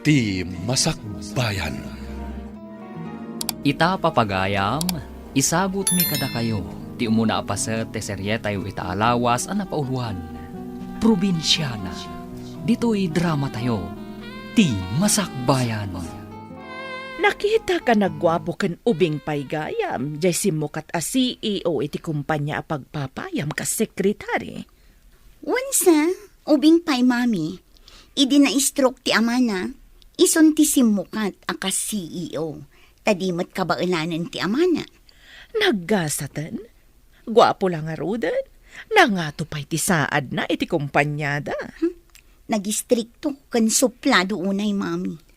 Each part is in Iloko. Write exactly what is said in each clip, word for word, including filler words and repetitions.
Ti Masakbayan. Ita, papagayam, isagutmi kadakayo ti umuna a paset ti serietayo ita a lawas a napauluan, Probinsiana. Ditoy dramatayo, Ti Masakbayan. Nakitak a nagguapo ken ubing pay gayam, jay simmukat a C E O iti kumpanya a pagpapayam kas sekretary. Wensa, ubing pay, Mami. Idi na-stroke ti amana, isun ti simmukat a kas C E O, ta di met kabaelanen ti amana. Naggasaten? Guapo la ngaruden? Nangato pay ti saadna iti kumpanyada? Hmm? Nagistrikto ken suplado unay, Mami.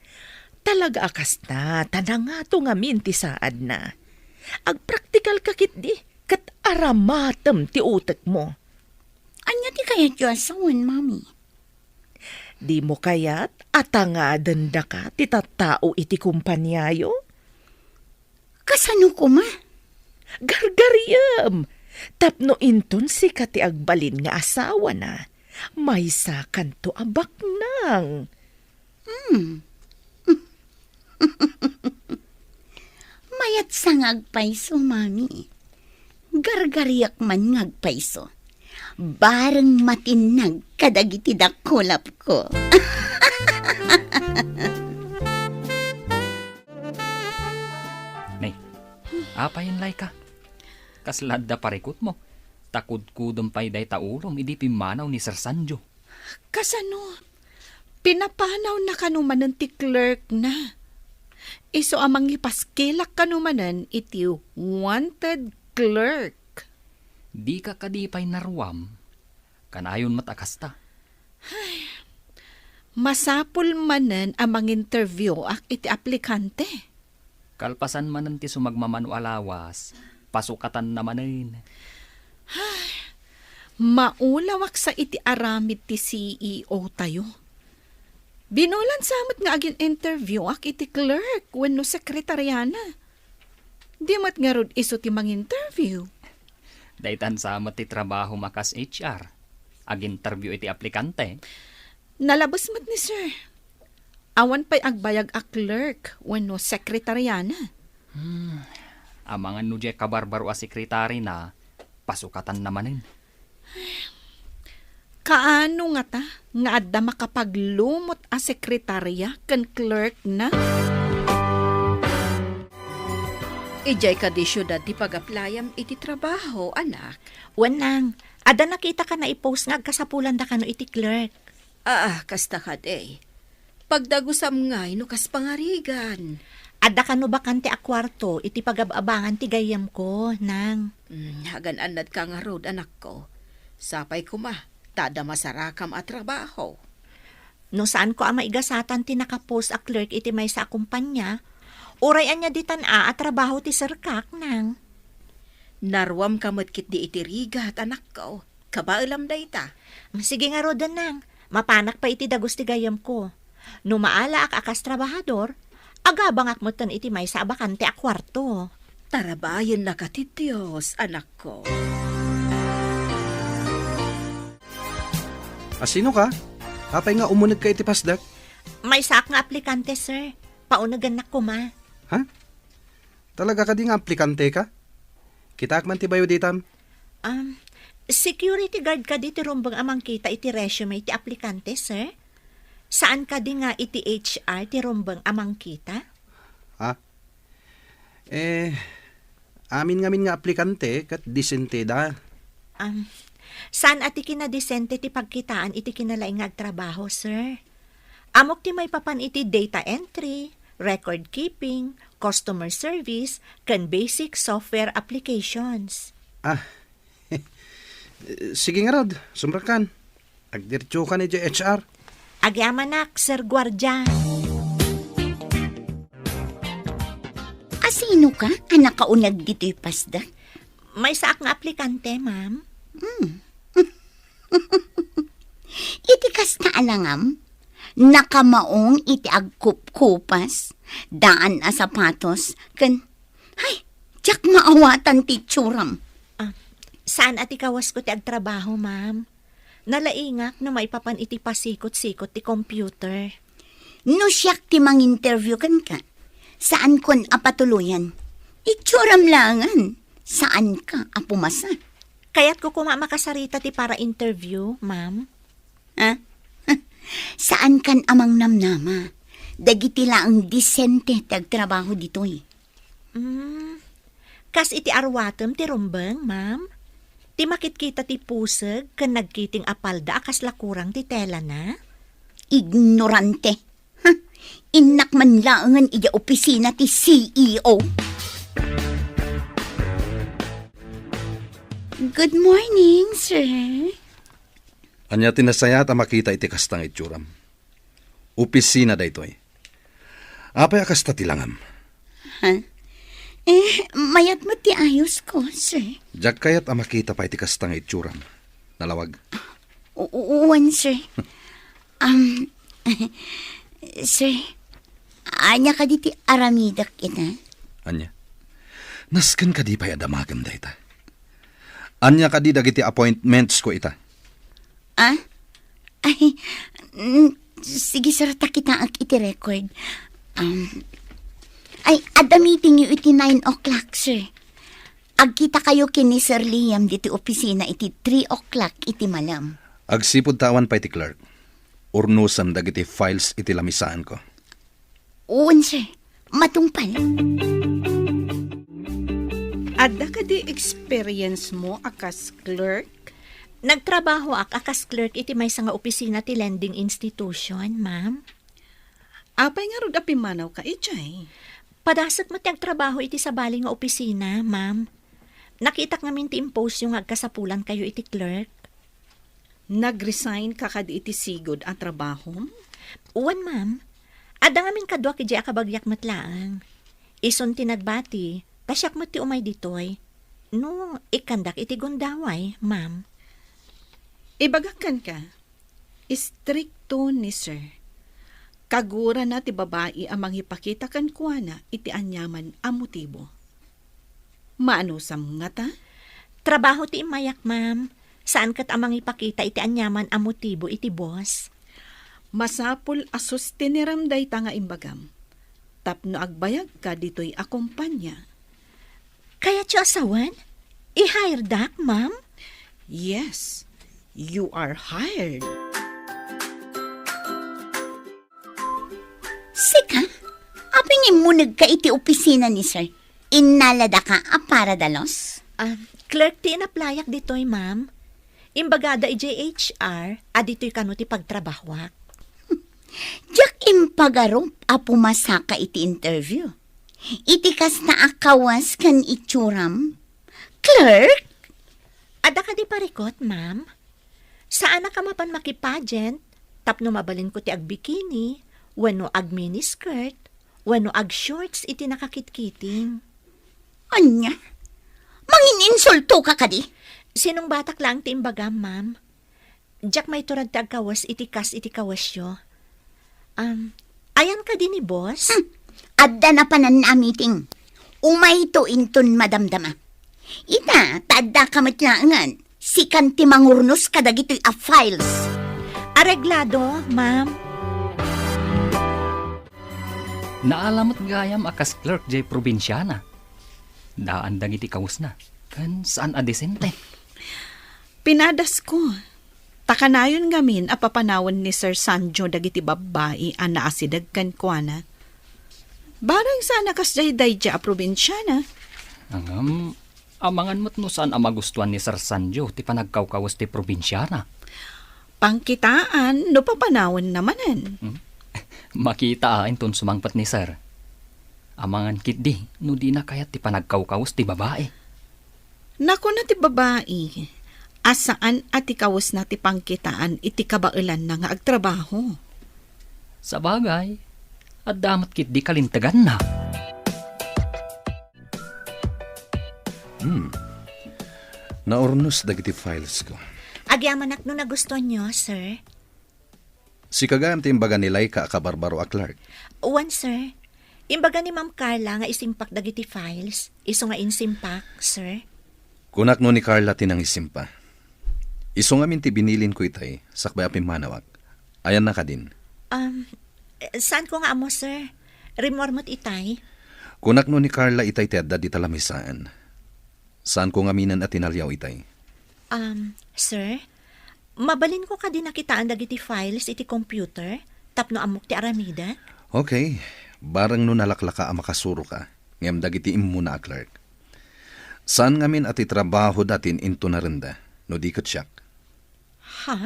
Talaga a kasta, ta nangato ngamin ti saadna. Agpraktikal ka ketdi, ket aramatem ti utekmo. Ania ti kayatyo a sawen, Mami? Dimo kayat a tangaden daka ti tattao iti kumpaniayo? Kasano koma? Gargariem! Tapno inton sika ti agbalin nga asawana, maysakanto a baknang. Hmm. Mayatsa nga agpayso, Mami. Gargariak man nga agpayso. Bareng matinnag kadagiti dakulapko. Nay, apay, Layka? Kasla adda parikutmo, ta kudkudem pay dayta ulom idi pimmanaw ni Sir Sanjo. Kasano? Pinapanawna kano manen ti clerk na. Isu a mangipaskilak kano manen iti wanted clerk. Dika kadi pay naruam? Kanayon met a kasta. Ay, masapul manen a manginterview ak iti aplikante. Kalpasan manen ti sumagmamano a lawas, pasukatanna manen. Ay, maulawak sa iti aramid ti C E O tayo. Binulan sa met nga agin-interview ak iti clerk wenno sekretariana. Di met ngarud isu ti manginterview. Daytan sa met ti trabaho makas H R. Aginterview iti aplikante. Nalabes met ni sir. Awan pay agbayag a clerk wenno sekretariana. Hmm. Amangan no diay kabarbaro a sekretary na, pasukatanna manen. Kaano ngata nga adda makapaglumot a sekretaria ken clerk na? Idiay kadi siudad ti pag-applyam iti trabaho, anak? Wen, nang, adda nakitaka nga i-post nga agkasapulan da kano iti clerk. Ah, kasta kadi. Pagdagusam ngay no kas pangarigan. Adda kano bakante a kuarto iti pagab-abangan ti gayyemko, nang? Mm, agan-annadka ngarud, anakko. Sapay koma, ta adda masarakam a trabaho. No saanko a maigasatan ti nakapost a clerk iti maysa a kumpanya, uray ania ditan a, a trabaho ti serkak, nang? Naruamka met ketdi iti rigat, anakko. Kabaelam dayta. Sige ngaruden, nang. Mapanak pay iti dagus ti gayyemko. No maalaak a kas trabahador, agabangak metten iti maysa a bakante a kuarto. Tarabayennaka ti Dios, anakko. A, sino ka? Apay nga umunegka iti pasdek? Maysaak nga aplikante, sir. Paunegennak koma. Ha? Talaga kadi nga aplikante ka? Kitaak man ti bayo ditam. Um, security guard kadi ti rumbeng a mangkita iti resume ti aplikante, sir? Saan kadi nga iti H R ti rumbeng a mangkita? Ha? Eh, amin ngamin nga aplikante ket disenteda. Um, saan a ti kinadisente ti pagkitaan iti kinalaing nga agtrabaho, sir? Ammok ti maipapan iti data entry, record keeping, customer service, ken basic software applications. Ah, sige ngarud, sumrekkan. Agdiretsokan idiay H R. Agyamanak, Sir Guardia. Asino ka a nakauneg ditoy pasdek? Maysaak nga aplikante, ma'am. Hmm. Iti kasta a langam, nakamaong iti agkupkupas, daan a sapatos, ken, hay, diak maawatan ti itsuram. Ah, saan a ti kawasko ti agtrabaho, ma'am. Nalaingak no maipapan iti pasikot-sikot ti computer. No siak ti manginterview kenka, saankon a patuloyan. Itsuram laengen, saanka a pumasa. Kayatko koma a makasarita ti para-interview, ma'am. Ha? Saankan a mangnamnama. Dagiti laeng disente ti agtrabaho ditoy. Mm. Kas iti arwatem ti rumbeng, ma'am? Ti makitkita ti puseg ken nagkiting a palda a kasla kurang ti telana? Ignorante. Huh. Innak man laengen idiay opisina ti C E O. Good morning, sir. Ania ti nasayaat a makita iti kasta nga itsuram? Opisina daytoy. Apay a kasta ti langam? Ha? Eh, mayat met ti ayosko, sir. Diak kayat a makita pay ti kasta nga itsuram. Nalawag. U-, u-, uwan, sir. Um, sir, ania kadi ti aramidek ita? Ania? Nasken kadi pay a damagem dayta? Ania kadi dagiti appointments ko ita? Ah? Ay, mm, sige, sir, ta kitaek iti record. Um, ay, adda meeting yo iti nine o'clock, sir. Agkita kayo ken ni Sir Liam ditoy opisina iti three o'clock iti malem. Agsipud ta awan pay ti clerk, urnosem dagiti files iti lamisaanko. Wen, sir. Matungpal. Adda kadi experience mo a kas clerk? Nagtrabahoak a kas clerk iti maysa nga opisina ti lending institution, ma'am. Apay ngarud a pimmanawka idiay? Padasek met ti agtrabaho iti sabali nga opisina, ma'am. Nakitak ngamin ti impostyo nga agkasapulankayo iti clerk. Nag-resignka kadi iti sigud a trabahom? Wen, ma'am. Adda ngamin kaduak idiay a kabagiak met laeng. Isun ti nagbati, ta siak met ti umay ditoy. No, ikkandak iti gundaway, ma'am. Ibagak kenka, istrikto ni sir. Kagurana ti babai a mangipakita kenkuana iti aniaman a motibo. Maanusam ngata? Trabaho ti immayak, ma'am. Saan ket a mangipakita iti aniaman a motibo iti boss. Masapul a sustinerem dayta nga imbagam tapno agbayagka ditoy a kompania. Kayatyo a sawen? I-hiredak, ma'am? Yes, you are hired. Sika? Apay nga immunegka iti opisina ni sir? Innaladaka a para dalos? Ah, clerk ti inaplayak ditoy, ma'am. Imbagada idiay H R a ditoy kano ti pagtrabahoak. Diak impagarup a pumasaka iti interview. Iti kasta a kawes ken itsuram, clerk? Adda kadi parikut, ma'am? Saanak a mapan makipageant tapno mabalinko ti agbikini, wenno agminiskirt, wenno agshorts iti nakakitkiting. Ania? Mangininsultoka kadi? Sinungbatak laeng ti imbagam, ma'am. Diak maiturag ti agkawes iti kas iti kawesyo. Um, ayan kadi ni boss? Hmm. Adda napanan a meeting. Umayto inton madamdama. Ita, ta addaka met laengen. Sikan ti mangurnos kadagitoy a files. Areglado, ma'am. Naala met gayam a kas clerk jay probinsiana. Daan dagiti kawesna, ken saan a disente. Pinadasko. Ta kanayon ngamin a papanawen ni Sir Sanjo dagiti babbai a naasideg kenkuana. Barang saan a kasdiay daydiay a probinsiana. Ngem, amangan met no saan a magustuan ni Sir Sanjo ti panagkawkawes ti probinsiana. Pangkitaan no papanawenna manen. Hmm? Makita a inton sumangpet ni Sir. Amangan ketdi no dina kayat ti panagkawkawes ti babai. Nakuna ti babai a saan a ti kawesna ti pangkitaan iti kabaelanna nga agtrabaho. Sabagay, adda met ketdi kalinteganna. Hmm. Naurnos dagiti files ko. Agyamanak no nagustuanyo, sir. Sika gayam ti imbaga ni Laika a kabarbaro a clerk? Wen, sir. Imbaga ni Ma'am Carla nga isimpak dagiti files. Isu nga insimpak, sir. Kunak no ni Carla ti nangisimpa. Isu ngamin ti binilinko itay, sakbay a pimmanawak. Ayanna kadin? Um, Saanko nga ammo, sir. Rimmuar met itay. Kunak no ni Carla itay ti adda dita lamisaan. Saanko ngaminen a tinaliaw itay. Um, sir, mabalinko kadi nakitaan dagiti files iti computer tapno ammok ti aramidek? Okay, bareng no nalaklaka a makasuroka, ngem dagiti immuna a clerk. Saan ngamin a ti trabahoda ti in-intunarenda, no di ket siak? Ha?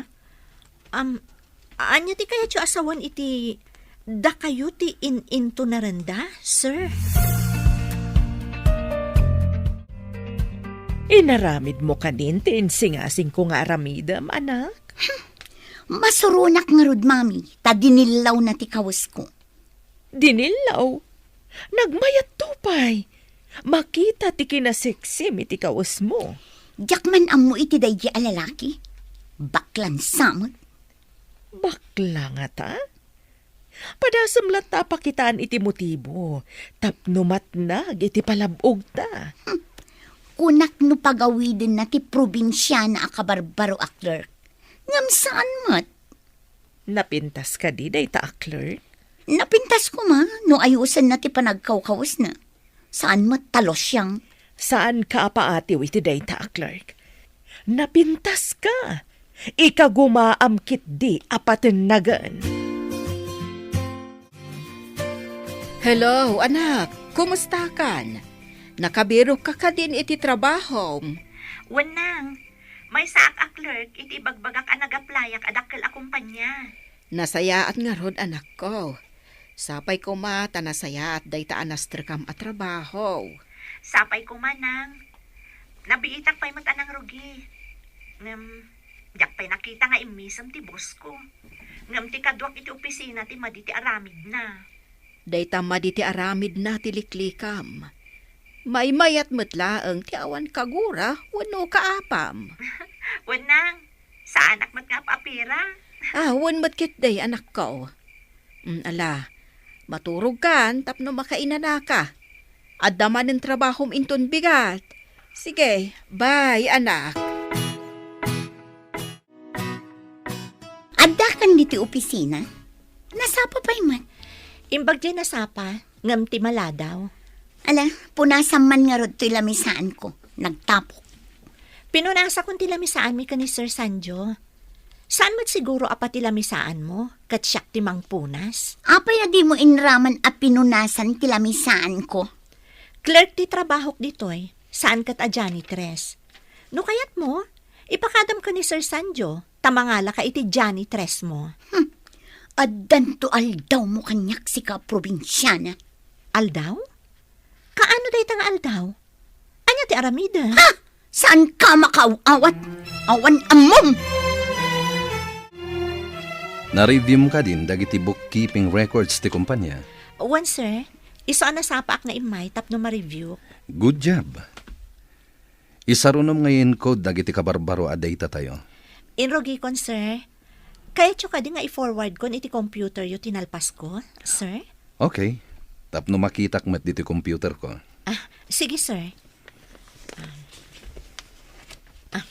Am, ania ti kayatyo a sawen iti dakayo ti in-intunarenda, sir? Inaramidmo kadin ti insingasingko nga aramidem, anak? Masuronak ngarud, Mami, ta dinillawna ti kawesko. Dinillaw? Nagmayatto pay. Makita ti kinaseksim iti kawesmo. Diak man ammo iti daydi a lalaki. Baklan sa met. Bakla ngata? Padasem latta a pakitaan iti motibo tapno matnag iti palab-ogta. Hmm. Kunak no pagawidenna ti probinsiana a kabarbaro a clerk. Ngem saan met. Napintas kadi dayta a clerk? Napintas koma no ayosenna ti panagkawkawesna. Saan met ta losiang. Saanka a paatiw iti dayta a clerk. Napintaska. Ikagumaam ketdi a patennagen. Hello, anak. Kumustakan? Nakabirokka kadin iti trabahom? Wen, nang. Maysaak a clerk iti ibagbagak a nag-applyak a dakkel a kompania. Nasayaat ngarud, anakko. Sapay koma ta nasayaat dayta a nastrekam a trabaho. Sapay koma, nang. Nabiitak pay met a nangrugi. Ngem, diak pay nakita nga immisem ti bossko. Ngem ti kaduak iti opisina ti madi ti aramidna. Dayta madi ti aramidna ti liklikam. Maymayat met laeng ti awan kagura wenno kaapam. Wen, nang, saanak met nga ap-apira. Ah, wen met ketdi, anakko. Mm, ala, maturogkan tapno makainanaka. Adda manen trabahom inton bigat. Sige, bye, anak. Addakan ditoy opisina? Nasapa pay met? Imbag diay nasapa, ngem ti maladaw. Ala, punasam man ngarud toy lamisaanko. Nagtapok. Pinunasakon ti lamisaanmi ken ni Sir Sanjo. Saan met siguro a pati lamisaanmo, ket siak ti mangpunas? Apay a dimo inraman a pinunasan ti lamisaanko? Clerk ti trabahok ditoy, saan ket a janitress. No kayatmo, ipakadam ken ni Sir Sanjo, ta mangalaka iti janitresmo. Hmm. Addanto aldawmo kaniak, sika a probinsiana. Aldaw? Kaano dayta nga aldaw? Ania ti aramidem? Ha? Saanka makaaw-awat? Awan ammom! Na-review mo kadin dagiti bookkeeping records ti kompania? Wen, sir. Isu a nasapaak nga immay tapno ma-review. Good job. Isarunom nga i-encode dagiti kabarbaro a data tayo. Inrugikon, sir. Kayatyo kadi nga i-forwardkon iti computeryo ti nalpasko, sir? Okay. Tapno makitak met ditoy computerko. Ah, sige, sir. Ah. Ah.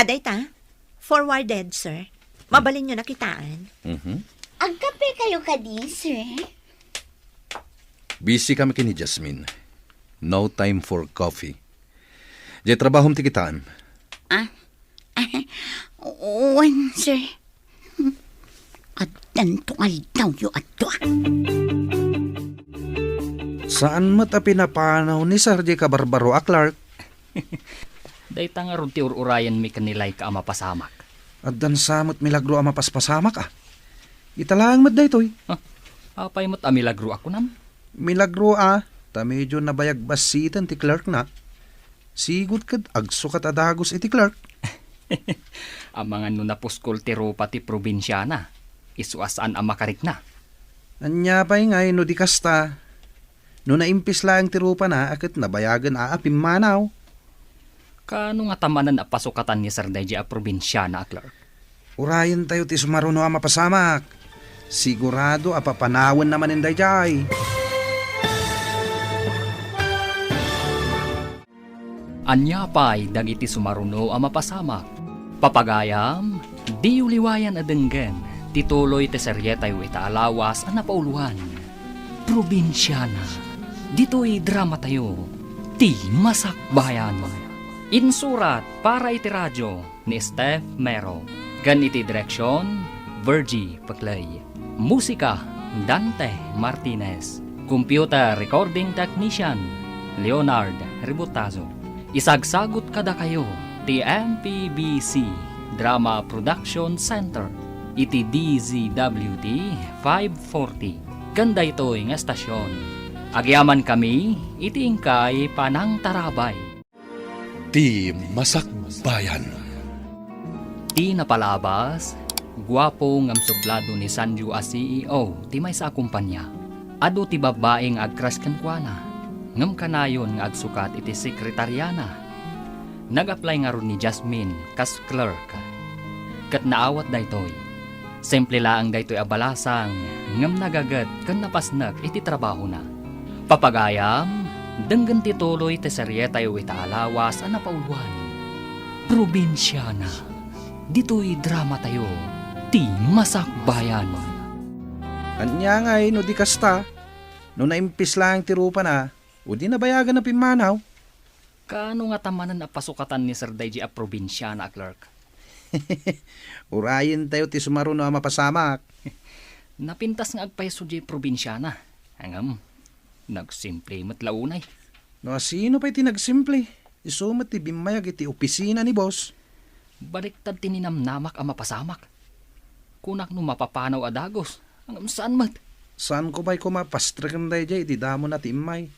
Adayta, forwarded, sir. Mabalinyo nakitaan. Mhm. Agkape kayo kadi, sir? Busy kami ken ni Jasmine. No time for coffee. Diay trabahom ti kitaem. Ah? Wen, sir. Addanto aldawyo a dua. Saan met a pinapanaw ni Sir diay kabarbaro a clerk? Dayta ngarud ti ur-urayenmi ken ni Laika a mapasamak. Addan sa met milagro a mapaspasamak, a. Ita laeng met daytoy. Ah, apay met a milagro a kunam? Milagro, a, ta medyo nabayag bassiten ti clerkna. Sigud ket agsukat a dagus iti clerk. Amangan no napuskol ti rupa ti probinsiana, isu a saan a makarikna. Ania pay ngay no di kasta? No naimpis laeng ti rupana a ket nabayagen a, a pimmanaw. Kaano ngata manen a pasukatan ni Sir daydiay a probinsiana a clerk? Urayentayo ti sumaruno a mapasamak. Sigurado a papanawenna manen daydiay. Ania pay dagiti sumaruno a mapasamak? Papagayam, diyo liwayan a denggen. Ti tuloy ti serietayo ita a lawas a napauluan, Probinsiana. Ditoy dramatayo, Ti Masakbayan. Insurat para iti radio ni Steph Mero, ken iti direksion, Virgie Peclay. Musika, Dante Martinez. Computer recording technician, Leonard Ributazo. Isagsagut kadakayo ti M P B C Drama Production Center iti D Z W T five forty. Ken daytoy nga estasion, agyamankami iti inkay panangtarabay. Ti Masakbayan. Ti napalabas, guapo ngem sublado ni Sanju a C E O ti maysa a kompania. Adu ti babbai nga agcrush kenkuana, ngem kanayon nga agsukat iti sekretariana. Nag-apply ngarud ni Jasmine kas clerk. Ket naawat daytoy. Simple laeng daytoy a balasang, ngem nagaget ken napasnek iti trabahona. Papagayam, denggen ti tuloy ti serietayo ita a lawas a napauluan, Probinsiana. Ditoy dramatayo, Ti Masakbayan. Ania ngay no di kasta? No naimpis laeng ti rupana, o di nabayagan a pimmanaw? Kaano ngata manen a pasukatan ni Sir daydi a probinsiana a clerk? Urayentayo ti sumaruno a mapasamak. Napintas nga agpayso diay probinsiana. Ngem, nagsimple met la unay. No asino pay ti nagsimple? Isu met ti bimmayag iti opisina ni boss. Baliktad ti ninamnamak a mapasamak. Kunak no mapapanaw a dagus, ngem saan met. Saanko pay koma pastreken daydiay iti damona ti immay.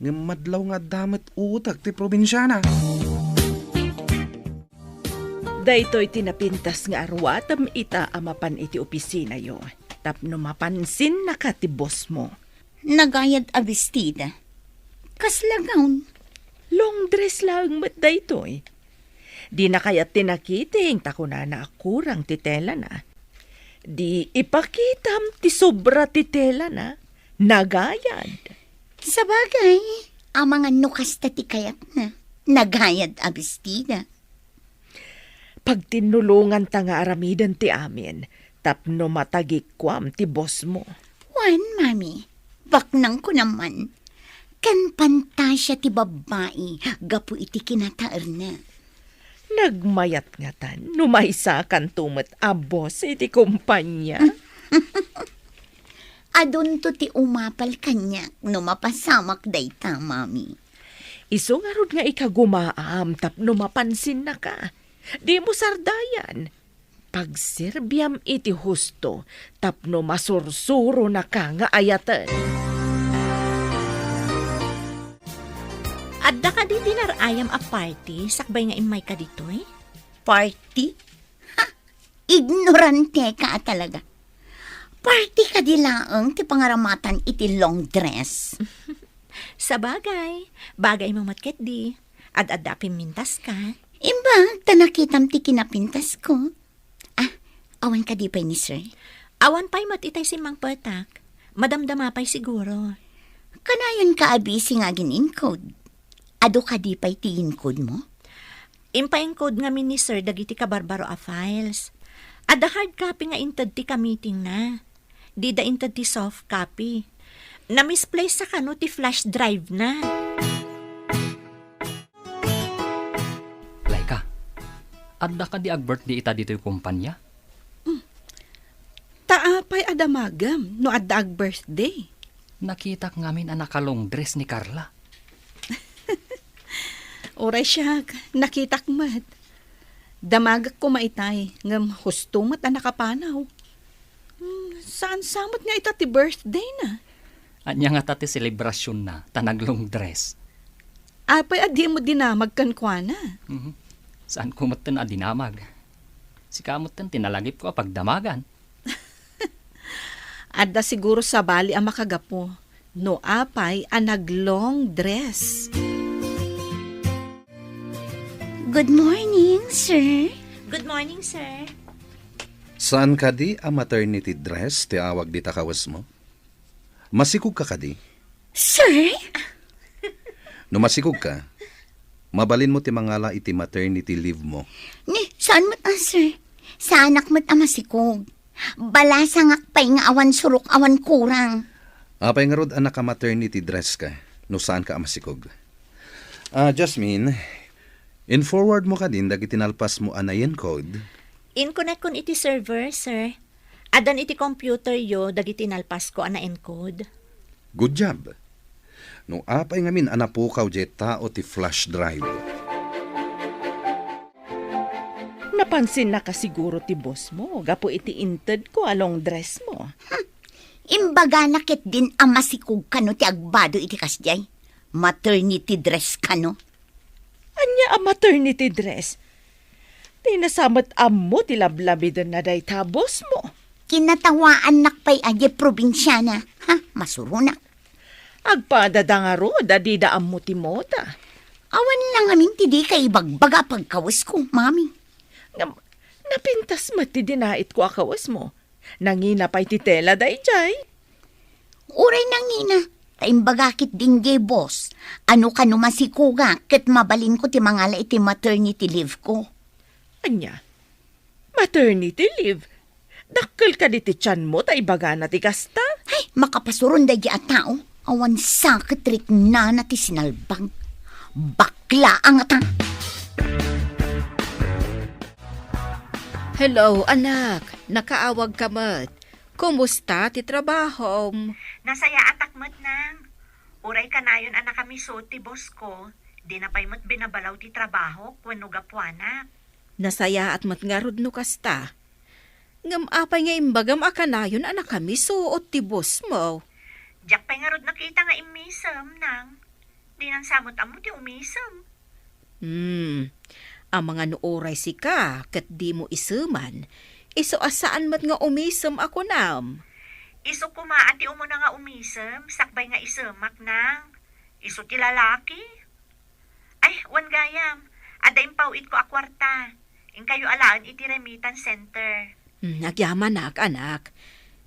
Ngem madlaw nga adda met utek ti probinsiana. Daytoy ti napintas nga aruatem ita a mapan iti opisinayo, tapno mapansinnaka ti boss mo. Nagayad a bestida. Kasla gown? Long dress laeng met daytoy. Dina kayat ti nakiting ta kunana a kurang ti telana. Di ipakitam ti sobra ti telana. Nagayad. Sabagay, amangan no kasta ti kayatna. Nagayad a bestida. Pagtinnulonganta nga aramiden ti amin tapno matagikuam ti boss mo. Wen, Mami, baknangko naman. Ken pantasia ti babbai gapu iti kinataerna. Nagmayat ngatan no maysakanto met a boss iti kompania. Adunto ti umapal kaniak no mapasamak dayta, Mami. Isu ngarud nga ikagumaam tapno mapansinnaka. Dimo sardayan. Pagserbiam iti husto tapno masursuronaka nga ayaten. Adda kadi dinar-ayam a party sakbay nga immayka ditoy? Party? Ha! Ignoranteka a talaga. Party kadi laeng ti pangaramatan iti long dress? Sabagay, bagaymo met ketdi. Ad-adda a pimmintaska. Imbag ta nakitam ti kinapintasko. Ah, awan kadi pay ni sir? Awan pay met itay simmangpetak. Madamdama pay siguro. Kanayon ka a busy nga agin-encode. Adu kadi pay ti encode mo? Impa-encode ngamin ni sir dagiti kabarbaro a files. Adda hard copy nga inted ti ka-meetingna. Dida inted ti soft copy. Na-misplace a kano ti flash drive na. Laika, adda kadi ag-birthday ita ditoy kompanya? Ta apay a damagem no adda ag-birthday? Nakitak ngamin a naka-long dress ni Carla. Uray siak, nakitak met. Damagek koma itay, ngem husto met a nakapanaw. Hmm, saan sa met nga ita ti birthday na? Ania ngata ti selebrasyon na, ta nag-long dress? Apay a dimo dinamag kenkuana? Mhm. Saan ko metten a dinamag? Sika metten ti nalagipko a pagdamagan. Adda siguro sabali a makagapu no apay a nag-long dress. Good morning, sir. Good morning, sir. Saan kadi a maternity dress ti awag dita kawesmo? Masikog ka kadi? Sir? No masikog ka, mabalinmo ti mangala iti maternity leave mo. Ni, saan met a, sir? Saanak met a masikog. Balasangak pay nga awan surok, awan kurang. Apay ngarud, anak, a maternity dress ka, no saanka a masikog? Ah, Jasmine, in-forward mo kadin dagiti nalpasmo a na-encode? Inkunekkon iti server, sir. Addan iti computer yo dagiti nalpasko a na-encode. Good job. No apay ngamin a napukaw diay tao ti flash drive? Napansinnaka siguro ti boss mo gapu iti intedko a long dress mo. Hmm. Imbagana ketdin a masikog kano ti agbado iti kasdiay. Maternity dress kano. Ania a maternity dress? Dina sa met ammo ti lablabiden na dayta boss mo. Kinatawaannak pay a diay probinsiana. Ha, masuronak. Agpadada ngarud a dida ammo ti moda. Awan la ngamin ti dika ibagbaga a pagkawesko, Mami. Ngem, napintas met ti dinaitko a kawesmo. Nangina pay ti tela daydiay. Uray nangina, ta imbaga ketdin diay boss a no kano masikogak ket mabalinko ti mangala iti maternity leave ko. Ania? Maternity leave? Dakkel kadi ti tianmo ta ibagana ti kasta? Ay, makapasuron daydiay a tao. Awan sa ket riknana ti sinalbag. Bakla a ngata! Hello, anak. Nakaawagka met. Kumusta ti trabahom? Nasayaatak met, Nang. Uray kanayon a nakamiso ti boss ko, dina pay met binabalaw ti trabahok wenno gapuanak. Nasayaat met ngarud no kasta. Ngem apay nga imbagam a kanayon a nakamiso ti boss mo? Diak pay ngarud nakita nga immisem, Nang. Dinan sa met ammo ti umisem. Hmm. Amangan no uray sika ket dimo iseman, isu a saan met nga umisem a kunam. Isu koma a ti umuna nga umisem, sakbay nga isemak, Nang. Isu ti lalaki. Ay, wen gayam, adda impaw-itko a kuarta. Inkayo alaen iti remittance center. Hmm, agyamanak, anak.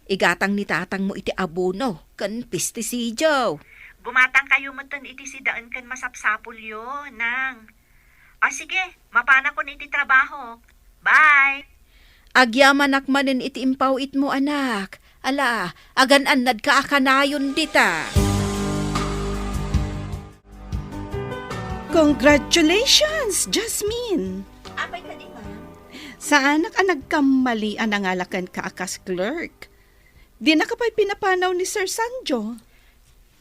Igatang ni tatangmo iti abono ken pestisidio. Gumatangkayo metten iti sidaen ken masapsapulyo, Nang. O sige, mapanakon iti trabahok. Bye! Agyamanak manen iti impaw-itmo, anak. Ala, agan-annadka a kanayon dita. Congratulations, Jasmine! Apay kadi, ma'am? Saanak a nagkammali a nangala kenka a kas clerk. Dinaka pay pinapanaw ni Sir Sanjo.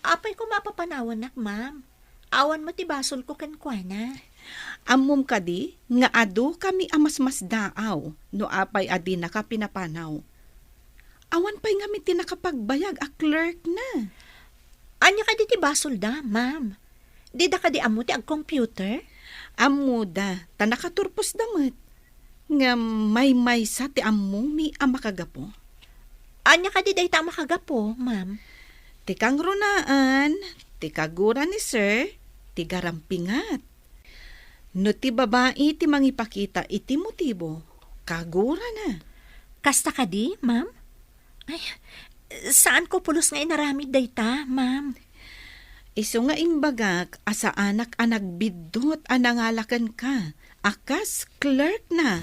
Apay koma a papanawannak, ma'am? Awan met ti basolko kenkuana. Ammom kadi nga adu kami a masmasdaaw no apay a dinaka pinapanaw. Awan pay ngamin ti nakapagbayag a clerk na. Ania kadi ti basolda, ma'am? Dida kadi ammo ti agcomputer? Ammoda, ta nakaturposda met. Ngem maymaysa ti ammomi a makagapu. Ania kadi dayta a makagapu, ma'am? Ti kangrunaan, ti kagura ni Sir, ti garampingat. No ti babai ti mangipakita iti motibo, kagurana. Kasta kadi, ma'am? Ay, saanko pulos nga inaramid dayta, ma'am. Isu nga imbagak a saanak a nagbiddut a nangala kenka a kas clerk na.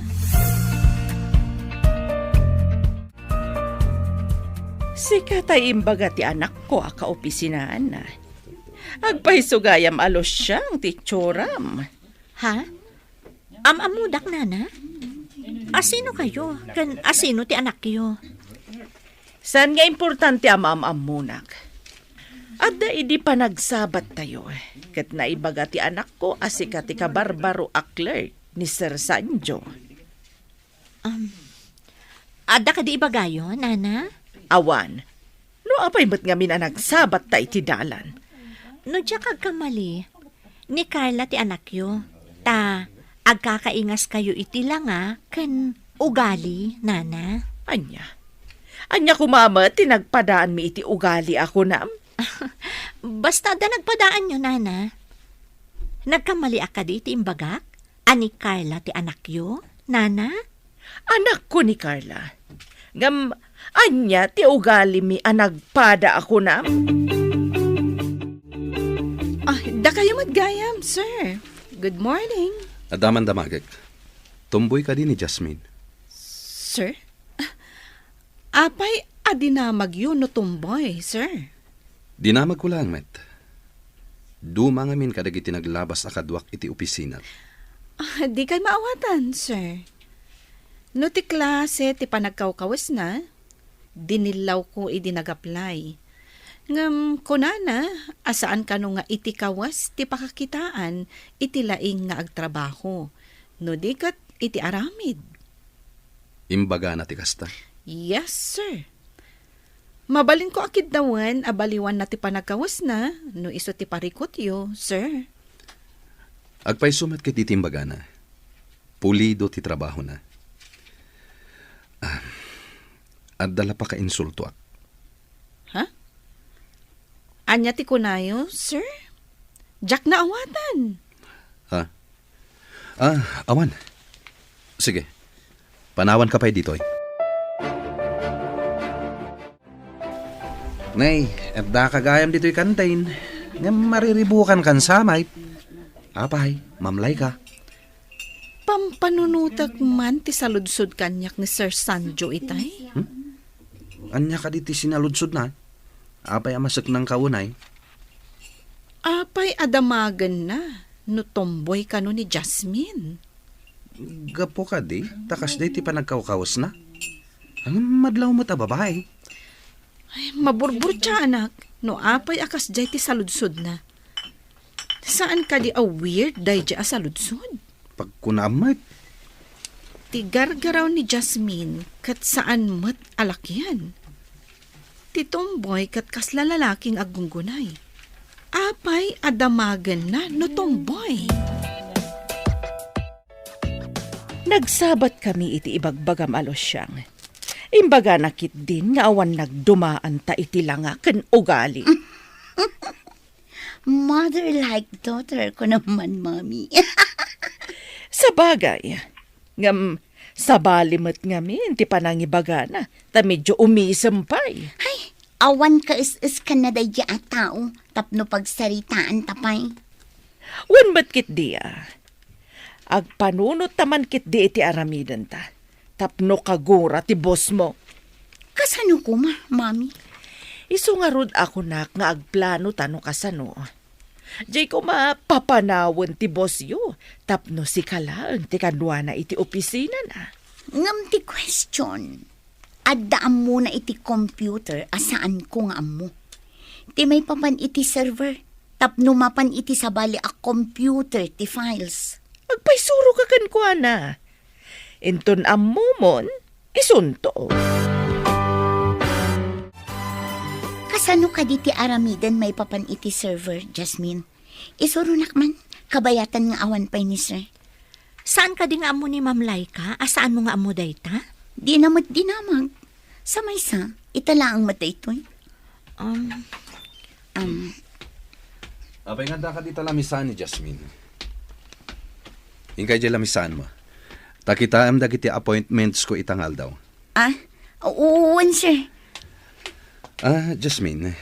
Sika tay imbaga ti anakko a kaopisinaan. Agpayso gayam a lusiang ti itsuram. Ha? Am-ammodak, nana? Asino kayo? Ken asino ti anakyo? Saan nga importante a maam-ammonak? Adda idi panagsabattayo, ket naibaga ti anakko a sika ti kabarbaro a clerk ni Sir Sanjo. Um, adda kadi ibagayo, nana? Awan. No apay met ngamin a nagsabatta iti dalan? No diak agkamali, ni Carla ti anakyo, ta agkakaingaskayo iti langa ken ugali, nana. Ania? Ania koma met ti nagpadaanmi iti ugali a kunam? Basta adda nagpadaanyo, nana. Nagkamaliak kadi iti imbagak? A ni Carla ti anakyo, nana? Anakko ni Carla. Ngem, ania ti ugalimi a nagpada a kunam? Ah, dakayo met gayam, sir. Good morning. Adda man damagek. Tumboy kadi ni Jasmine? Sir? Ah, Apay a dinamagyo no tumboy, sir? Dinamagko laeng met. Duma ngamin kadagiti naglabas a kaduak iti opisina. Ah, dikay maawatan, sir. No ti klase ti panagkawkawesna, dinillawko idi nag-apply. Ngem kunana a saan kano nga iti kawes ti pakakitaan iti laing nga agtrabaho, no di ket iti aramid. Imbagana ti kasta? Yes, sir. Mabalinko a kiddawen a baliwanna ti panagkawesna no isu ti parikutyo, sir. Agpayso met ket iti imbagana. Pulido ti trabahona. Ah, adda la pakainsultoak. Ha? Ania ti kunayo, sir? Diak naawatan. Ha? Ah, awan. Sige. Panawanka pay ditoy. Nay, addaka gayam ditoy kantin. Ngem mariribukankan sa met. Apay, mamlayka. Pampanunotek man ti saludsod kaniak ni Sir Sanjo itay? Hmm? Ania kadi ti sinaludsodna? Apay a maseknangka unay? Apay a damagenna no tomboy kano ni Jasmine? Gapu kadi ta kasdiay ti panagkawkawesna? Ngem madlaw met a babai. Ay, maburburtiaanak no apay a kasdiay ti saludsodna. Saan kadi a weird daydiay a saludsod? Pagkunaam met. Ti gargaraw ni Jasmine ket saan met a lakian. Ti tomboy ket kasla lalaki nga aggunggunay. Apay a damagenna no tomboy? Nagsabatkami iti ibagbagam a Luciang. Imbagana ketdin nga awan nagdumaanta iti langa ken ugali. Mother like daughter ko naman, Mami. Sabagay, ngem sabali met ngamin ti panangibagana, ta medyo umisem pay. Ay, awan kaes-eskanna daydiay a tao tapno pagsaritaanta pay. Wen met ketdi a. Agpanunot ta man ketdi iti aramidenta. Tapno kagura ti bossmo. Kasano koma, Mami? Isu ngarud a kunak nga agplano ta no kasano. Diay koma papanawen ti bossyo tapno sika laeng ti kaduana iti opisinana. Ngem ti question, adda ammona iti computer a saanko nga ammo. Ti maipapan iti server tapno mapan iti sabali a computer ti files. Agpaysuro ka kenkuana. Inton ammomon, isunto. Kasano kadi ti aramiden maipapan iti server, Jasmine? Isuronak man, kabayatan nga awan pay ni Sir. Saan kadi nga ammo ni Ma'am Laika a saanmo nga ammo dayta? Dina met dinamag. Sa maysa, ita laeng met daytoy. Um, Um, Apay nga adda kadi ta lamisaan ni Jasmine? Inkay diay lamisaanmo. Ta kitaem dagiti appointments ko ita nga aldaw. Ah, wen, sir. Ah, Jasmine,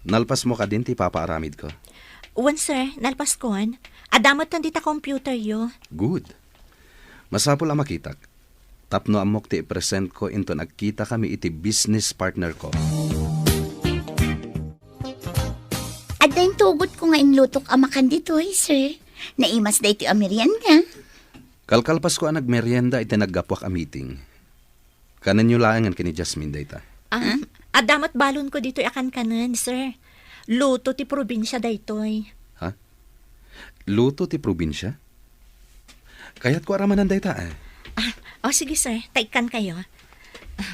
nalpasmo kadin ti ipapaaramidko? Wen, sir, nalpaskon. Adda metten dita computeryo. Good. Masapul a makitak. Tapno ammok ti ipresentko inton agkitakami iti business partnerko. Adda intugotko nga inlutok a makan ditoy, sir. Naimas daytoy a merienda. Kalkalpasko a nagmerienda iti naggapuak a meeting. Kanenyo laengen ken ni Jasmine dayta. Ah, adda met balonko ditoy a kankanen, sir. Luto ti probinsia daytoy. Ha? Luto ti probinsia? Kayatko a ramanan dayta, eh. Ah, o sige, sir. Ta ikkankayo. Ah,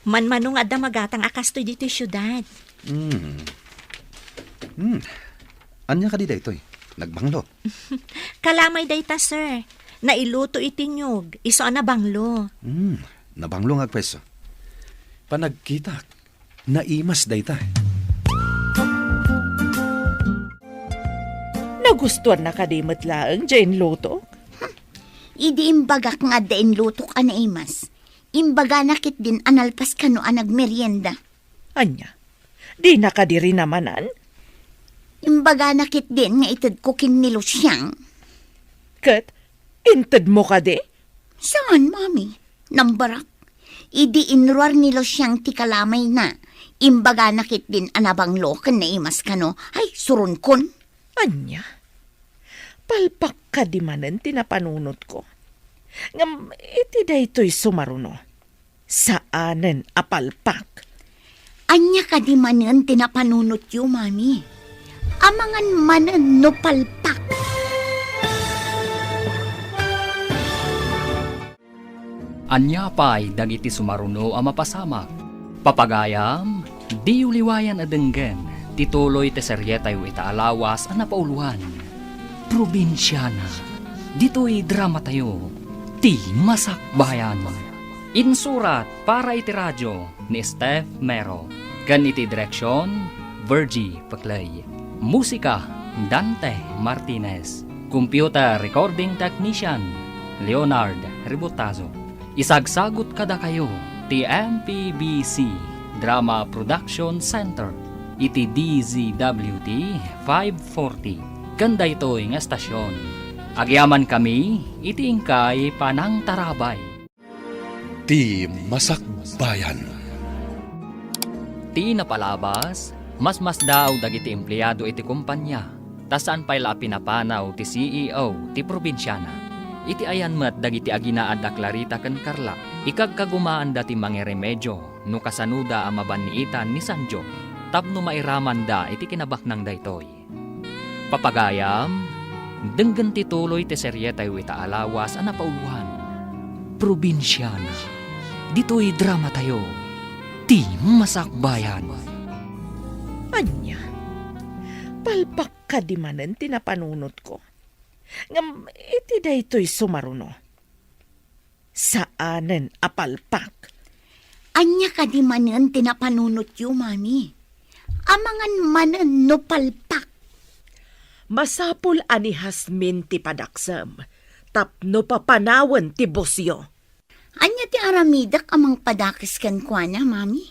manmano nga adda magatang a kastoy ditoy siudad. Hmm. Hmm. Ania kadi daytoy? Nagbanglo? Kalamay dayta, sir. Nailuto iti niyog, isu a nabanglo. Hmm. Nabanglo nga agpayso. Panagkitak. Naimas dayta. Nagustuanna kadi met laeng diay inlutok? Idi imbagak nga adda inlutok a naimas, imbagana ketdin a nalpas kano a nagmerienda. Ania? Dina kadi rinamanan? Imbagana ketdin nga itedko ken ni Luciang. Ket intedmo kadi? Saan, Mami? Nambarak. Idi inruar ni Luciang ti kalamayna, imbagana ketdin a nabanglo ken naimas kano. Ay, suronkon. Ania? Palpak kadi manen ti napanunotko? Ngem iti daytoy sumaruno, saanen a palpak. Ania kadi manen ti napanunotyo, Mami? Amangan manen no palpak. Ania pay dagiti sumaruno a mapasamak? Papagayam, diyo liwayan a denggen ti tuloy ti serietayo ita a lawas a napauluan, Probinsiana. Ditoy dramatayo, Ti Masakbayan. Insurat para iti radio ni Steph Mero, ken iti direksion, Virgie Peclay. Musika, Dante Martinez. Computer recording technician, Leonard Ributazo. Isagsagut kadakayo ti M P B C Drama Production Center iti D Z W T five forty. Ken daytoy nga estasion, agyamankami iti inkay panangtarabay. Ti Masakbayan. Ti napalabas, masmasdaaw dagiti empleado iti kompania, ta saan pay la a pinapanaw ti C E O ti probinsiana. Iti ayan met dagiti aginaad a Clarita ken Carla, ikagkagumaanda ti mangiremedio no kasanoda a mabanniitan ni Sanjo tapno mairamanda iti kinabaknang daytoy. Papagayam, denggen ti tuloy ti serietayo ita a lawas a napauluan, Probinsiana. Ditoy dramatayo, Ti Masakbayan. Ania? Palpak kadi manen ti napanunotko? Ngem iti daytoy sumaruno, saanen a palpak. Ania kadi manen ti napanunotyo, Mami? Amangan manen no palpak. Masapul a ni Jasmine ti padaksem tapno papanawen ti busyo. Ania ti aramidek a mangpadakes kenkuana, Mami?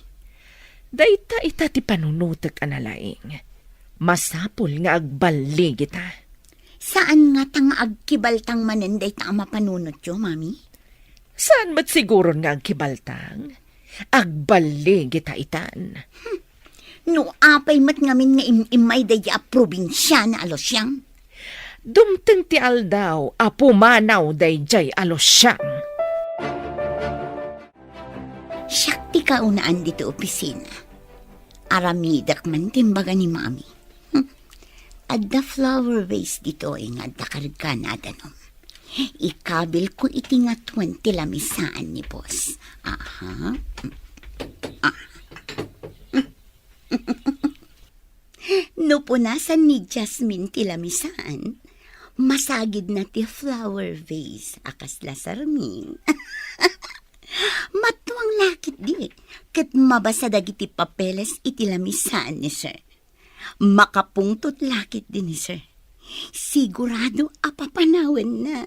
Dayta ita ti panunotek a nalaing. Masapul nga agballigita. Saan ngata nga agkibaltang manen dayta a mapanunotyo, Mami? Saan met siguron nga agkibaltang? Agballigita itan. Hmm. No apay met ngamin nga im-immay daydiay a probinsiana a Luciang? Dumteng ti aldaw a pumanaw daydiay a Luciang. Siak ti kaunaan ditoy opisina. Aramidek man ti imbaga ni Mami. Hmm. Adda flower vase ditoy nga adda kargana a danum. Ikabilko iti ngatuen ti lamisaan ni boss. Aha. Ah. No punasan ni Jasmine ti lamisaan, masagidna ti flower vase a kasla sarming. Matuang la ketdi, ket mabasa dagiti papeles iti lamisaan ni sir. Makapungtot la ketdi ni sir. Sigurado a papanawenna.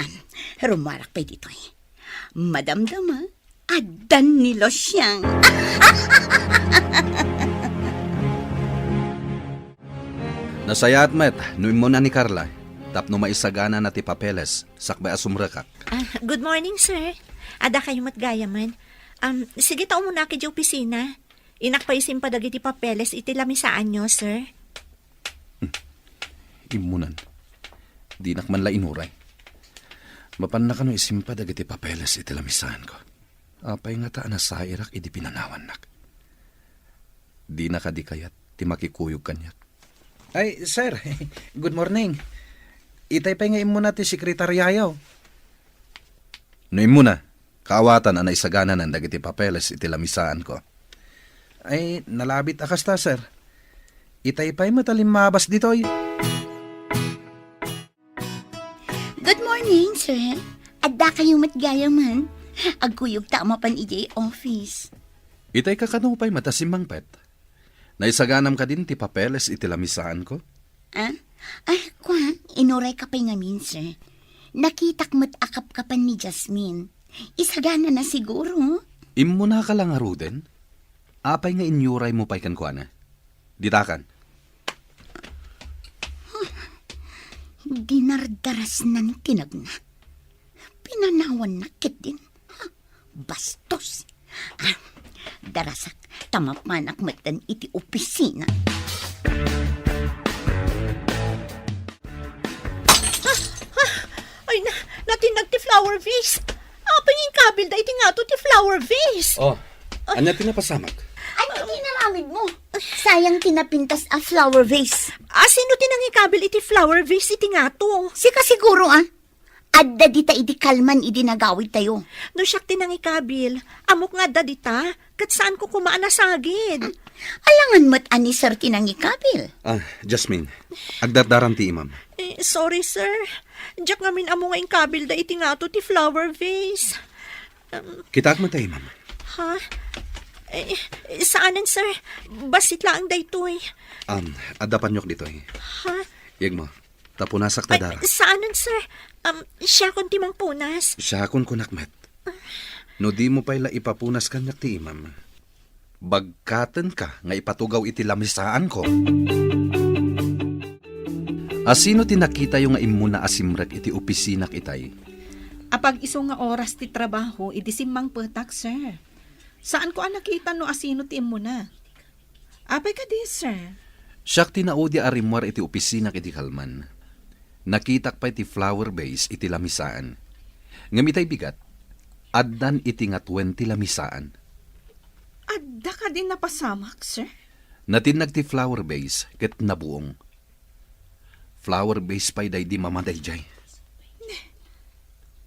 Am, rumuarak pay ditoy. Madamdama, addan ni Luciang. Nasayaat met no immuna ni Carla tapno maisaganana ti papeles sakbay a sumrekak. Ah, good morning, sir. Adda kayo met gayamen. Um, sige ta umuna idiay opisina. Innak pay isimpa dagiti papeles iti lamisaanyo, sir. Hmm. Immunan. Dinak man la inuray. Mapanna kano isimpa dagiti papeles iti lamisaanko? Apay ngata a nasairak idi pinanawannak? Dina kadi kayat ti makikuyog kaniak? Ay, sir. Good morning. Itay pay nga immuna ti sekretariayo. No immuna, kaawatan a naisagananan dagiti papeles iti lamisaanko. Ay, nalabit a kasta, sir. Itay pay met a limmabas ditoy. Good morning, sir. Adda kayo met gayamen. Agkuyog ta a mapan idiay office. Itay kakano pay met a simmangpet? Naisaganam kadin ti papeles iti lamisaanko? Ah? Ay, kua, inuray ka pay ngamin, sir. Nakitak met a kapkapan ni Jasmine. Isaganana siguro. Immunaka la ngaruden? Apay nga inyuraymo pay kenkuana? Ditakan. Dinardarasnan ti nagna. Inanawannak ketdin. Ha? Bastos. Ah, darasak, ta mapanak metten iti opisina. Ah, ah, ay na, natinnag ti flower vase. Apay nga inkabilda iti ngato ti flower vase? Oh, ania ti napasamak? Ania ti inaramidmo? Sayang ti napintas a flower vase. Ah, sino ti nangikabil iti flower vase iti ngato? Sika siguro, ah. Adda dita idi kalman idi nagawidtayo. No siak ti nangikabil, ammok nga adda dita, ket saanko koma a nasagid. Alangan met a ni Sir ti nangikabil. Ah, Jasmine, agdardaram ti imam. Eh, sorry, sir. Diak ngamin ammo nga inkabilda iti ngato ti flower vase. Um, Kitaak met ta imam. Ha? Eh, saanen, sir. Bassit laeng daytoy. Um, adda paniok ditoy. Ha? Yegmo, ta punasak ta dara. Saanen, sir. Um, siakon ti mangpunas. Siakon kunak met. No dimo pay la ipapunas kaniak ti imam, bagkatenka nga ipatugaw iti lamisaanko. Asino ti nakitayo nga immuna a simrek iti opisinak itay? Apag-isu nga oras ti trabaho idi simmangpetak, sir. Saanko a nakita no asino ti immuna. Apay kadi, sir? Siak ti naudi a rimmuar iti opisinak idi kalman. Nakitak pay ti flower vase iti lamisaan. Ngem itay bigat, addan iti ngatuen ti lamisaan. Adda kadi napasamak, sir? Natinnag ti flower vase ket nabuong. Flower vase pay daydi mama daydiay.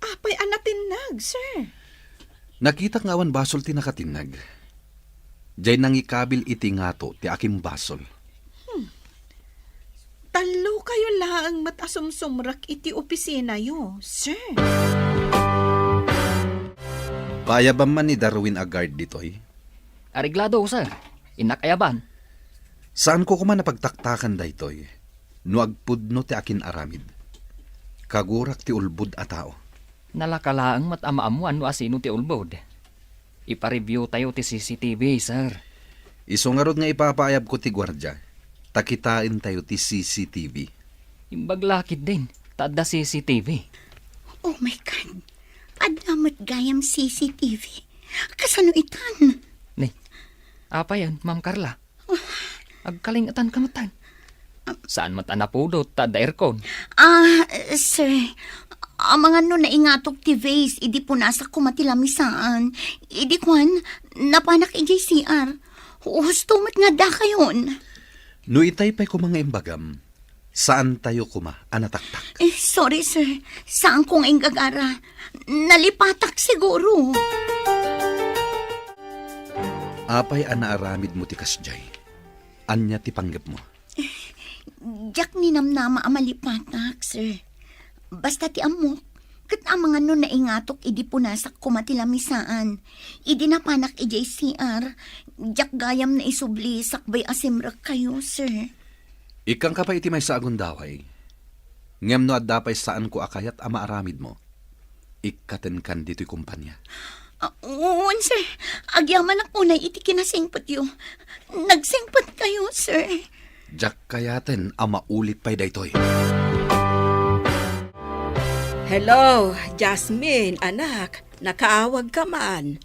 Apay a natinnag, sir? Nakitak nga awan basol ti nakatinnag. Diay nangikabil iti ngato ti akimbasol. Hmm. Tallokayo laeng met a sumsumrek iti opisinayo, sir. Paayabam man ni Darwin a guard ditoy? Areglado, sir. Innak ayaban. Saanko koma a pagtaktakan daytoy no agpudno ti akin-aramid. Kagurak ti ulbod a tao. Nalaka laeng met a maammuan no asino ti ulbod. Ipa-review tayo ti C C T V, sir. Isu ngarud nga ipapaayabko ti guardia, ta kitaentayo ti C C T V. Imbag la ketdin, ta adda C C T V. Oh my God! Adda met gayam C C T V. Kasano itan? Ni, apayen, Ma'am Carla? Agkalingetanka metten. Saan met a napudot ta adda aircon? Ah, sir, amangan no naingatok ti vase idi punasak koma ti lamisaan. Idi kuan, napanak idiay C R. Husto met nga dakayon. No itay pay koma nga imbagam, saantayo koma a nataktak. Eh, sorry, sir. Saanko nga inggagara. Nalipatak siguro. Apay a naaramidmo ti kasdiay? Ania ti panggepmo? Diak ninamnama a malipatak, sir. Basta ti ammok, ket amangan no naingatok idi punasak koma ti lamisaan. Idi napanak idiay C R, diak gayam naisubli sakbay a simrekkayo, sir. Ikkanka pay iti maysa a gundaway. Ngem no adda pay saanko a kayat a maaramidmo, ikkatenkan ditoy kompania. Ah, wen, sir. Agyamanak unay iti kinasingpetyo. Nagsingpetkayo, sir. Diak kayaten a maulit pay daytoy. Hello, Jasmine, anak. Nakaawagka man.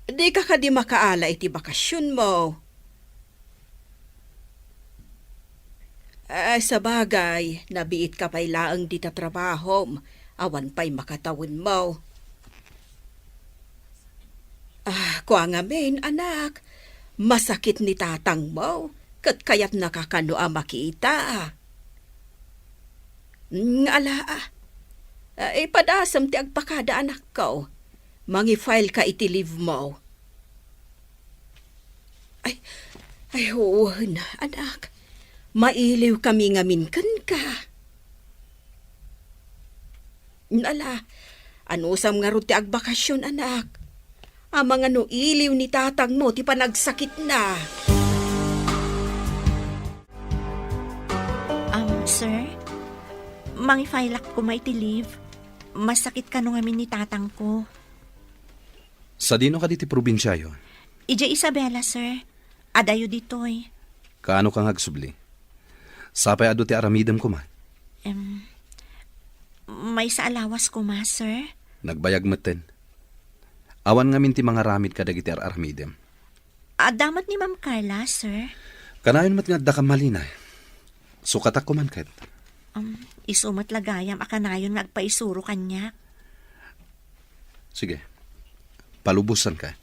Dika kadi makaala iti bakasionmo? Ah, sabagay, nabiitka pay laeng dita trabahom. Awan pay makatawenmo. Ah, kua ngamin, anak, masakit ni tatangmo, ket kayatnaka kano a makita. Mm, ala, ah. Ah, ipadasem ti agpakada, anakko. Mangi-file ka iti leave mo. Ay, ay, wen, anak. Mailiw kami ngamin kenka. Ala, anusam ngarud ti agbakasion, anak? Amangan no iliw ni tatangmo ti panagsakitna. Um, sir, mangi-file-ak koma iti leave. Masakit kano ngamin ni tatangko. Sadino kadi ti probinsiayo? Idiay Isabela, sir. Adayo ditoy. Kaano ka nga agsubli? Sapay adu ti aramidem koma. Em, Maysa a lawas koma, sir. Nagbayag metten. Awan ngamin ti mangaramid kadagiti ar-aramidem. Adda met ni Ma'am Carla, sir? Kanayon met nga addaka malina. Sukatak koman ket. Um, isu met la gayam a kanayon nga agpaisuro kaniak. Sige. Palubosanka.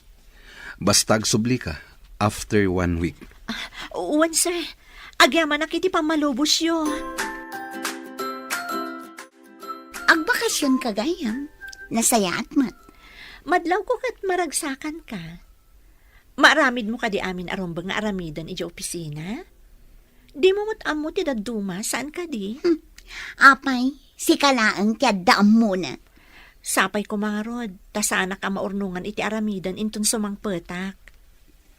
Basta agsublika after one week. Ah, wen, sir. Agyamanak iti pammalubosyo. Agbakasionka gayam. Nasayaat met. Madlawko ket maragsakanka. Maaramidmo kadi amin a rumbeng nga aramiden idiay opisina? Dimo met ammo ti dadduma, saan kadi? Hmm. Apay, sika laeng ti adda ammona. Sapay koma ngarud, ta saanak a maurnongan iti aramiden inton sumangpetak.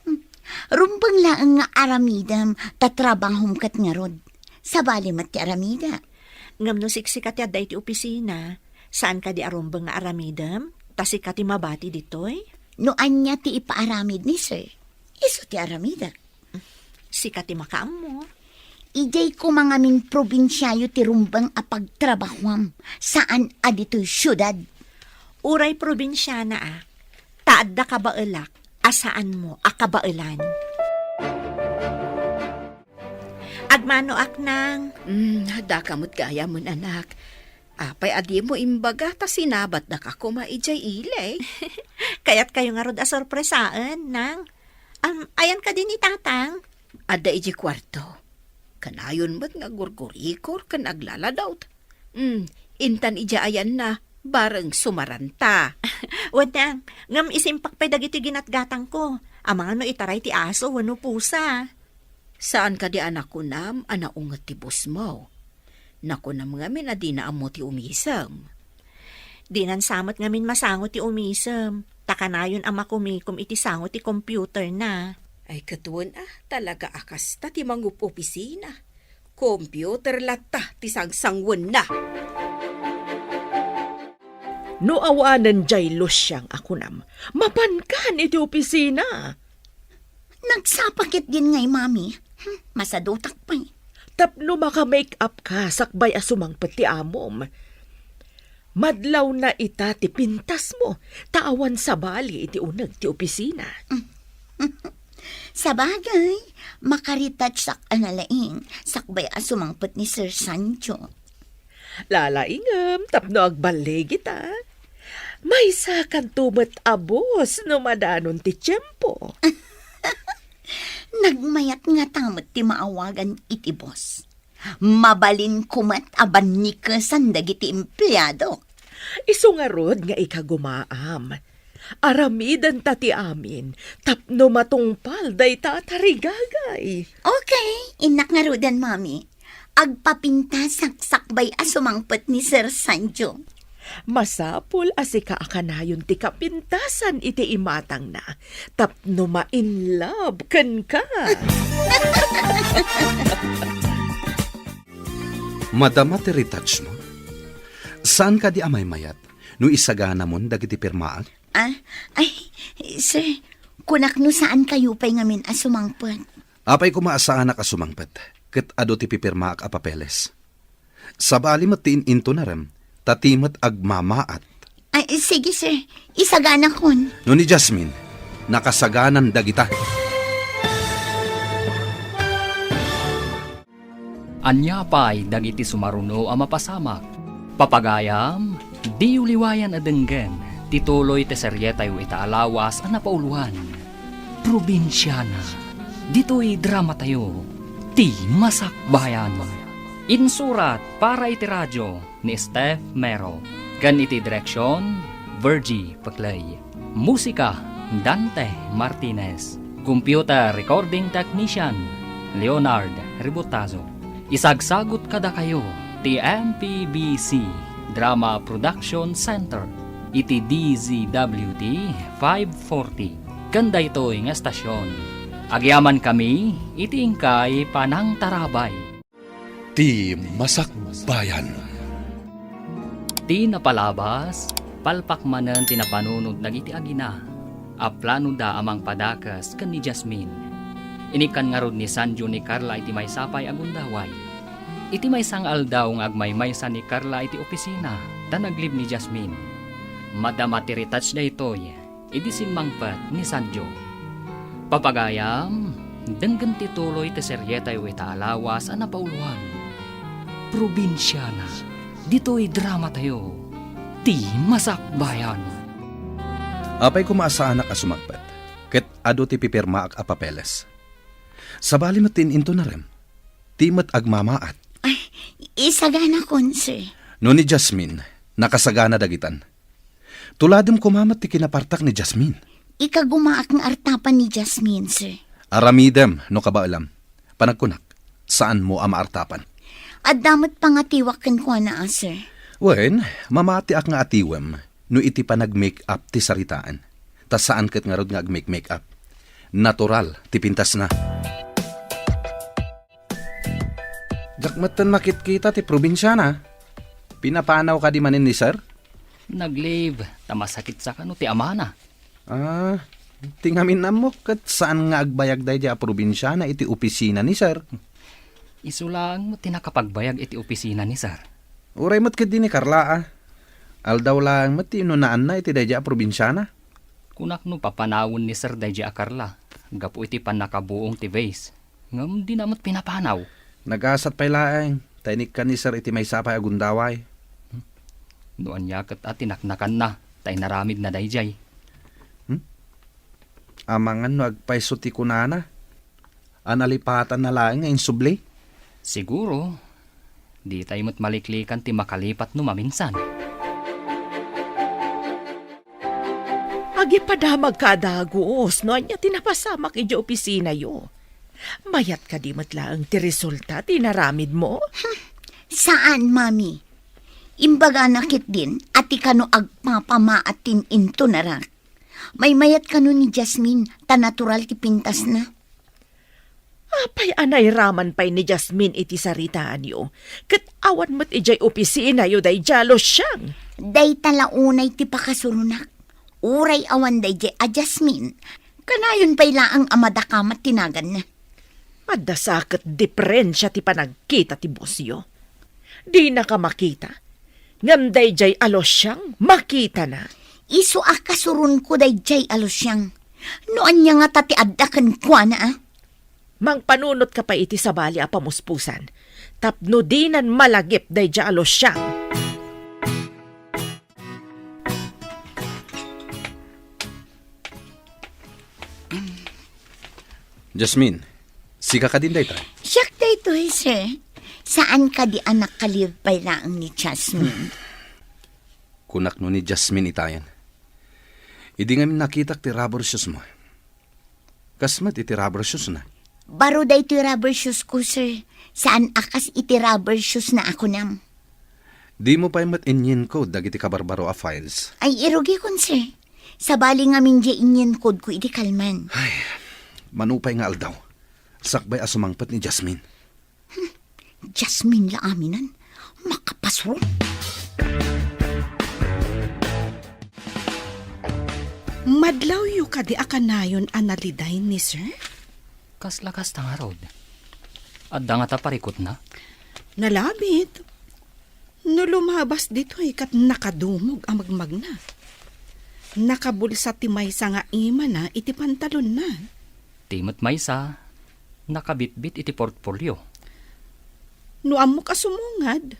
Hmm. Rumbeng laeng nga aramidem, ta trabahom ket ngarud. Sabali met ti aramida. Ngem no siksika ti adda iti opisina, saan kadi a rumbeng nga aramidem, ta sika ti mabati ditoy? No ania ti ipaaramid ni Sir, isu ti aramida. Sika ti makaammo. Idiay koma ngamin probinsiayo ti rumbeng a pagtrabahuam, saan a ditoy siudad. Uray probinsiana a, ta adda kabaelak a saanmo a kabaelan. Agmanoak, Nang. Mm, daka met gayam, anak. Apay a dimo imbaga ta sinabatdaka koma idiay ili? Kayatkayo ngarud a sorpresaen, Nang. Am, ayan kadi ni Tatang? Adda idiay kuarto. Kanayon met nga agurgurikor ken aglaladaw. Mm, intan idiay ayanna, bareng sumaranta. Wen, Nang, ngem isimpak pay dagiti ginatgatangko. Amangan no itaray ti aso wenno pusa. Saan kadi a nakunam a naunget ti bosmo? Nakunam ngamin a dina ammo ti umisem. Dinan sa met ngamin masango ti umisem, ta kanayon a makumikom iti sango ti computerna. Ay, ket wen a, talaga a kasta ti mangup-opisina. Computer latta ti sangsanguenna. No awanen diay Luciang a kunam, mapankan iti opisina. Nagsapa ketdin ngay, Mami. Hmm, masadutak pay. Tapno maka-make-up ka sakbay a sumangpet ti amom. Madlawna ita ti pintasmo, ta awan sabali iti uneg ti opisina. Sabagay, makaretouchak a nalaing, sakbay a sumangpet ni Sir Sancho. Lalaingem tapno agballigita. Maysa kanto met a boss no madanon ti tiempo. Nagmayat ngata met ti maawagan iti boss. Mabalinko met a bannikesan dagiti empleado. Isu ngarud nga ikagumaam. Aramidenta ti amin tapno matungpal dayta a tarigagay. Okay, innak ngaruden, Mami. Agpapintasak sakbay a sumangpet ni Sir Sancho. Masapul a sika a kanayon ti kapintasan iti imatangna tapno ma-in love kenka. Madama ti retouch mo? Saan kadi a maymayat no isaganamon dagiti pirmaak? Ah, ay, sir, kunak no saan kayo pay ngamin a sumangpet. Apay koma a saanak a sumangpet, ket adu ti pipirmaak a papeles. Sabali met ti in-intunarem, ta ti met agmamaat. Ay, sige, sir. Isaganakon. No ni Jasmine, nakasaganan dagita. Ania pay dagiti sumaruno a mapasamak? Papagayam, diyo liwayan a denggen ti tuloy ti serietayo ita a lawas a napauloan, Probinsiana. Ditoy dramatayo, Ti Masakbayan. Insurat para iti radio ni Steph Mero, ken iti direksion, Virgie Peclay. Musika, Dante Martinez. Computer recording technician, Leonard Ributazo. Isagsagut kadakayo ti M P B C Drama Production Center iti D Z W T five forty. Ken daytoy nga estasion, agyamankami iti inkay panangtarabay. Ti Masakbayan. Ti napalabas, palpak manen ti napanunot dagiti agina a planoda a mangpadakes ken ni Jasmine. Inikkan ngarud ni Sanjo ni Carla iti maysa pay a gundaway. Iti maysa nga aldaw nga agmaymaysa ni Carla iti opisina, ta naglib ni Jasmine. Madama ti retouch daytoy, idi simmangpet ni Sanjo. Papagayam, denggen ti tuloy ti serietayo ita a lawas a napauloan. Probinsiana, ditoy dramatayo, ti Masakbayan. Apay koma a saanak a sumangpet, ket adu ti pipirmaak a papeles. Sabali met ti in-intunarem, ti met agmamaat. Ay, isaganakon, sir. No ni Jasmine, nakasagana dagitan. Tuladem koma met ti kinapartak ni Jasmine. Ikagumaak nga artapan ni Jasmine, sir. Aramidem no kabaelam. Panagkunak, saanmo a maartapan. Adda met pangatiwak kenkuana, a, sir. Wen, mamatiak nga atiwem no iti panag-make-up ti saritaan. Ta saan ket ngarud nga ag-make-make-up. Natural ti pintasna. Diak metten makitkita ti probinsiana. Pinapanaw kadi manen ni Sir? Nag-leave, ta masakit sa kano ti amana. Ah, ti ngamin ammok ket saan nga agbayag daydiay a probinsiana iti opisina ni Sir. Isu laeng met ti nakapagbayag iti opisina ni Sir. Uray met ketdi ni Carla, a. Aldaw laeng met ti inunaanna iti daydiay a probinsiana. Kunak no papanawen ni Sir daydiay a Carla, gapu iti pannakabuong ti vase. Ngem dina met pinapanaw. Nagasat pay laeng, ta inikkan ni Sir iti maysa pay a gundaway. No ania ket a tinaknakanna, ta inaramidna daydiay. Hmm? Amangan no agpayso ti kunana, a nalipatanna laeng nga insubli? Siguro, ditay met maliklikan ti makalipat no maminsan. Agipadamagka a dagus no ania ti napasamak idiay opisinayo. Mayat kadi met laeng ti resulta ti inaramidmo? Hmm, saan, Mami. Imbagana ketdin a ti kano agpapamaat ti in-intunarak. Maymayat kano ni Jasmine, ta natural ti pintasna. Apay a nairaman pay ni Jasmine iti saritaanyo, ket awan met idiay opisinayo daydiay a Luciang? Dayta la unay ti pakasuronak. Uray awan daydiay a Jasmine, kanayon pay laeng a madakamat ti naganna. Adda sa ket diperensia ti panagkita ti bosyo. Dinaka makita, ngem daydiay a Luciang makitana. Isu a kasuronko daydiay a Luciang. No ania ngata ti adda kenkuana, a? Mangpanunotka pay iti sabali a pamuspusan, tapno dinan malagip daydiay a Luciang. Jasmine, sika kadin dayta? Siak daytoy, sir. Saan kadi a nakalive pay laeng ni Jasmine? Kunak no ni Jasmine itayen. Idi ngamin nakitak ti rubber shoes mo. Kas met iti rubber shoes na. Baro daytoy rubber shoes ko, sir. Saan a kas iti rubber shoes na a kunam. Dimo pay met inyinko dagiti kabarbaro a files. Ay, irugikon, sir. Sabali ngamin diay inyinkodko iti kalman. Ay, mano pay nga aldaw, sakbay a sumangpet ni Jasmine. Hmm, Jasmine la aminan. Makapasro. Madlawyo kadi a kanayon a naliday ni Sir? Kasla kasta ngarud. Adda ngata parikutna? Nalabit. No lumabas ditoy ket nakadumog a magmagna. Nakabulsa ti maysa nga imana iti pantalonna. Ti met maysa, nakabitbit iti portfolio. No ammok a sumungad,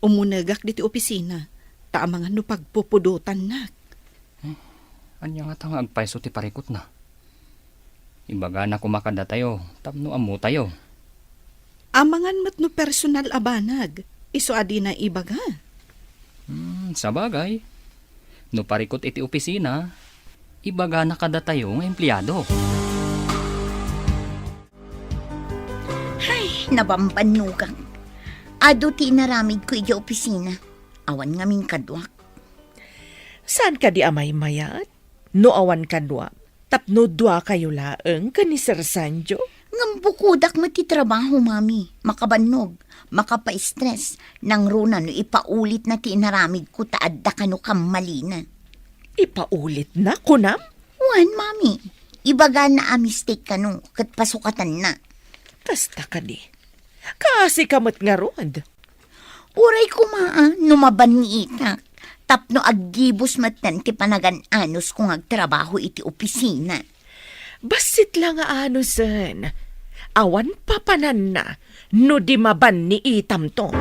umunegak ditoy opisina, ta amangan no pagpupudotannak. Eh, ania ngata nga agpayso ti parikutna? Ibagana koma kadatayo tapno ammotayo. Amangan met no personal a banag, isu a dina ibaga. Hmm, sabagay. No parikut iti opisina, ibagana kadatayo nga empleado. Ay, nabambannogak. Adu ti inaramidko idiay opisina. Awan ngamin kaduak. Saan kadi a maymayat? No awan kaduak, tapno duakayo laeng ken ni Sir Sanjo? Ngem bukodak met ti trabaho, Mami. Makabannog, makapaistres, nangruna no ipaulitna ti inaramidko ta adda kano kammalina. Ipaulitna, kunam? Wen, Mami. Ibagana a mistake kano, ket pasukatanna. Kasta kadi. Kaasika met ngarud. Uray koma, a, no mabanniitak, tapno aggibus metten ti panagan-anusko nga agtrabaho iti opisina. Bassit la nga anusen. Awan papananna no di mabanniitamto.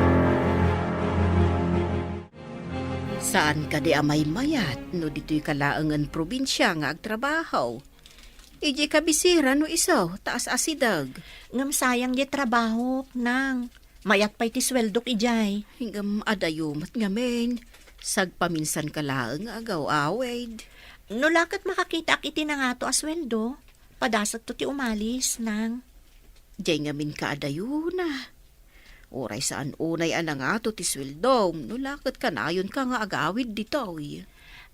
Saan kadi a maymayat no ditoyka laengen probinsia nga agtrabaho? Idiay kabisera no isu, ta as-asideg. Ngem sayang diay trabahok, nang. Mayat pay ti sueldok idiay. Ngem adayo met ngamin. Sagpaminsanka laeng nga agaw-awid. No la ket makakitaak iti nangato a sueldo, padasekto ti umalis, nang. Diay ngamin kaadayona. Uray saan unay a nangato ti sueldom, no la ket kanayonka nga agawid ditoy.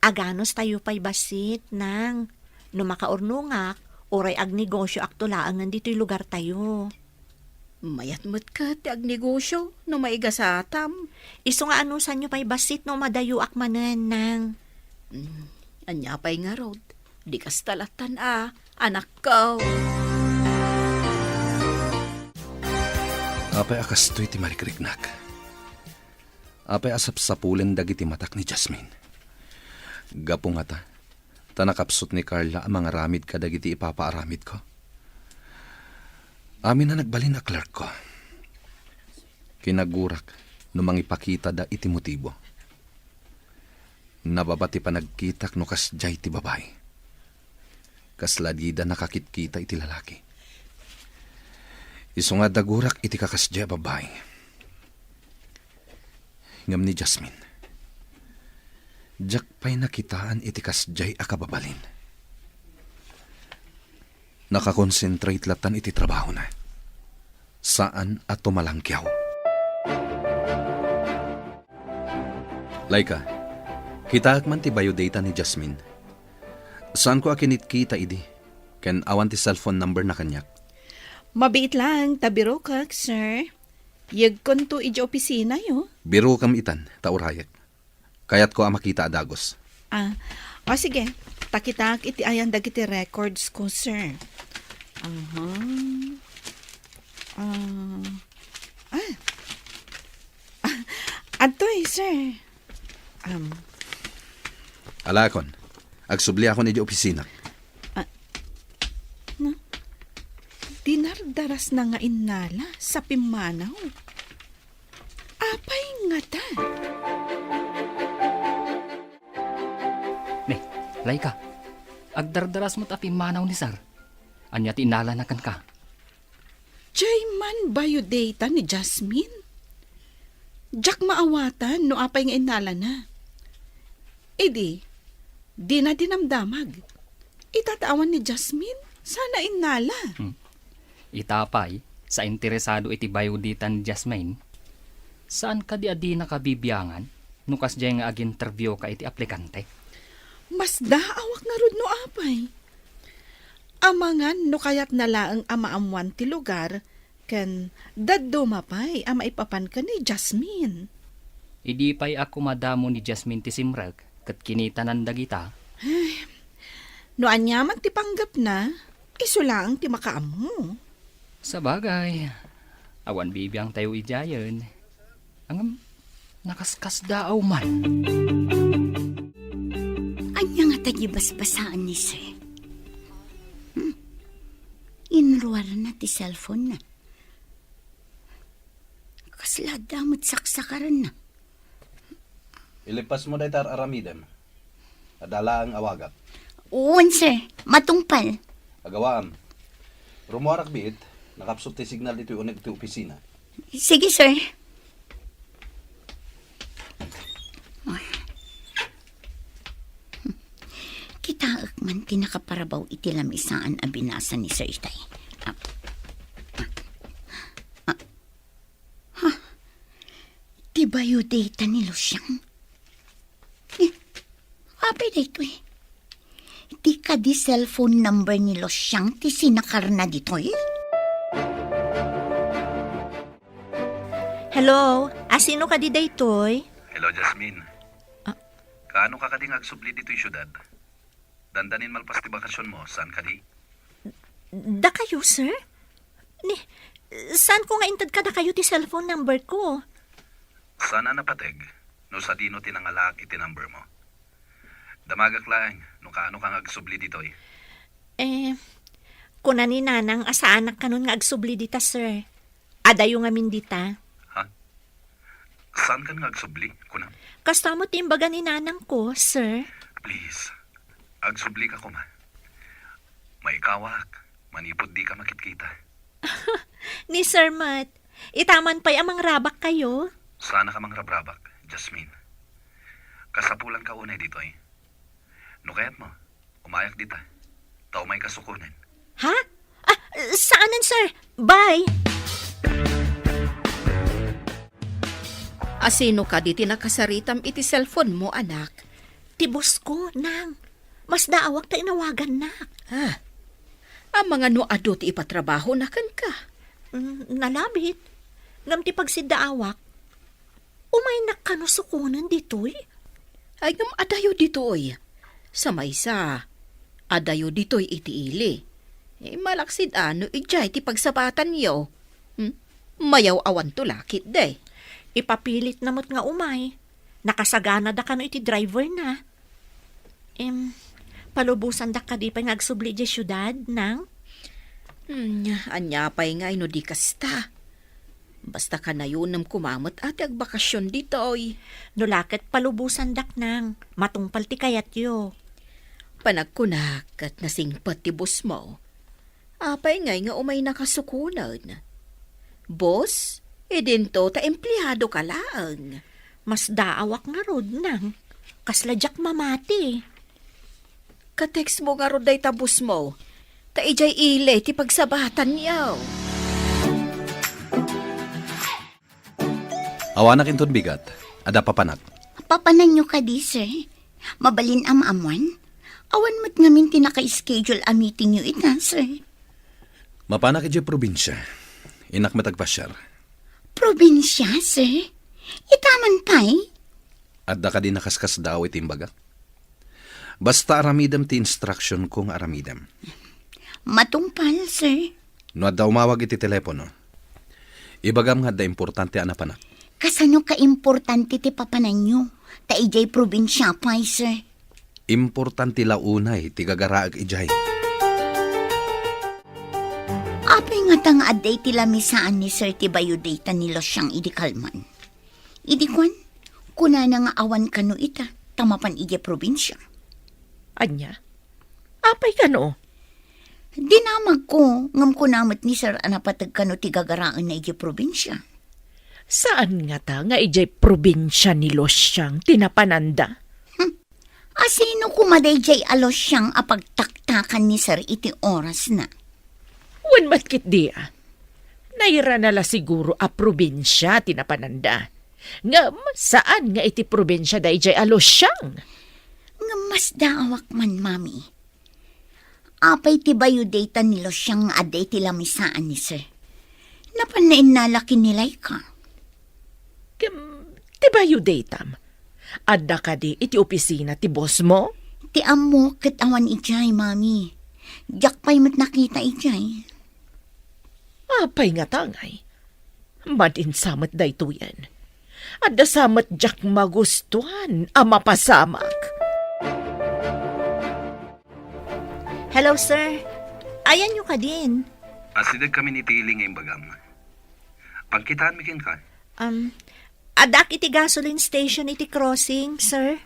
Aganustayo pay bassit, nang. No makaurnongak, uray agnegosioakto laengen ditoy lugartayo. Mayat met ket ti agnegosio no maigasatam. Isu nga anusanyo pay bassit no madayoak manen, nang. Mm, ania pay ngarud? Di kasta lattan a, anakko. Apay a kastoy ti marikriknak? Apay a sapsapulen dagiti matak ni Jasmine? Gapu ngata, ta nakapsut ni Carla a mangaramid kadagiti ipapaaramidko. Amin a nagbalin a clerkko. Kinagurak no mangipakitada iti motibo. Nababa ti panagkitak no kasdiay ti babai. Kasla dida nakakitkita iti lalaki. Isu nga dagurak iti kakasdiay a babai. Ngem ni Jasmine, diak pay nakitaan iti kasdiay a kababalin. Nakakonsentrate lattan iti trabahona. Saan a tumalangkiaw. Laika, kitaek man ti biodata ni Jasmine. Saanko a kinitkita idi, ken awan ti cellphone number na kaniak. Mabiit laeng ta birokak, sir. Yegkonto idiay opisinayo. Birokam itan, ta urayek. Kayatko a makita a dagus. Ah, o sige. Ta kitaek iti ayan dagiti records ko, sir. Aha. Ah. Ah. Ah, adtoy, sir. Um. Alakon, agsubliakon idiay opisina. Ah, na, dinardarasna nga innala sa pimmanaw. Apay ngata? Ne, Laika, agdardaras met a pimmanaw ni Sir. Ania ti innalana kenka? Diay man biodata ni Jasmine? Diak maawatan no apay nga innalana. Idi, dina dinamdamag. Ita ta awan ni Jasmine, saan a innala. Hmm. Ita pay, sa interesado iti biodata ni Jasmine, saan kadi a dinaka bibiangan no kasdiay nga aginterviewka iti aplikante? Masdaawak ngarud no apay. Amangan no kayatna laeng a maammuan ti lugar ken dadduma pay a maipapan ken ni Jasmine. Idi pay a kumadamo ni Jasmine ti simrek ket kinitanan dagita. Ay, no aniaman ti panggepna, isu laeng ti makaammo. Sabagay, awan bibiangtayo idiayen. Ngem, nakaskasdaaw man. Ania ngata ti basbasaan ni Sir? Hmm? Inruarna ti cellphone-na. Kasla adda met saksakarenna. Ilipasmo dayta ar-aramidem. Adda laeng awagak. Wen, sir. Matungpal. Agawaam. Rummuarak biit, nakapsut ti signal ditoy uneg ti opisina. Sige, sir. Kitaek man ti nakaparabaw iti lamisaan a binasa ni Sir itay. Ah. Ah. Ha? Ti biodata ni Lucian? Eh, apay daytoy? Ti kadi cellphone number ni Lucian ti sinakarna ditoy? Hello, asino kadi daytoy? Hello, Jasmine. Ah. Kaano ka kadi nga agsubli ditoy siudad? Dandanin malpas ti bakasionmo, saan kadi? Dakayo, sir? Ni, Saanko nga inted kadakayo ti cellphone number ko? Saan a napateg no sadino ti nangalaak iti number mo. Damagak laeng no kaano ka nga agsubli ditoy. Eh, kuna ni Nanang a saanak kanon nga agsubli dita, sir. Adayo ngamin dita. Ha? Saankan nga agsubli, kunam? Kasta met ti imbaga ni Nanang ko, sir. Please, agsubli ka koma. Maikawak, manipud di ka makitkita. Ni Sir met, ita man pay a mangrabak kayo? Saanak a mangrabrabak, Jasmine. Kasapulan ka unay ditoy. No kayat mo, umayak dita. Ta umay ka sukonen. Ha? Ah, saanen, sir. Bye! Asino kadi ti nakasaritam iti cellphone mo, anak? Ti boss ko, nang. Masdaawak ta inawagannak. Ah, amangan no adu ti ipatrabahona kenka? Mm, nalabit. Ngem ti pagsiddaawak, umaynak kano sukonen ditoy? Ay, ngem adayo ditoy. Sa maysa, adayo ditoy iti ili. Eh, malaksid a no idiay ti pagsabatanyo. Hmm? Mayaw-awanto la ketdi. Ipapilitna met nga umay. Nakasaganada kano iti driverna. Em, palubosandak kadi pay nga agsubli idiay siudad, nang? Hmm, ania pay ngay no di kasta? Basta kanayonem koma met a ti agbakasion ditoy. No la ket palubosandak, nang, matungpal ti kayatyo. Panagkunak ket nasingpet ti boss mo. Apay ngay nga umaynaka sukonen? Boss, idinto ta empleado ka laeng. Masdaawak ngarud, nang. Kasla diak mamati. Ka-text mo ngarud dayta boss mo. Ta idiay ili ti pagsabatanyo. Awanak inton bigat, adda papanak. Papananyo kadi, sir? Mabalin a maammuan? Awan met ngamin ti naka-schedule a meetingyo ita, sir. Mapanak idiay probinsia. Innak met agpasiar. Probinsia, sir? Ita man pay? Adda kadi nakaskasdaaw iti imbagak? Basta aramidem ti instruction ko nga aramidem. Matungpal, sir. No adda umawag iti telepono, ibagam nga adda importante a napanak. Kasano kaimportante ti papananyo? Ta idiay probinsia pay, sir. Importante la unay ti gagaraek idiay. Apay ngata nga adda iti lamisaan ni sir ti biodata ni Luciang idi kalman? Idi kuan, kunana nga awan kano ita, ta mapan idiay probinsia. Ania? Apay kano? Dinamagko, ngem kuna met ni sir a napateg kano ti gagaraenna idiay probinsia. Saan ngata nga idiay probinsia ni Luciang ti napananda? Hmm. Asino koma daydiay a Luciang a pagtaktakan ni sir iti orasna? Wen met ketdi a. Nairana la siguro a probinsia ti napananda. Ngem saan nga iti probinsia daydiay a Luciang. Ngem masdaawak man, Mami. Apay ti biodata ni Luciang nga adda iti lamisaan ni sir? Napan nainnala ken ni Laika. Kem, ti biodatam, adda kadi iti opisina ti boss mo? Ti ammok ket awan idiay, Mami. Diak pay met nakita idiay. Apay ngata ngay? Madin sa met daytoyen. Adda sa met diak magustuan a mapasamak. Hello, sir. Ayanyo kadin? Asideg kami ni Tili nga imbagam. Pagkitaanmi kenka. Um, addak iti gasoline station iti crossing, sir.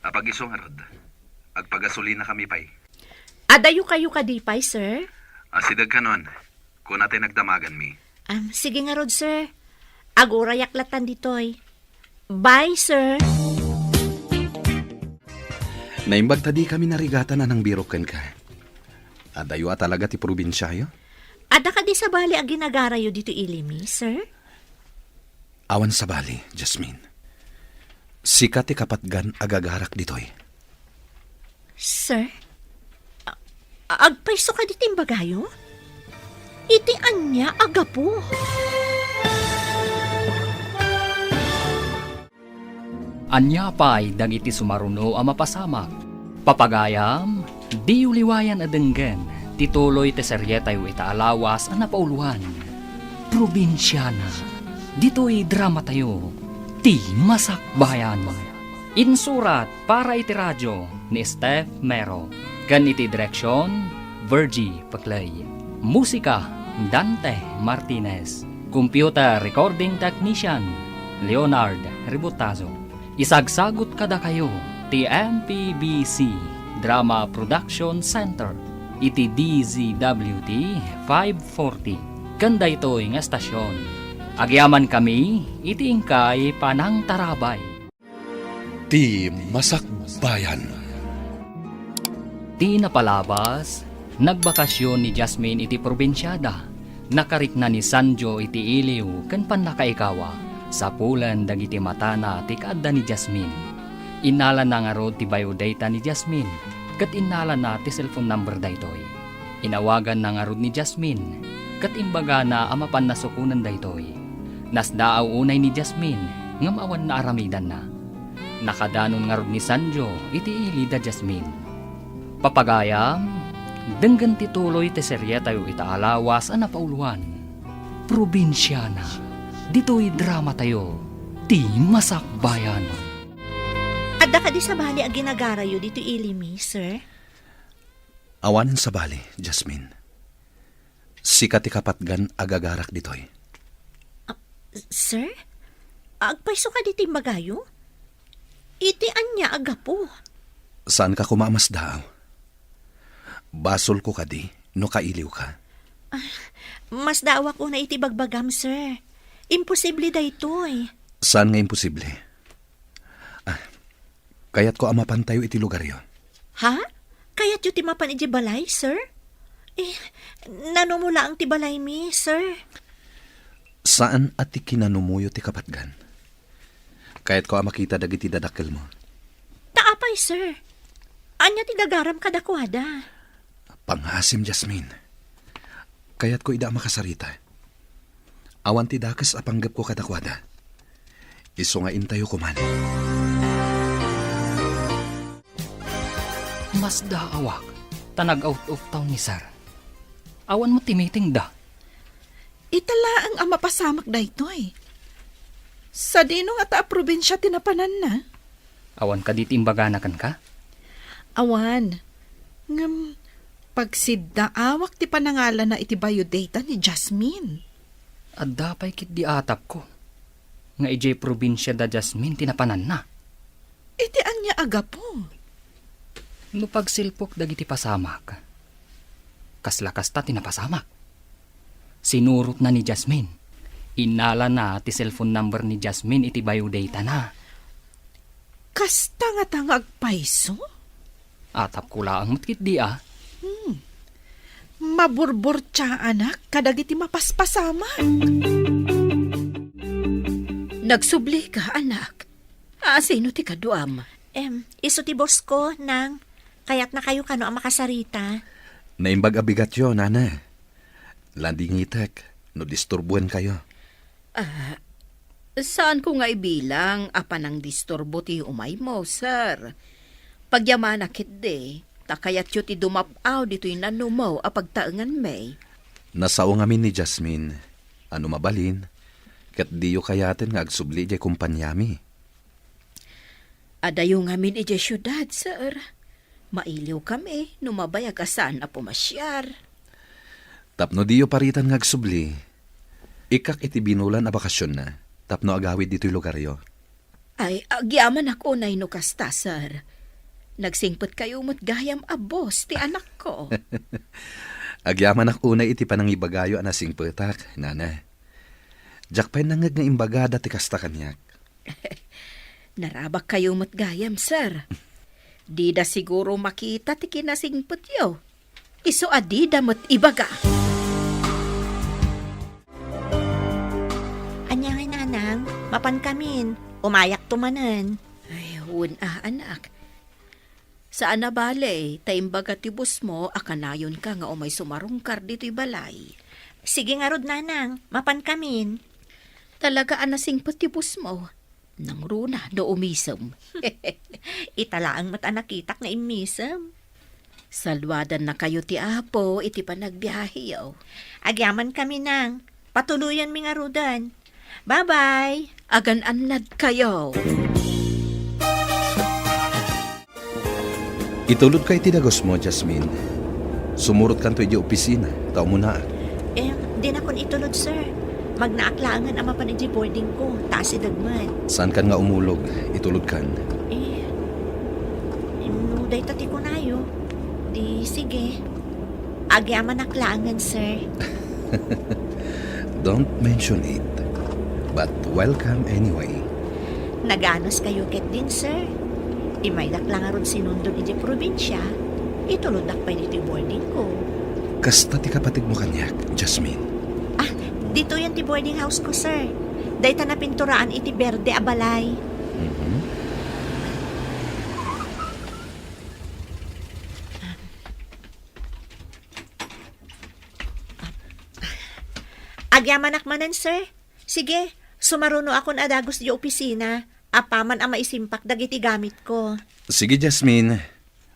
Apag-isu ngarud. Agpagasolina kami pay. Adayo kayo kadi pay, sir? Asideg kanon. Kuna tay nagdamaganmi. Um, sige ngarud, sir. Agurayak latan ditoy. Bye, sir. Naimbag ta di kami narigatan a nangbirok kenka. Adayo a talaga ti probinsiayo? Adda kadi sabali a ginagarayo ditoy ilimi, sir? Awan sabali, Jasmine. Sika ti kapatgan a gagarak ditoy. Sir? A-, agpayso kadi ti imbagayo? Iti ania a gapu? Ania pay dagiti sumaruno a mapasamak? Papagayam, diyo liwayan a denggen ti tuloy ti serietayo ita a lawas a napauloan. Probinsiana. Ditoy dramatayo, Ti Masakbayan. Insurat para iti radio ni Steph Mero, ken iti direksyon, Virgie Peclay. Musika, Dante Martinez. Computer recording technician, Leonard Ributazo. Isagsagut kadakayo ti M P B C Drama Production Center iti D Z W T five forty. Ken daytoy nga estasion, agyamankami iti inkay panangtarabay. Ti Masakbayan. Ti napalabas, nagbakasyon ni Jasmine iti probinsiada. Nakarikna ni Sanjo iti iliw ken pannakaikawa. Sapulen dagiti matana ti kaadda ni Jasmine. Innalana ngarud ti biodata ni Jasmine, ket innalana ti cellphone number daytoy. Inawaganna ngarud ni Jasmine, ket imbagana a mapanna sukonen daytoy. Nasdaaw unay ni Jasmine, ngem awan naaramidanna. Nakadanon ngarud ni Sanjo iti ili da Jasmine. Papagayam, denggen ti tuloy ti serietayo ita a lawas a napauloan. Probinsiana, ditoy dramatayo, Ti Masakbayan. Adda kadi sabali a ginagarayo ditoy ili mi, sir? Awanen sabali, Jasmine. Sika ti kapatgan a gagarak ditoy. Ah, sir? Agpayso kadi ti imbagayo? Iti ania a gapu? Saanka koma a masdaaw? Basolko kadi no kailiwka? Ah, masdaawak unay iti bagbagam, sir. Imposible daytoy. Saan nga imposible? Ah, kayatko a mapantayo iti lugaryo. Ha? Kayatyo ti mapan idiay balay, sir? Eh, nanumo laeng ti balaymi, sir. Saan a ti kinanumoyo ti kapatgan. Kayatko a makita dagiti dadakkelmo. Ta apay, sir? Ania ti gagaram kadakuada? Pangngaasim, Jasmine. Kayatko ida a makasarita. Awan ti dakes a panggepko kadakuada. Isu nga intayo koman. Masdaawak, ta nag-out of town ni Sir. Awan met ti meeting da. Ita laeng a mapasamak daytoy. Sadino ngata a probinsia ti napananna? Awan kadi ti imbagana kenka? Awan. Ngem, pagsiddaawak ti panangalana iti biodata ni Jasmine. Adda pay ketdi atapko nga idiay probinsia da Jasmine ti napananna. Iti ania a gapu? No pagsilpok dagiti pasamak, kasla kasta ti napasamak. Sinurotna ni Jasmine. Innalana ti cellphone number ni Jasmine iti biodatana. Kasta ngata nga agpayso? Atapko laeng met ketdi a. Hmm. Maburburtiaanak kadagiti mapaspasamak. Nagsublika, anak. A, sino ti kaduam? Em, isu ti boss ko, Nang. Kayatnakayo kano a makasarita? Naimbag a bigatyo, Nana. Ladingitek no disturboenkayo. Ah, saanko nga ibilang a panangdisturbo ti umaymo, sir. Pagyamanak ketdi, ta kayatyo ti dumab-aw ditoy nanumo a pagtaenganmi. Nasao ngamin ni Jasmine a no mabalin, ket diyo kayaten nga agsubli idiay kompaniami. Adayo ngamin idiay siudad, sir. Mailiwkami no mabayag a saan a pumasiar. Tapno diyo paritan nga agsubli, ikkak iti binulan a bakasionna tapno agawid ditoy lugaryo. Ay, agyamanak unay no kasta, sir. Nagsingpetkayo met gayam a boss ti anakko. Agyamanak unay iti panangibagayo a nasingpetak, Nana. Diak pay nangngeg nga imbagada ti kasta kaniak. Narabakkayo met gayam, sir. Dida siguro makita ti kinasingpetyo. Isu a dida met ibaga. Ania ngay, Nanang? Mapankamin. Umayakto manen. Ay, wen a, anak. Saan a bale, ta imbaga ti boss mo a kanayonka nga umay sumarungkar ditoy balay. Sige ngarud, Nanang, mapankamin. Talaga a nasingpet ti boss mo. Nangruna no umisem. Ita laeng met a nakitak nga immisem. Saluadannakayo ti Apo iti panagbiaheyo. Agyamankami, Nang. Patuloyanmi ngaruden. Bye-bye! Agan-annadkayo! Itulodka iti dagusmo, Jasmine. Sumurotkanto idiay opisina, ta umunaak. Eh, dinakon itulod, sir. Magnaak laengen a mapan idiay boardingko, ta asideg met. Saankan nga umulog, itulodkan. Eh, no dayta ti kunayo, di sige. Agyamanak laengen, sir. Don't mention it. But welcome anyway. Naganuskayo ketdin, sir. Imaydak la ngarud sinundon idiay probinsia, ituloddak pay ditoy boardingko. Kasta ti kapatedmo kaniak, Jasmine. Ah, ditoyen ti boarding house ko, sir. Dayta napinturaan iti berde a balay. Mhm. Agyamanak manen, sir. Sige, sumarunoakon a dagus idiay opisina, apaman a maisimpak dagiti gamitko. Sige, Jasmine.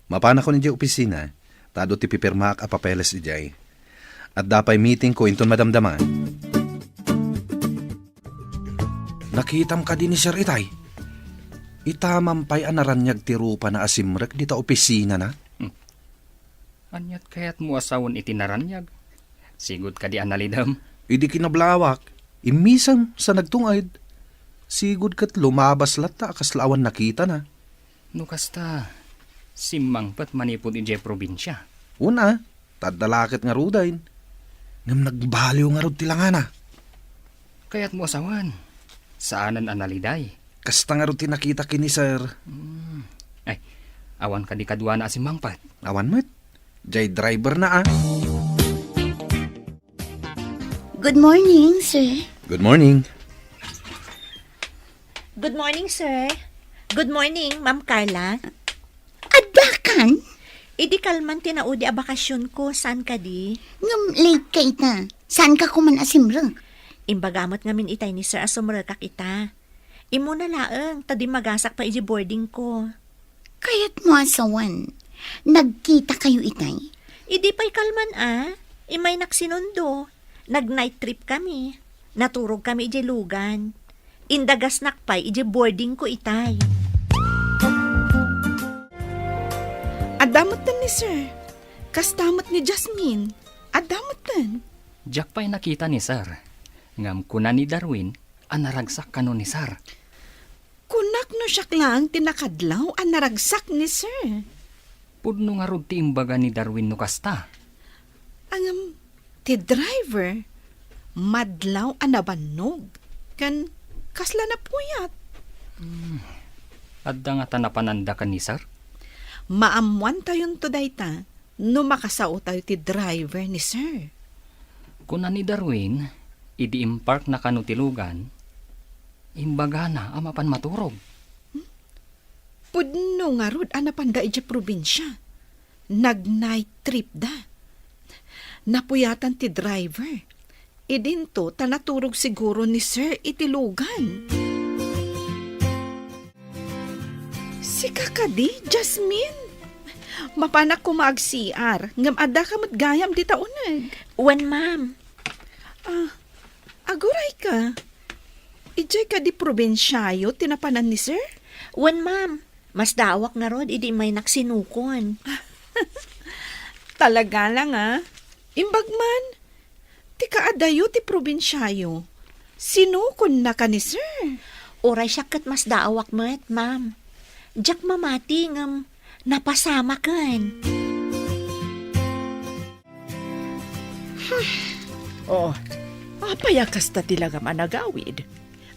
Mapanakon idiay opisina, ta adu ti pipirmaak a papeles idiay. Adda pay meetingko inton madamdama. Nakitam kadi ni Sir itay? Itamam pay a naraniag ti rupana a simrek dita opisinana? Hmm. Aniat kayatmo a sawen iti naraniag? Sigud kadi a nalidem? Idi kinablawak, immisem sa nagtunged. Sigud ket lumabas latta a kasla awan nakitana. No kasta, simmangpet manipud idiay probinsia. Una, ta adda la ket ngaruden. Ngem nagbaliw ngarud ti langana. Kayatmo a sawen, saanen a naliday? Kasta ngarud ti nakita ken ni Sir. Hmm. Ay, awan kadi kaduana a simmangpet? Awan met. Jay driver na, ah. Good morning, sir. Good morning. Good morning, sir. Good morning, Ma'am Carla. Addakan? Idi kalman ti naudi a bakasionko, saan kadi? Ngem late ka ita. Saan ka kuman a simrek? Imbaga met ngamin itay ni sir a sumrekak ita. Immuna laeng, ta dimmagasak pay idiay boardingko. Kayatmo a sawen, nagkitakayo itay? Idi pay kalman a, immaynak sinundo. Nag-night trip kami. Naturog kami idiay lugan. Indagasnak pay idiay boardingko itay. Adda metten ni sir. Kasta met ni Jasmine. Adda metten. Diak pay nakita ni sir. Ngem kuna ni Darwin a naragsak kano ni sir. Kunak no siak laeng ti nakadlaw a naragsak ni sir. Pudno ngarud ti imbaga ni Darwin no kasta. Ngem, ti driver, madlaw a nabannog, ken kasla napuyat. Hmm. Adda ngata napananda ken ni sir? Maammoantayonto dayta no makasaotayo ti driver ni sir. Kuna ni Darwin, idi imparkna kano ti lugan, imbagana a mapan maturog. Hmm? Pudno ngarud a napanda idiay probinsia. Nag-night trip da. Napuyatan ti driver. Idinto ta naturog siguro ni sir iti lugan. Sika kadi, Jasmine? Mapanak koma ag-C R, ngem addaka met gayam dita uneg. Wen, ma'am. Ah, aguray ka. Idiay kadi probinsiayo ti napanan ni sir? Wen, ma'am. Masdaawak ngarud idi immaynak sinukon. Talaga lang, ah. Imbag man, ti kaadayo ti probinsiayo. Sinukonnaka ni sir. Uray siak ket masdaawak met, ma'am. Diak mamati ngem napasamaken. Oh, apay a kasta ti langam a nagawid?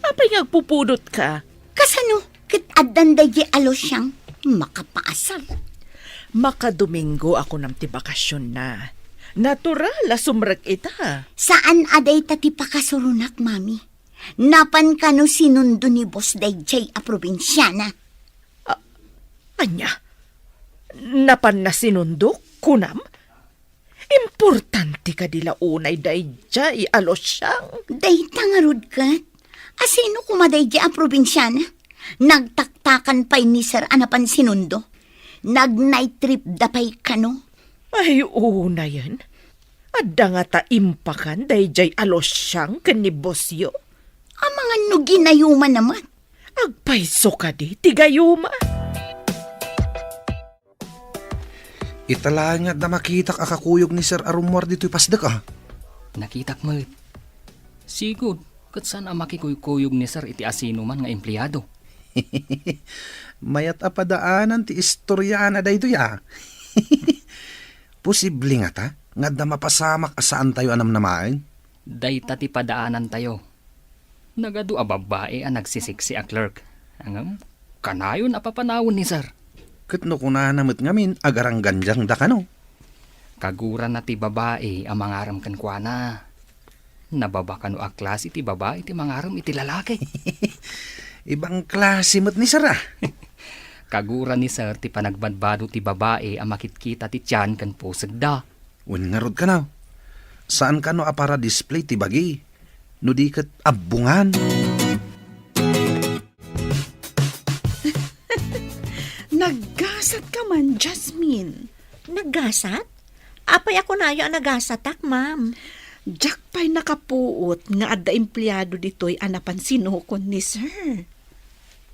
Apay nga agpupudotka? Kasano ket addan daydiay a Luciang makapaasar? Makadomingo a kunam ti bakasionna. Natural a sumrek ita. Saan a dayta ti pakasuronak, Mami. Napan kano sinundo ni Boss daydiay a probinsiana. A-, ania? Napanna sinundo, kunam? Importante kadi la unay daydiay a Luciang? Dayta ngarud ket, asino koma daydiay a probinsiana? Nagtaktakan pay ni sir a napan sinundo. Nag-night trip da pay kano. Ay, unayen. Adda ngata impakan daydiay a Luciang ken ni bossyo? Amangan no ginayuma naman. Agpayso kadi ti gayuma? Ita laeng nga adda makitak a kakuyog ni Sir a rummuar ditoy pasdek, a. Nakitak met. Sigud, ket saan a makikuykuyog ni Sir iti asinoman nga empleado. Mayat a padaanan ti istoriana daytoy, a. Posible ngata nga adda mapasamak a saantayo a namnamaen? Dayta ti padaanantayo. Nagadu a babbai a nagsisiksi a clerk. Ngem, kanayon a papanawen ni Sir. Ket no kunana met ngamin, agaranggandiangda kano? Kagurana ti babai a mangarem kenkuana. Nababa kano a klase ti babai ti mangarem iti lalaki. Ibang klase met ni Sir, a. Kagura ni Sir ti panagbadbado ti babai a makitkita ti tian ken pusegda. Wen ngarud kano, saan kano a para display ti bagi, no di ket abbongan? Naggasat ka man, Jasmine. Naggasat? Apay a kunayo a nagasatak, ma'am? Diak pay nakapuot nga adda empleado ditoy a napan sinukon ni Sir.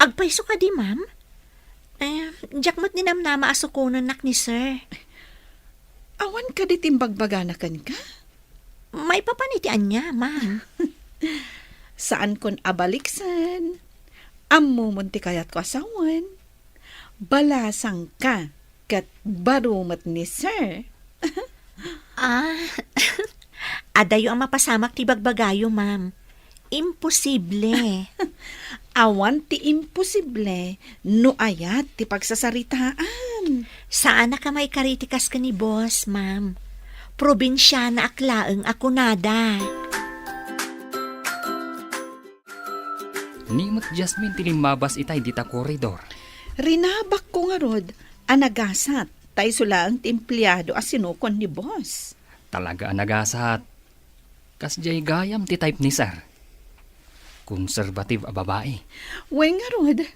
Agpayso kadi, ma'am? Eh, diak met ninamnama a sukonennak ni Sir. Awan kadi ti imbagbagana kenka? Maipapan iti ania, ma'am? Saankon a baliksen. Ammomon ti kayatko a sawen. Balasangka ket baro met ni Sir. Ah, adayo a mapasamak ti bagbagayo, ma'am. Imposible. Awan ti imposible no ayat ti pagsasaritaan. Saanak a maikari ti kas ken ni boss, ma'am. Probinsianaak laeng a kunada. Ni met Jasmine ti limmabas itay dita koridor. Rinabakko ngarud a nagasat ta isu laeng ti empleado a sinukon ni boss. Talaga a nagasat. Kasdiay gayam ti type ni Sir. Conservative a babai. Wen ngarud,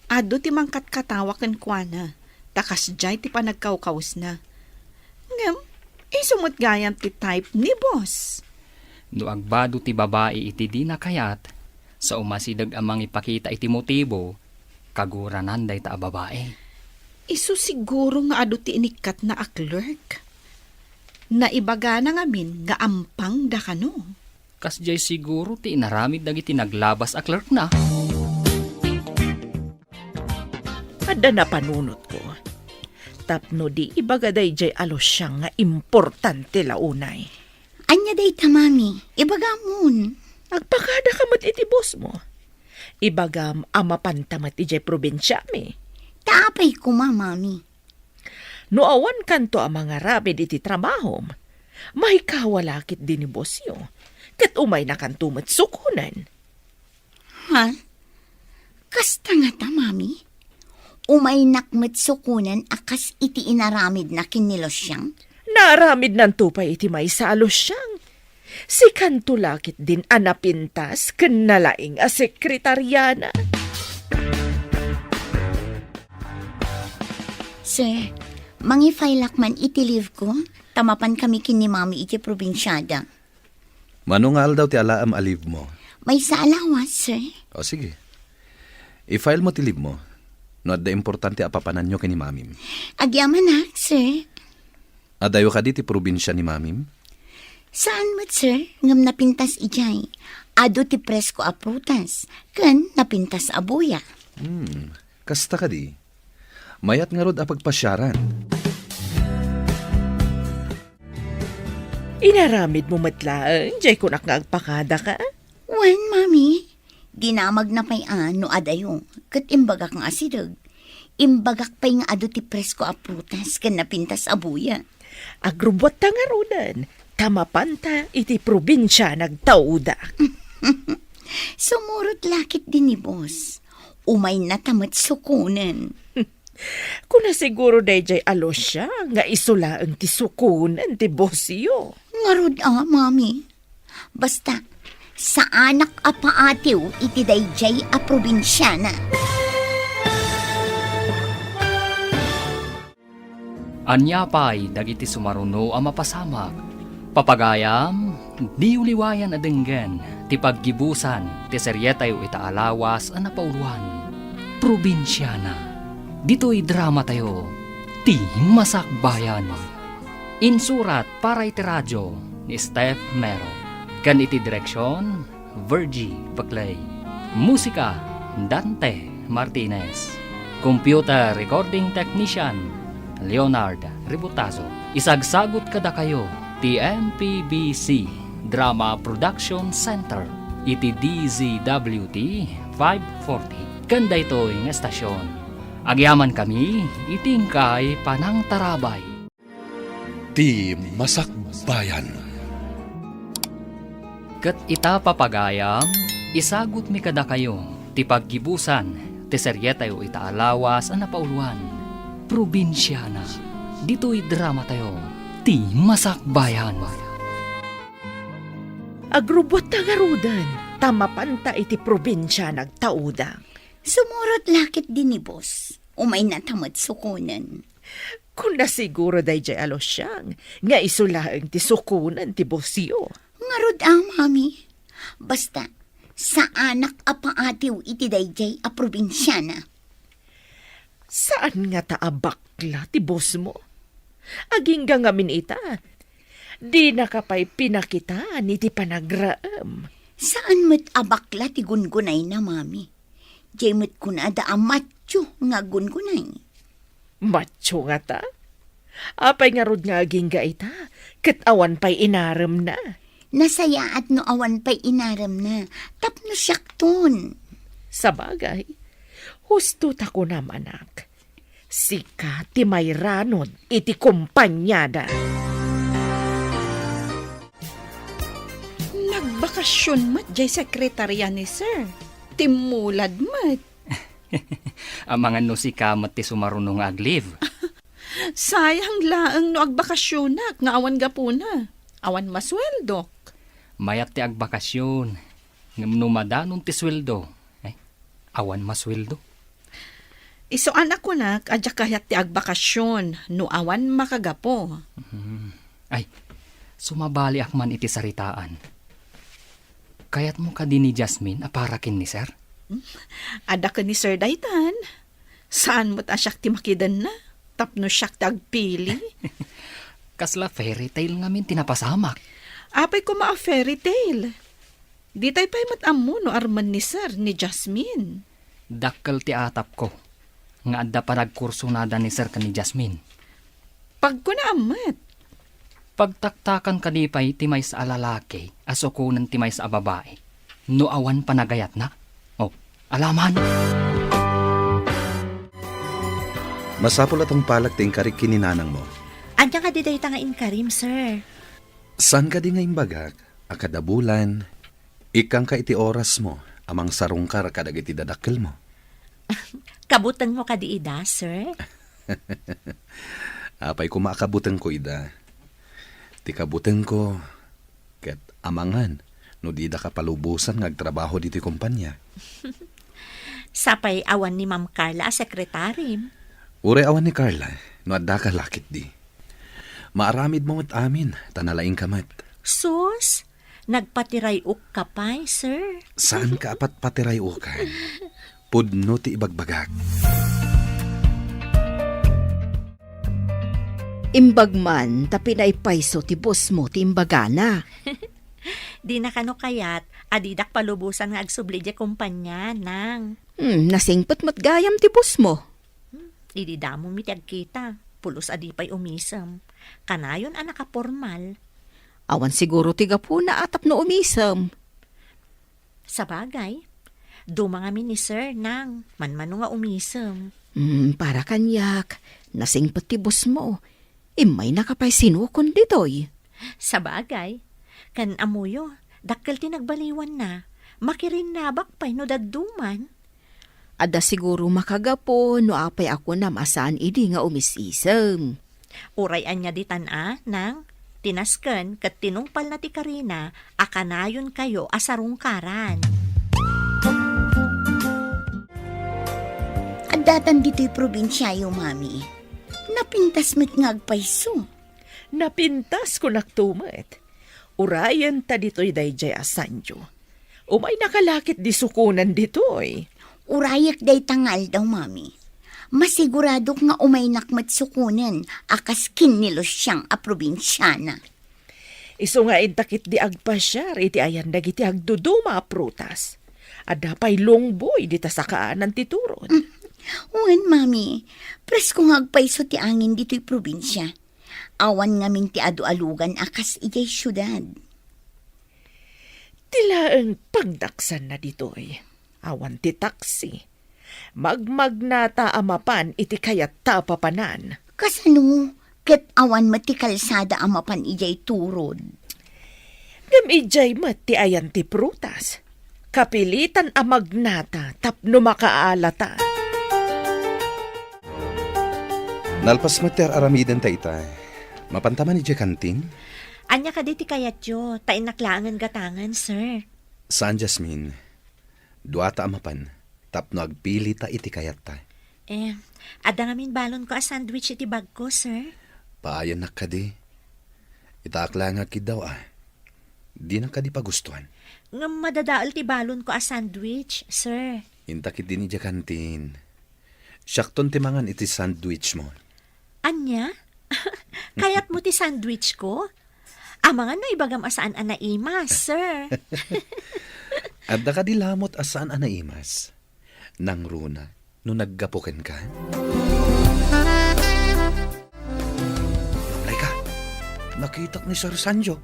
adu ti mangkatkatawa kenkuana, ta kasdiay ti panagkawkawesna. Ngem, isu met gayam ti type ni boss. No agbado ti babai iti dina kayat, sa umasideg a mangipakita iti motibo, kaguranan dayta a babai. Isu siguro nga adu ti inikkatna a clerk. Naibagana ngamin nga ampangda kano. Kasdiay siguro ti inaramid dagiti naglabas a clerkna. Adda napanunotko. Tapno di ibaga daydiay a Luciang nga importante la unay. Ania dayta, Mami? Ibagamon. Agpakada ka met iti boss mo. Ibagam a mapanta met idiay probinsiami. Ta apay koma, Mami? No awan kanto a mangaramid iti trabahom, maikawa la ketdi ni bossyo, ket umayna kanto met sukonen. Ha? Kasta ngata, Mami? Umaynak met sukonen a kas iti inaramidna ken ni Luciang? Naaramidnanto pay iti maysa a Luciang. Sikanto la ketdin a napintas ken nalaing a sekretariana. Sir, mangi-fileak man iti leave ko, ta mapan kami ken ni Mami iti probinsiada. Mano nga aldaw ti alaem a leave mo? Maysa a lawas, sir. O, sige. I-file mo ti leave mo. No adda importante a papananyo ken ni Mamim. Agyamanak, sir. Adayo kadi ti probinsia ni Mamim? Saan met, sir, ngem napintas idiay. Adu ti presko a prutas, ken napintas a buya. Hmm, kasta kadi. Mayat ngarud a pagpasiaran. Inaramid mo met laeng, jay kunak nga agpakada ka? Wen, Mami. Dinamagna pay a no adayo, ket imbagak nga asideg. Imbagak pay nga adu ti presko a prutas ken napintas a buya. Agrubbuatta ngaruden, ta mapanta iti probinsia nagtauda. Sumurot la ketdi ni boss. Umaynata met sukonen. Kuna siguro dayjay a Lucia nga isu laeng ti sukonen ti bossyo. Ngarud a, Mami. Basta, saanak a paatiw iti dayjay a probinsiana. Ania pay dagiti sumaruno a mapasamak Papagayam, diyo liwayan a denggen ti paggibusan ti serietayo ita a lawas a napauloan, Probinsiana. Ditoy dramatayo, Ti Masakbayan. Insurat para iti radio ni Steph Mero. Ken iti direksion, Virgie Paclay. Musika, Dante Martinez. Computer recording technician, Leonard Ributazo. Isagsagut kadakayo ti M P B C Drama Production Center iti D Z W T five forty. Ken daytoy nga estasion, agyamankami iti inkay panangtarabay. Ti Masakbayan. Ket ita, papagayam, isagutmi kadakayo ti paggibusan ti serietayo ita a lawas a napauloan, Probinsiana. Ditoy dramatayo, Ti Masakbayan. Agrubbuatta ngaruden, ta mapanta iti probinsia nagtauda. Sumurot la ketdi ni boss. Umaynata met sukonen. Kuna siguro daydiay a Luciang nga isu laeng ti sukonen ti bossyo. Ngarud a, mami. Basta, saanak a paatiw iti daydiay a probinsiana. Saan ngata a bakla ti bossmo? Agingga ngamin ita, dinaka pay pinakitaan iti panagraem. Saan met a bakla ti gungunayna, mami. Diay met kunada a macho nga aggungunay. Macho ngata? Apay ngarud nga agingga ita, ket awan pay inaremna? Nasayaat no awan pay inaremna, tapno siakton. Sabagay, husto ta kunam, anak. Sika ti mairanod iti kompaniada. Nagbakasion met diay sekretaria ni Sir. Timmulad met. Amangan no sika met ti sumaruno nga ag-leave. Sayang laeng no agbakasionak nga awan gapuna. Awan masueldok. Mayat ti agbakasion, ngem no madanon ti sueldo, eh, awan masueldo. Isu a nakunak a diak kayat ti agbakasion no awan makagapu. Hmm. Ay, sumabaliak man iti saritaan. Kayatmo kadi ni Jasmine a para ken ni Sir? Hmm? Adda ken ni Sir daytan. Saan met a siak ti makidenna, tapno siak ti agpili. Kasla fairy tale ngamin ti napasamak. Apay koma a fairy tale? Ditay pay met ammo no armen ni Sir ni Jasmine. Dakkel ti atapko nga adda panagkursonada ni Sir ken ni Jasmine. Pagkunam met. Pagtaktakan kadi pay ti maysa a lalaki a sukonen ti maysa a babai no awan panagayatna? Oh, alaman! Masapul a tungpalek ti inkarik ken ni nanangmo. Ania kadi dayta nga inkarim, sir? Saan kadi nga imbagak a kada bulan, ikkangka iti orasmo a mangsarungkar kadagiti dadakkelmo? Kabutengmo kadi ida, sir? Apay koma a kabutengko ida? Ti kabutengko ket amangan no didaka palubosan nga agtrabaho ditoy kompania. Sapay awan ni Ma'am Carla a sekretarim. Uray awan ni Carla, no addaka la ketdi. Maaramidmo met amin, ta nalaingka met. Sus, nagpatiray-okka pay, sir. Saanka a patpatiray-okan? Pudno ti ibagbagak. Imbag man ta pinaipayso ti bossmo ti imbagana. Dina kano kayat a didak palubosan nga agsubli diay kompania, nang. Hmm, nasingpet met gayam ti bossmo. Hmm, idi damomi ti agkita, pulos a di pay umisem. Kanayon a nakapormal. Awan siguro ti gapuna a tapno umisem. Sabagay, duma ngamin ni Sir, nang, manmano nga umisem. Hmm, para kaniak, nasingpet ti bossmo. Immaynaka pay sinukon ditoy. Sabagay, ken ammoyo, dakkel ti nagbaliwanna. Makirinnabak pay no dadduman. Adda siguro makagapu no apay a kunam a saan idi nga umis-isem. Uray ania ditan a, nang, ti nasken ket tinungpalna ti karina a kanayonkayo a sarungkaran. Addatan ditoy probinsiayo, Mami. Napintas met nga agpayso. Napintas kunakto met. Urayenta ditoy daydiay a Sandio. Umaynaka la ketdi sukonen ditoy. Urayek dayta nga aldaw, Mami. Masiguradok nga umaynak met sukonen a kas ken ni Luciang a probinsiana. Isu nga inta ketdi agpasiar iti ayan dagiti agduduma a prutas. Adda pay lungboy dita sakaanan ti turod. Mm. Wen, Mami, presko nga agpayso ti angin ditoy probinsia. Awan ngamin ti adu-alugan a kas idiay siudad. Ti laeng pagdaksanna ditoy, awan ti taksi. Magmagnata a mapan iti kayatta a papanan. Kasano ket awan met ti kalsada a mapan idiay turod? Ngem idiay met ti ayan ti prutas. Kapilitan a magnata tapno makaalata. Nalpas met ti ar-aramidenta ita. Mapanta man idiay kantin? Ania kadi ti kayatyo? Ta innak laengen gatangen, sir. Saan, Jasmine. Duata a mapan tapno agpilita iti kayatta. Eh, adda ngamin balonko a sandwich iti bagko, sir. Paayannak kadi. Itaak laeng nga agkiddaw a. Dinak kadi pagustuan. Ngem madadael ti balonko a sandwich, sir. Inta ketdin idiay kantin. Siakton ti mangan iti sandwich mo. Ania? Kayatmo ti sandwich ko? Amangan no ibagam a saan a naimas, sir. Adda kadi lamot a saan a naimas? Nangruna no naggapu kenka? Lablay ka. Nakitak ni Sir Sanjo.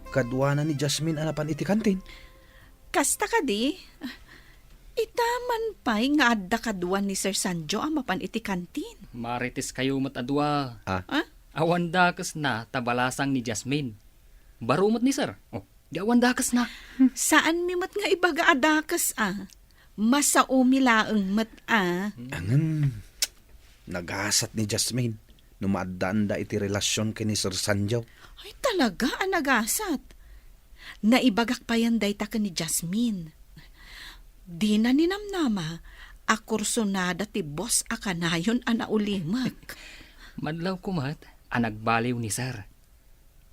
Kaduana ni Jasmine a napan iti kantin. Kasta kadi? Ita man pay nga adda kadua ni Sir Sanjo a mapan iti kantin. Marites kayo met a dua. Ah? Ah? Awan dakesna ta balasang ni Jasmine. Baro met ni Sir. Oh, di awan dakesna. Saanmi met nga ibaga a dakes a. Masaomi laeng met a. Ngem, nagasat ni Jasmine no maaddaanda iti relasion ken ni Sir Sanjo. Ay, talaga a nagasat. Naibagak payen dayta ken ni Jasmine. Dina ninamnama a kursunada ti boss a kanayon a naulimek. Madlawko met a nagbaliw ni Sir.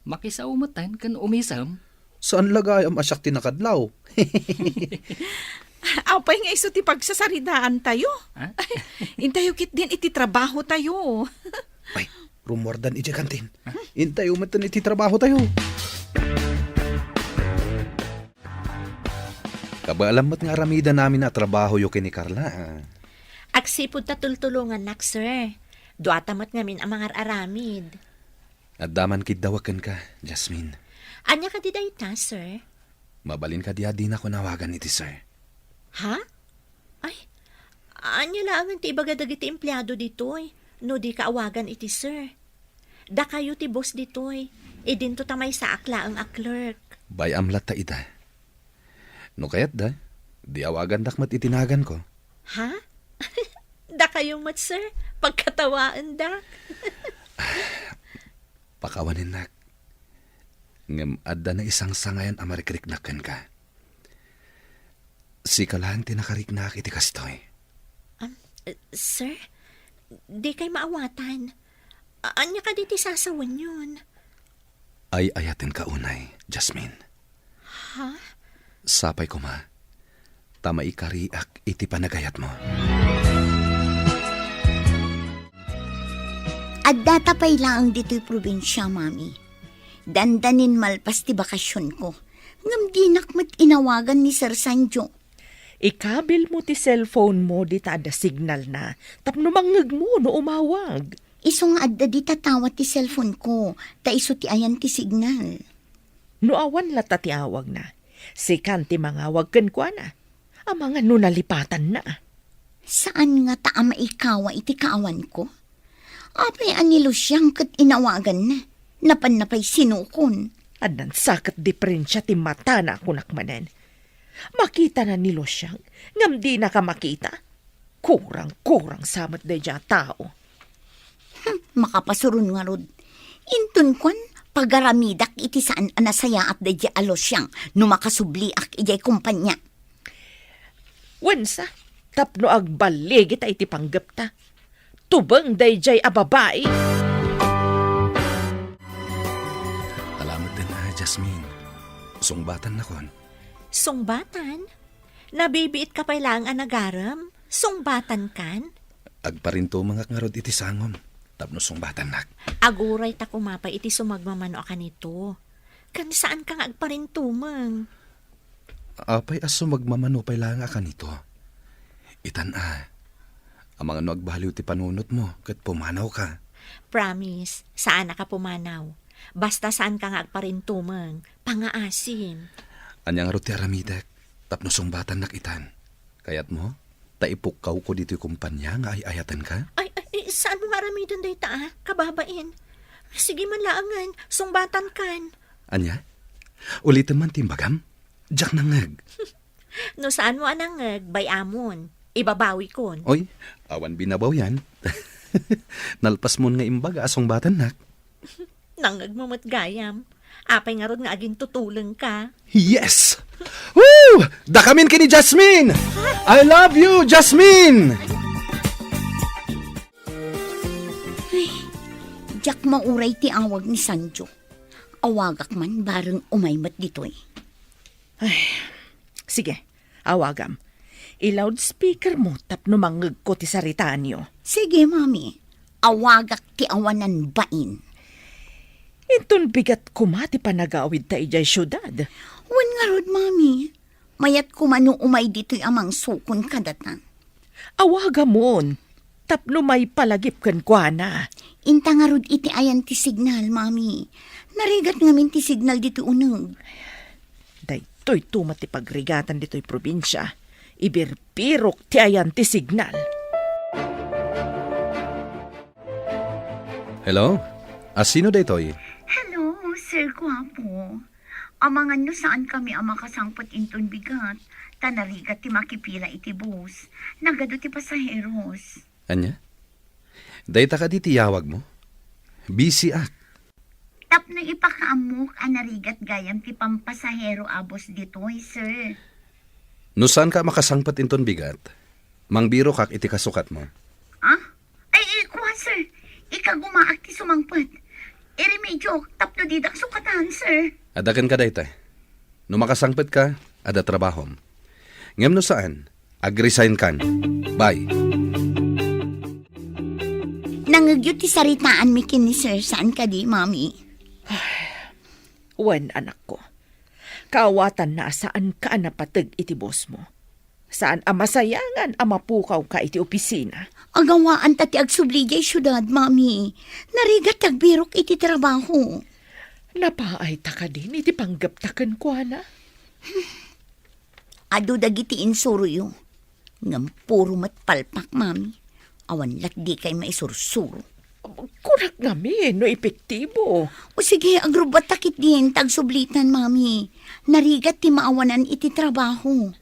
Makisao metten ken umisem. Saan la gayam a siak ti nakadlaw? Apay nga isu ti pagsasaridaantayo? Ha? Intayo ketdin iti trabahotayo. Ay, rummuardan idiay kantin. Intayo metten iti trabahotayo. Kabaelam met nga aramidannami a trabahoyo ken ni Carla, ah. Agsipud ta tultulongannak, sir. Duata met ngamin a mangar-aramid. Adda man kiddawek kenka, Jasmine. Ania kadi dayta, sir? Mabalin kadi a dinako awagan iti sir? Ha? Ay, ania laengen ti ibaga dagiti empleado ditoy no dika awagan iti sir? Dakayo ti boss ditoy. Idinto ta maysaak laeng a clerk. Bay-am latta ita. No kayatda, di awagandak met iti naganko. Ha? Dakayo met, sir? Pagkatawaendak. Pakawanennak. Ngem adda naisangsangayan a marikriknak kenka. Sika laeng ti nakariknak iti kastoy. Am, eh, sir, dikay maawatan. A-, ania kadi ti sasawenyon? Ay-ayatenka unay, Jasmine. Ha? Sapay koma, ta maikariak iti panagayatmo. Addata pay laeng ditoy probinsia, Mami. Dandanin malpas ti bakasionko. Ngem dinak met inawagan ni Sir Sanjo. Ikabilmo ti cellphone mo dita adda signalna tapno mangngegmo no umawag. Isu nga adda dita tawat ti cellphone ko, ta isu ti ayan ti signal. No awan latta ti awagna, sikan ti mangawag kenkuana. Amangan no nalipatanna. Saan ngata a maikawa iti kaawanko? Apay a ni Lucian ket inawaganna? Napanna pay sinukon. Addan sa ket diferensia ti matana a kunak manen. Makitana ni Lucian, ngem dinaka makita. Kurang-kurang sa met daydiay a tao. Hmm, makapasuron ngarud. Inton kuan, pagaramidak iti saan a nasayaat daydiay a Lucian no makasubliak idiay kompania. Wensa, tapno agballigita iti panggepta. Tubeng daydiay a babai. Jasmine, sungbatan nakon. Sungbatan? Nabibiit ka pay laeng a nagarem? Sungbatan kan? Agparintumengak ngarud iti sangom tapno sungbatannak. Aguray ta kuma pay iti sumagmamano a kanito. Kan saan ka nga agparintumeng? Apay a sumagmamano pay laeng a kanito? Itan a, amangan no agbaliw ti panunotmo ket pumanawka. Promise, saan a ka pumanaw. Basta saan ka nga agparintumeng, pangaasim. Ania ngarud ti aramidek tapno sungbatannak itan? Kayatmo? Ta ipukkawko ditoy kumpanya nga ay-ayatenka? Ay, ay, ay, saan mo nga aramiden dayta, ah? Kababain. Sige man laengen, sungbatan kan. Ania? Ulitem man ti imbagam? Diak nangngeg. No saan mo a nangngeg, bay-amon. Ibabawikon. Oy, awan binabawian. Nalpasmon nga imbaga a sungbatannak. Nangngegmo met gayam. Apay ngarud nga agintutulengka? Yes! Woo! Dakamin ken ni Jasmine! I love you, Jasmine! Ay, diak mauray ti awag ni Sanjo. Awagak man bareng umay met ditoy. Ay, sige, awagam. I-loudspeaker mo tapno mangngegko ti saritaanyo. Sige, Mami. Awagak ti awanan bain. Inton bigat koma ti panagawidta idiay siudad. Wen ngarud, Mami. Mayat koma no umay ditoy a mangsukon kadata. Awagamon, tapno maipalagip kenkuana. Inta ngarud iti ayan ti signal, Mami. Narigat ngamin ti signal ditoy uneg. Daytoy tumat ti pagrigatan ditoy probinsia. Ibirbirok ti ayan ti signal. Hello? A, sino daytoy? Hello, Sir Guapo. Amangan no saan kami a makasangpet inton bigat, ta narigat ti makipila iti bus. Nagadu ti pasaheros. Ania? Dayta kadi ti yawag mo? Busy ak. Tapno ipakaammok a narigat gayam ti pampasahero a bus ditoy, sir. No saan ka makasangpet inton bigat, mangbirokak iti kasukatmo. Ah? Ay, ay, kuan, sir. Ikagumaak ti sumangpet. Iremedyok tapno didak sukatan, sir. Adda kenka dayta. No makasangpet ka, adda trabahom. Ngem no saan, agresign kan. Bye. Nangngegyo ti saritaanmi ken ni Sir, saan kadi, Mami? Wen, anakko. Kaawatanna a saanka a napateg iti bosmo. Saan a masayangan a mapukawka iti opisina. Agawaan ta ti agsubli diay siudad, Mami. Narigat ti agbirok iti trabaho. Napaayta kadin iti panggepta kenkuana? Adu dagiti insuroyo. Ngem puro met palpak, Mami. Awan lat dikay maisursuro. Kunak ngamin no epektibo. O sige, agrubbatta ketdin ta agsublitan, Mami. Narigat ti maawanan iti trabaho.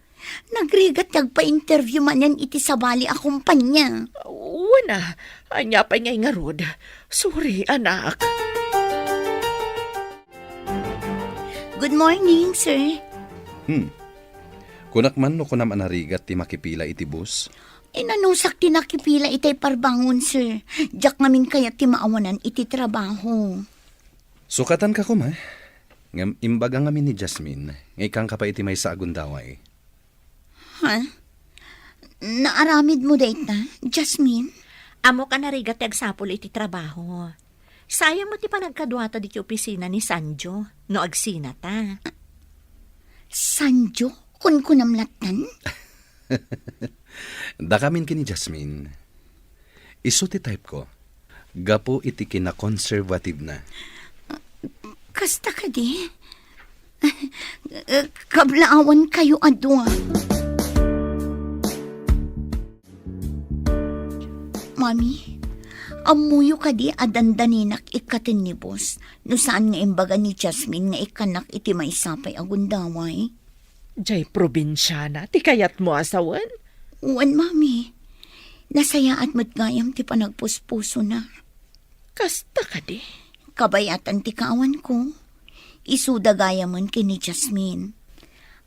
Nagrigat ti agpa-interview manen iti sabali a kompanya. Wen a, ania pay ngay ngarud? Sorry, anak. Good morning, sir. Hmm. Kunak man no kunam a narigat ti makipila iti bus? Inanusak ti nakipila itay parbangon, sir. Diak ngamin kayat ti maawanan iti trabaho. Sukatanka koma. Ngem imbaga ngamin ni Jasmine nga ikkanka pay iti maysa a gundaway. Ha? Naaramid mo dayta, Jasmine? Ammok a narigat ti agsapul iti trabaho. Sayang met ti panagkaduata ditoy opisina ni Sanjo no agsinata. Sanjo? Kunkunam lattan? Dakamin ken ni Jasmine. Isu ti type ko. Gapu iti kinakonserbatibna. Kasta kadi? Kablaawan kayo a dua. Mami, ammoyo kadi a dandaninak ikkaten ni boss no saan nga imbaga ni Jasmine nga ikkannak iti maysa pay a gundaway? Jay probinsiana ti kayatmo a sawen? Wen, Mami. Nasayaat met gayam ti panagpuspusona. Kasta kadi? Kabayatan ti kaawanko. Isuda gayamen ken ni Jasmine.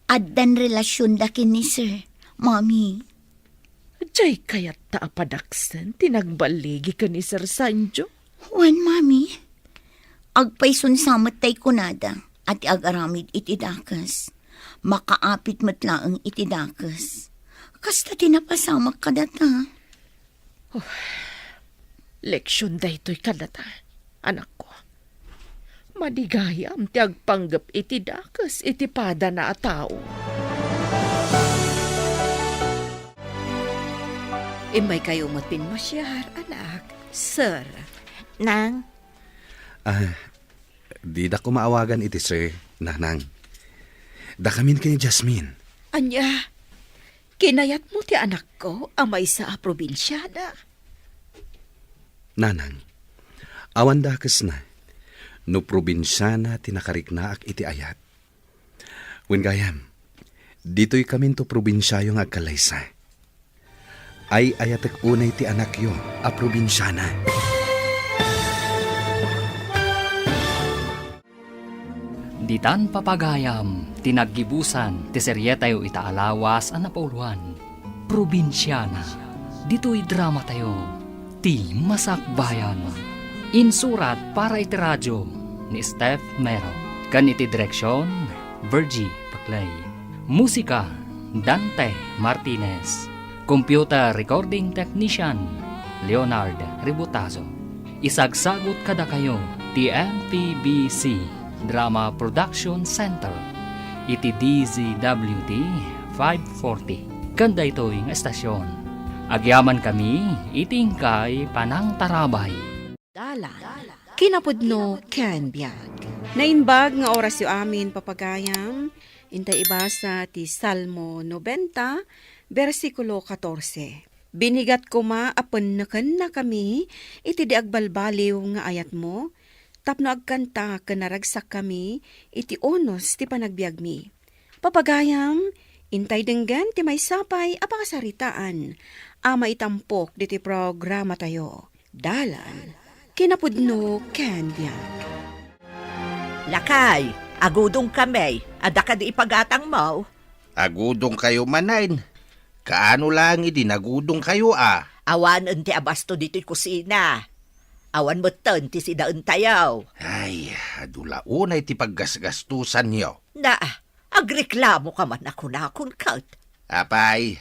Addan relasionda ken ni Sir, Mami. Jay kayatta a padaksen ti nagballigi ken ni Sir Sanjo? Wen, Mami. Agpaysunsa met tay kunada. a ti agaramid iti dakes, makaapit met laeng iti dakes. Kasta ti napasamak kadata. Oh, leksion daytoy kadata, anakko. Madi gayam ti agpanggep iti dakes iti padana a tao. Immaykayo met pinmasiar, anak. Sir. Nang? Ah, dida ko maawagan iti sir, nanang. Dakamin ken ni Jasmine. Ania? Kinayatmo ti anakko a maysa a probinsiana? Nanang, awan dakesna no probinsiana ti nakariknaak iti ayat. Wen gayam, ditoykaminto probinsiayo nga agkallaysa. Ay-ayatek unay ti anakyo a probinsiana. Ditan papagayam ti naggibusan ti serietayo ita a lawas a napauloan, Probinsiana. Ditoy dramatayo, Ti Masakbayan. Insurat para iti radio ni Steph Mero, ken iti direksion, Virgie Paclay. Musika, Dante Martinez. Computer recording technician, Leonard Ributazo. Isagsagut kadakayo ti M P B C Drama Production Center iti D Z W T five forty. Ken daytoy nga estasion, agyamankami iti inkay panangtarabay. Dalan, kinapudno ken biag. Naimbag nga orasyo amin, papagayam. Intay ibasa ti Salmo nobenta, bersikulo katorse. Binigat koma a pennekennakami iti di agbalbaliw nga ayatmo, tapno agkanta ken naragsakkami iti unos ti panagbiagmi. Papagayam, intay denggen ti maysa pay a pakasaritaan a maitampok ditoy programatayo. Dalan, kinapudno ken biag. Lakay, agudongkami. Adda kadi ipagatangmo? Agudongkayo manen. Kaano laeng idi nagudongkayo a? Awanen ti abasto ditoy kusina. Awan metten ti sidaentayo. Ay, adu la unay ti paggasgastosanyo. Na, agreklamoka man a kunakon ket. Apay,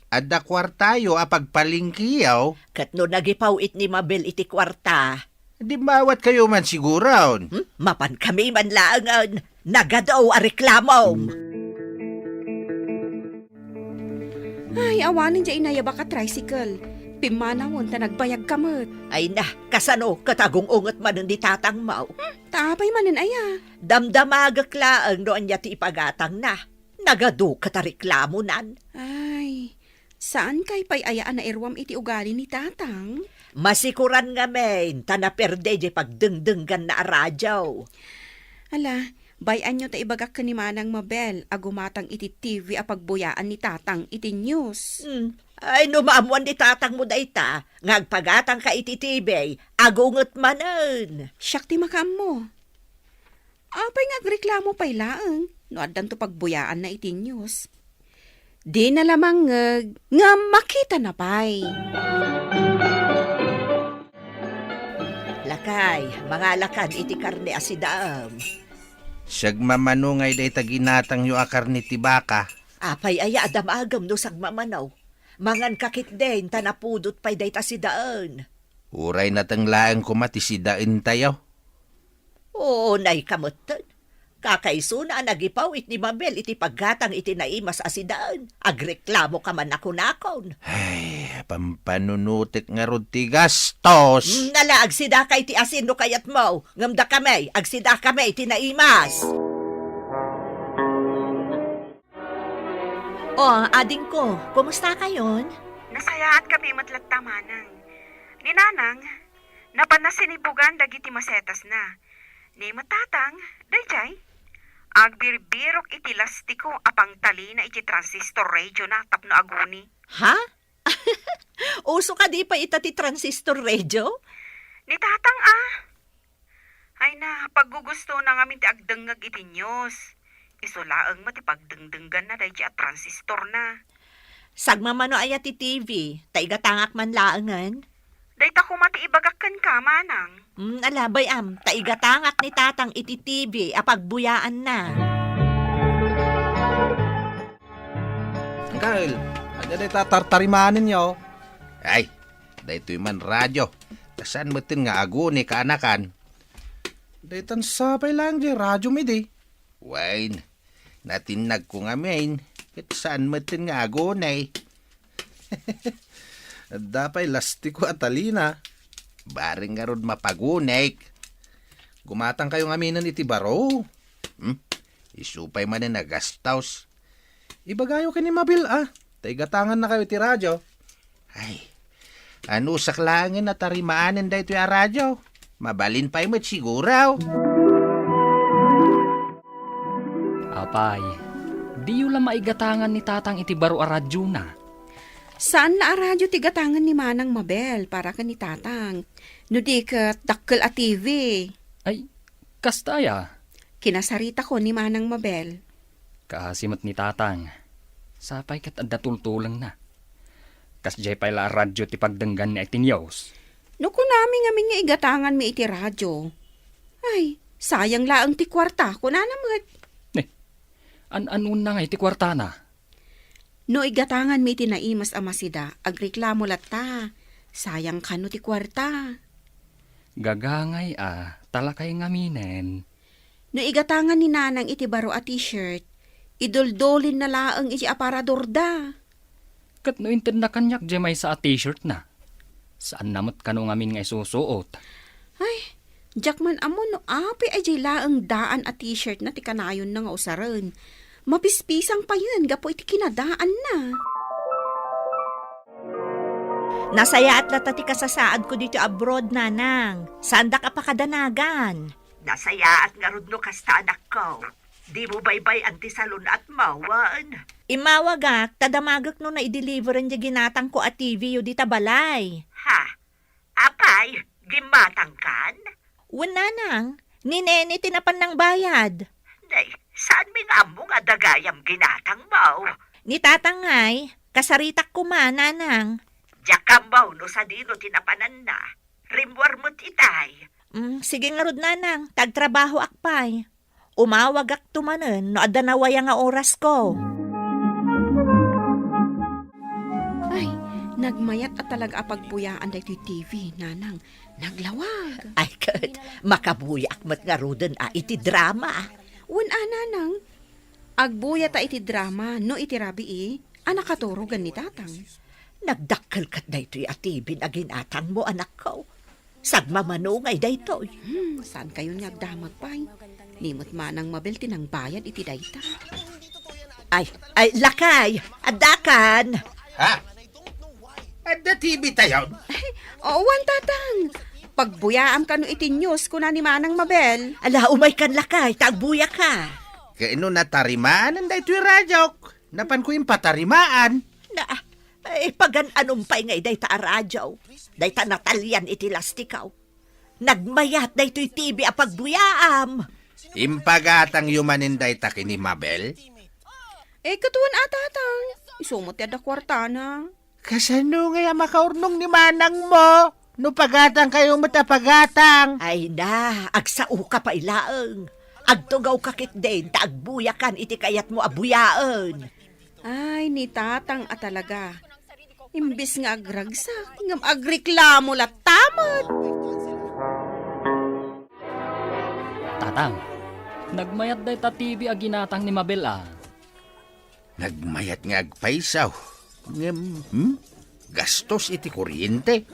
adda kuartayo a pagpalengkeyo? Ket no nagipaw-it ni Mabel iti kuarta? Dimmawatkayo man siguron. Hmm? Mapankami man laengen. Nagadu a reklamom. Ay, awanen diay inayabak a tricycle. Pimmanawen ta nagbayagka met. Ay na, kasano ket agung-unget manen ni tatangmo? Hmm, ta apay manen aya? Damdamagek laeng no ania ti ipagatangna. Nagadu ket a reklamonan. Ay, saankay pay aya a nairuam iti ugali ni tatang? Masikuran ngamin ta naperde diay pagdengdengganna a radio. Ala, bay-anyo ta ibagak ken ni Manang Mabel a gumatang iti T V a pagbuyaan ni tatang iti news. Hmm. Ay, no maammuan ni tatangmo dayta, nga agpagatangka iti T V, agunget manen. Siak ti makaammo. Apay nga agreklamo pay laeng no addanto pagbuyaanna iti news? Dina la mangngeg ngem makitana pay. Lakay, mangalakan iti karne a sidaem. Sagmamano ngay dayta ginatangyo a karne ti baka. Apay aya a damagem no sagmamano? Manganka ketdin ta napudot pay dayta sidaen. Uray nateng laeng koma ti sidaentayo. Unayka metten. Kakaisuna a nagipaw-it ni Mabel iti paggatang iti naimas a sidaen. Agreklamoka man a kunakon. Ay, pampanunotek ngarud ti gastos. Mm, ala, agsidaka iti asin no kayatmo. Ngem dakami, agsidakami iti naimas. O, adingko, kumusta kayon? Nasayaatkami met latta, manang. Ni nanang, napanna sinibugan dagiti masetasna. Ni met tatang, daydiay, agbirbirok iti lastiko a pangtalina iti transistor radio na tapno aguni. Ha? Uso kadi pay ita ti transistor radio? Ni tatang, a. Ay na, paggugustona ngamin ti agdengngeg iti news. Isu laeng met ti pagdengdengganna daydiay a transistorna. Sagmamano aya ti T V, ta igatangak man laengen? Dayta koma ti ibagak kenka, manang. Mm, ala, bay-am, ta igatangak ni tatang iti T V a pagbuyaanna. Uncle, adda dayta tartarimaanenyo? Ay, daytoy man radio. Ta saan metten nga agunek, kaanakan? Daytan sapay laeng diay radiom idi. Wen, natinnagko ngamin, ket saan metten nga agunek. Adda pay lastiko a talina. Bareng ngarud mapagunek. Gumatangkayo ngaminen iti baro. Hmm? Isu pay manen a gastos. Ibagayo ken ni Mabel a, ta igatangannakayo iti radio. Ay, anusak laengen a tarimaanen daytoy a radio. Mabalin pay met siguro. Apay, diyo la maigatangan ni tatang iti baro a radiona? Saan la a radio ti gatangen ni Manang Mabel para ken ni tatang. No di ket dakkel a T V. Ay, kasta aya? Kinasaritakon ni Manang Mabel. Kaasi met ni tatang. Sapay ket adda tultulengna. Kasdiay pay la a radio ti pagdengganna iti news. No kunami ngamin nga igatanganmi iti radio, ay, sayang laeng ti kuarta, kunana met. Ne, an-anonna nga iti kuartana? No igatanganmi iti naimas a masida, agreklamo latta. Sayang kano ti kuarta. Gagangay a, ta lakay ngaminen. No igatangan ni Nanang iti baro a t-shirt, iduldulinna laeng iti aparadorda. Ket no intedna kaniak diay maysa a t-shirtna, saanna met kano ngamin nga isusuot? Ay, diak man ammo no apay a diay laeng daan a t-shirtna ti kanayonna nga usaren. Mapispisang payen gapu iti kinadaanna. Nasayaat latta ti kasasaadko ditoy abroad, Nanang. Saandak a pakadanagan. Nasayaat ngarud no kasta, anakko. Dimo baybay-an ti salun-atmo, wen? Immawagak, ta damagek no naideliveran diay ginatangko a T V-yo dita balay. Ha? Apay, gimmatangkan? Wen, Nanang, ni Nene ti napan nangbayad. Nay, saanmi nga ammo nga adda gayam ginatangmo? Ni Tatang ngay, kasaritak koma, Nanang. Diak ammo no sadino ti napananna. Rimmuar met itay. Mm, sige ngarud, Nanang, ta agtrabahoak pay. Umawagakto manen no adda nawaya nga orasko. Ay, nagmayat a talaga a pagbuyaan daytoy T V, Nanang. Naglawag. Ay, ket, makabuyaak met ngaruden a iti drama. Wen a, Nanang. Agbuyata iti drama no iti rabii a nakaturogan ni Tatang. Nagdakkel ket daytoy a T V a ginatangmo, anakko. Sagmamano ngay daytoy. Hmm, saankayon nga agdamag pay? Ni met Manang Mabel ti nangbayad iti dayta. Ay, ay, lakay, addakan. Ha? Adda T V tayon? Ay, oo, wen, Tatang. Pagbuyaam kano iti news, kuna ni Manang Mabel. Ala, umaykan lakay, ta agbuyaka. Ket no natarimaan daytoy radiok, napanko impatarimaan. Na, eh, pagan-anom pay ngay dayta a radio. Dayta natalian iti lastikaw. Nagmayat daytoy T V a pagbuyaam. Impagatangyo manen dayta ken ni Mabel? Eh, ket wen a, Tatang. Isu met ti adda kuartana. Kasano ngay a makaurnong ni manangmo no pagatangkayo met a pagatang? Ay na, agsaoka pay laeng. Agtugawka ketdin ta agbuyakan iti kayatmo a buyaen. Ay, ni Tatang a talaga. Imbes nga agragsak, ngem agreklamo latta met. Tatang, nagmayat dayta T V a ginatang ni Mabel a. Nagmayat nga agpayso. Ngem, hmm? Gastos iti kuryente.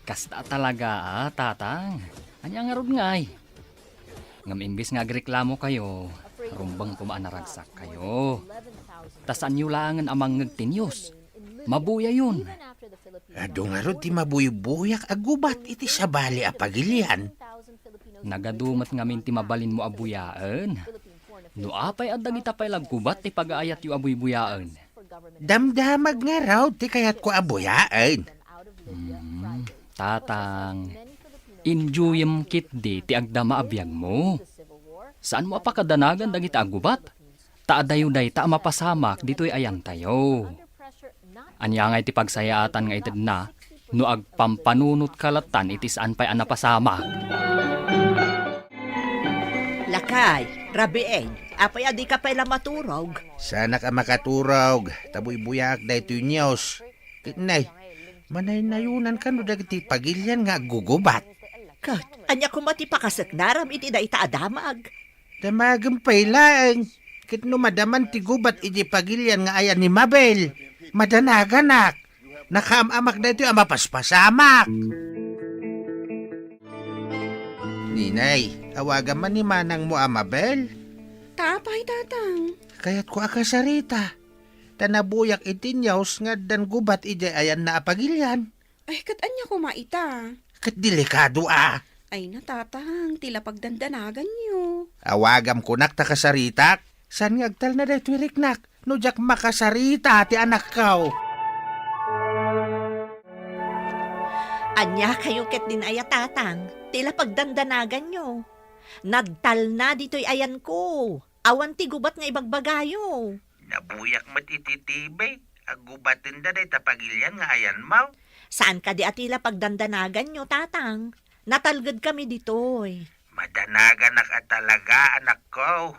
Kasta talaga, a, Tatang. Ania ngarud ngay? Ngem imbes nga agreklamokayo, rumbeng koma a naragsakkayo. Ta saanyo laengen a mangngeg ti news. Mabuyayon. Adu ngarud ti mabuybuyak a gubat iti sabali a pagilian. Nagadu met ngamin ti mabalinmo a buyaen. No apay a dagita pay la gubat ti pagaayatyo a buybuyaen? Damdamag ngarud ti kayatko a buyaen. Hmm, Tatang, enjoyem ketdi ti agdama a biagmo. Saanmo a pakadanagan dagita a gubat? Ta adayo dayta a mapasamak ditoy ayantayo. Ania ngay ti pagsayaatan nga itedna? no agpampanunotka lattan iti saan pay a napasamak. Lakay, Rabieng, apay a dika pay la maturog? Saanak a makaturog, ta buybuyaak daytoy news. Ket nay, manaynayonan kano dagiti pagilian nga aggugubat. Ket, ania koma ti pakaseknaram iti dayta a damag? Damagem pay laeng, ket no madaman ti gubat iti pagilian nga ayan ni Mabel, madanaganak. Nakaam-amak daytoy a mapaspasamak. Ninay, awagam man ni manangmo a Mabel. Ta apay, tatang? Kayatko a kasarita. Ta nabuyak iti news nga addan gubat idiay ayanna a pagilian. Ay, ket ania koma ita? Ket delikado a. Ay, natatang, ti la pagdandanaganyo. Awagam kunak ta kasaritak. Saan nga agtalna daytoy riknak? No diak makasarita ti anakko. Ania kayo ket din aya, tatang? Ti la pagdandanaganyo. Nagtalna ditoy ayanko. Awan ti gubat nga ibagbagayo. Nabuyak met iti T V. Aggubatenda dayta pagilian nga ayanmo. Saan kadi a ti la pagdandanaganyo, tatang? Natalged kami ditoy. Madanaganak a talaga, anakko.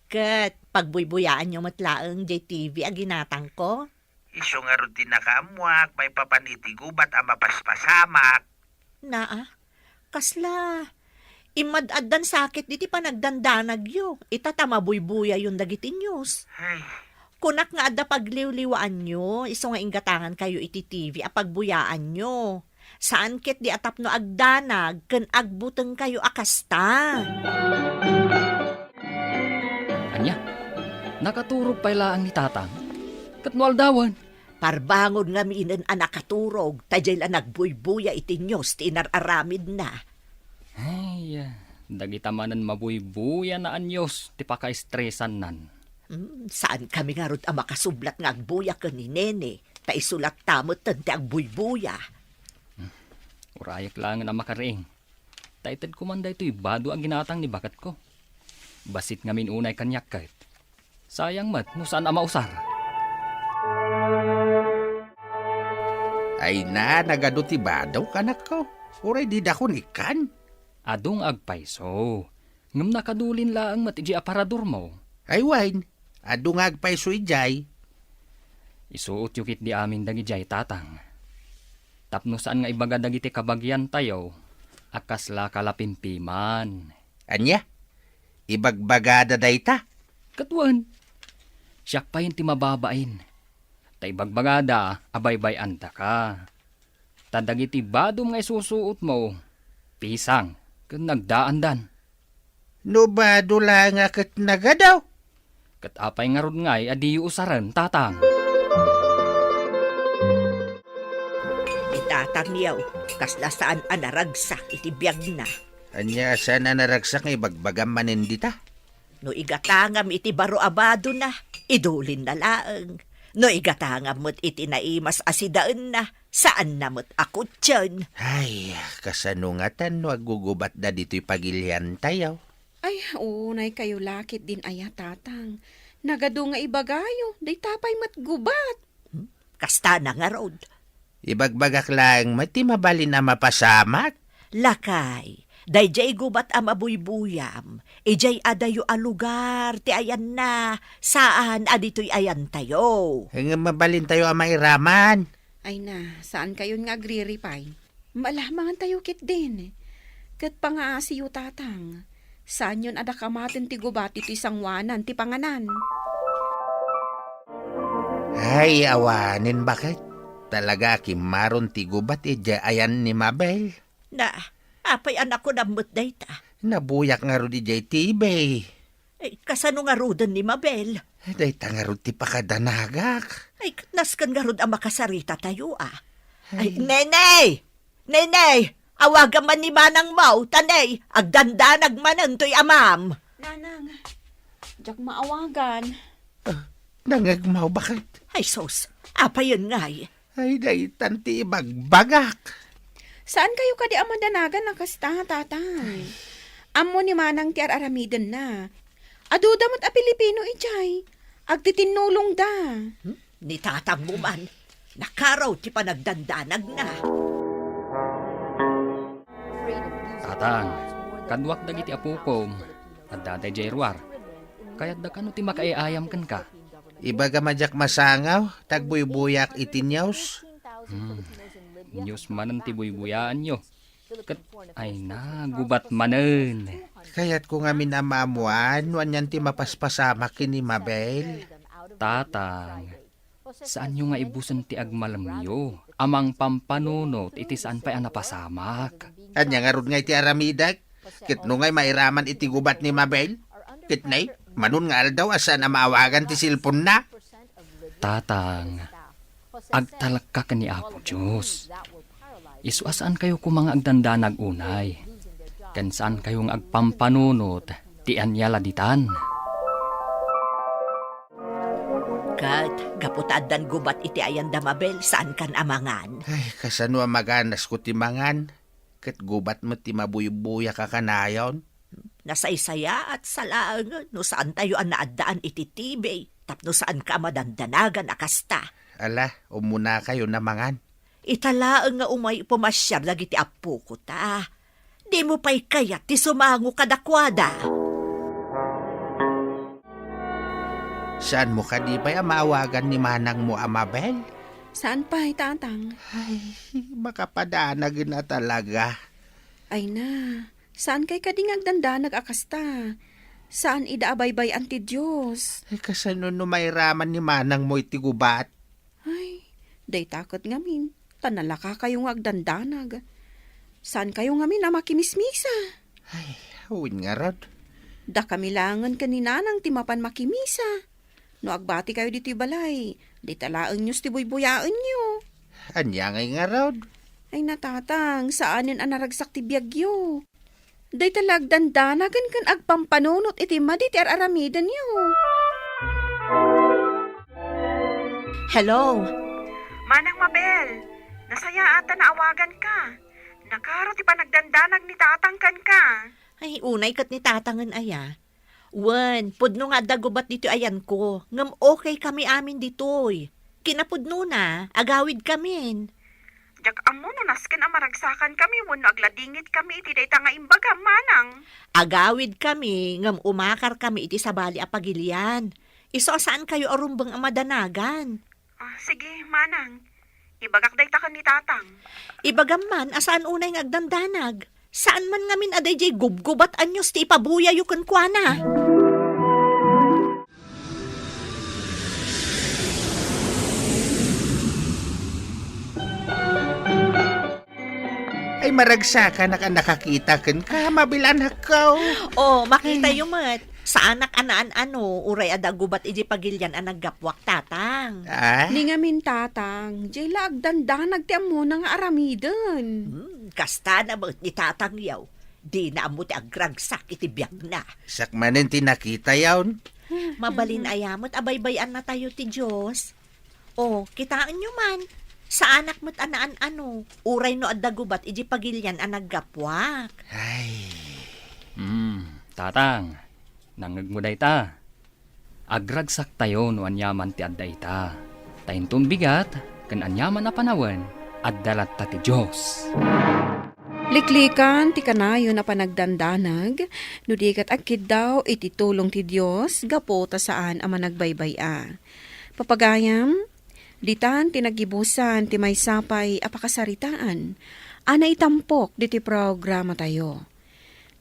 Ket pagbuybuyaanyo met laeng jay T V a ginatangko? Isu ngarud ti nakaammuak maipapan iti gubat a mapaspasamak. Naa, kasla, immad-addan sakit diti panagdandanagyo, ita ta mabuybuyayon dagiti news. Ay. Kunak nga adda pagliwliwaanyo, isu nga inggatangankayo iti T V a pagbuyaanyo. Saan ketdi a tapno agdanag ken agbutengkayo a kasta. Ania? Nakaturog pay laeng ni Tatang? Ket no aldawen? Parbangon ngaminen a nakaturog, ta diay la nagbuybuya iti news ti inar-aramidna. Ay, dagita manen mabuybuya a news ti pakaestresannan. Hmm, saan kami ngarud a makasublat nga agbuya ken ni Nene, ta isu latta metten ti agbuybuya. Urayek laengen a makariing. Ta itedko man daytoy bado a ginatang ni baketko. Bassit ngamin unay kaniak ket. Sayang met no saan a mausar. Ay na, nagadu ti badok, anakko. Uray didakon ikkan. Adu nga agpayso. Ngem nakadulin laeng met idiay aparadormo. Ay wen, adu nga agpayso idiay. Isuotyo ketdi amin dagidiay, Tatang. Tapno saan nga ibaga dagiti kabagiantayo a kasla kalapimpiman. Ania? Ibagbagada dayta? Ket wen, siak payen ti mababain. Ta ibagbagada a baybay-andaka. Ta dagiti badom nga isusuotmo, pisang ken nagdaandan. No bado la nga ket nagadu. Ket apay ngarud ngay a diyo usaren, Tatang? Ni Tatang Yaw, kasla saan a naragsak iti biagna. Ania a saan a naragsak nga ibagbagam manen dita? No igatangam iti baro a badona, idulinna laeng. No igatangam met iti naimas a sidaenna, saanna met a kutien. Ay, kasano ngatan no aggugubatda ditoy pagiliantayo? Ay, unay kayo la ketdin aya, Tatang. Nagadu nga ibagayo, dayta pay met gubat. Hmm? Kasta na ngarud. Ibagbagak laeng met ti mabalin a mapasamak. Lakay, daydiay gubat a mabuybuyam, idiay adayo a lugar ti ayanna, saan a ditoy ayantayo. Ngem mabalintayo a mairaman. Ay na, saan kayon nga agriripay? Maalamangan tayo ketdin. Ket pangaasiyo, Tatang. Saanyon a dakamaten ti gubat iti sangoanan ti panganan. Ay, awanen baket. Talaga a kimmaron ti gubat idiay ayan ni Mabel. Na, apay a nakunam met dayta? Nabuyak ngarud idiay T V. Ay, kasano ngaruden ni Mabel? Dayta ngarud ti pakadanagak. Ay, nasken ngarud a makasarita tayo, ah. Ay, Ay. Nenay! Nenay! Awagam man ni manangmo, ta ne, agdandanag manen toy amam. Nanang, diak maawagan. Ah, nangegmaw, baket? Ay, sus, apayen ngay? Ay, daytan ti ibagbagak. Saan kayo kadi a madanagan a kasta, tatay? Ammo ni manang ti ar-aramidenna. Aduda met a Pilipino idiay. Agtitinnulongda. Hmm? Ni tatangmo man. Nakaro ti panagdandanagna. Tatang, kaduak dagiti apokom. Adda daydiay ruar. Kayatda kano ti makaiayam kenka? Ibagam a diak masangaw, ta agbuybuyaak iti news. Hmm. News manen ti buybuyaanyo. Ket, ay na, gubat manen. Kayatko ngamin a maammoan no anian ti mapaspasamak ken ni Mabel. Tatang, saanyo nga ibusen ti agmalemyo a mangpampanunot iti saan pay a napasamak. Ania ngarud nga iti aramidek? Ket no ngay mairaman iti gubat ni Mabel? Ket nay, manon nga aldaw a saan a maawagan ti cellphone-na? Tatang, agtalekka ken ni Apo Dios. Isu a saankayo koma nga agdandanag unay, ken saankayo nga agpampanunot ti ania la ditan. Ket, gapu ta addan gubat iti ayan da Mabel, saankan a mangan? Ay, kasano a maganasko ti mangan? Ket gubat met ti mabuybuyak a kanayon. Nasaysayaat sa laengen no saantayo a naaddaan iti T V tapno saanka a madandanagan a kasta. Ala, ummunakayon a mangan. Ita laeng nga umay pumasiar dagiti appoko ta. Dimo pay kayat ti sumango kadakuada. Saanmo kadi pay a maawagan ni manangmo a Mabel? Saan pay, Tatang. Ay, makapadanagen a talaga. Ay na, saankay kadi nga agdandanag a kasta? Saan ida a baybay-an ti Dios? Ay, kasano no mairaman ni manangmo iti gubat? Ay, dayta ket ngamin, ta nalakakayo nga agdandanag. Saankayo ngamin a makimismisa? Ay, wen ngarud. Dakami laengen ken ni Nanang ti mapan makimisa. No agbatikayo ditoy balay, dayta laeng news ti buybuyaenyo. Ania ngay ngarud? Ay na, Tatang, saanen a naragsak ti biagyo. Dayta la agdandanagen ken agpampanunot iti madi ti ar-aramidenyo. Hello? Manang Mabel, nasayaat a naawaganka. Nakaro ti panagdandanag ni Tatang kenka. Ay, unay ket ni Tatangen aya. Wen, pudno nga adda gubat ditoy ayanko, ngem okay kami amin ditoy. Kinapudnona, agawid kamin. Diak ammo no nasken a maragsakan kami wenno agladingit kami iti dayta nga imbagam, manang. Agawid kami, ngem umakar kami iti sabali a pagilian. Isu a saankayo a rumbeng a madanagan. Ah, sige, manang. Ibagak dayta ken ni Tatang. Ibagam man a saan unay nga agdandanag. Saan man ngamin a daydiay gubgubat a news ti ipabuyayo kenkuana. Ay, maragsakanak a nakakita kenka, Mabel, anakko. Oh, makitayo met. Saanak a naan-ano, uray adda gubat iti pagilian a naggapuak, Tatang. Ah? Ni ngamin, Tatang, diay la agdandanag ti ammona nga aramiden. Hmm, kasta na met ni Tatang yaw. Dina ammo ti agragsak iti biagna. Siak manen ti nakitayon. Mabalin aya met a baybay-annatayo ti Dios. O, kitaenyo man, saanak met a naan-ano, uray no adda gubat iti pagilian a naggapuak. Ay. Hmm, Tatang, nangngegmo dayta. Agragsaktayo no aniaman ti adda ita. Ta inton bigat, ken aniaman a panawen, adda latta ti Dios. Liklikan ti kanayon a panagdandanag, no di ket agkiddaw iti tulong ti Dios gapu ta saan a managbaybay-a. Papagayam, ditan ti nagibusan ti maysa pay a pakasaritaan a naitampok ditoy programatayo.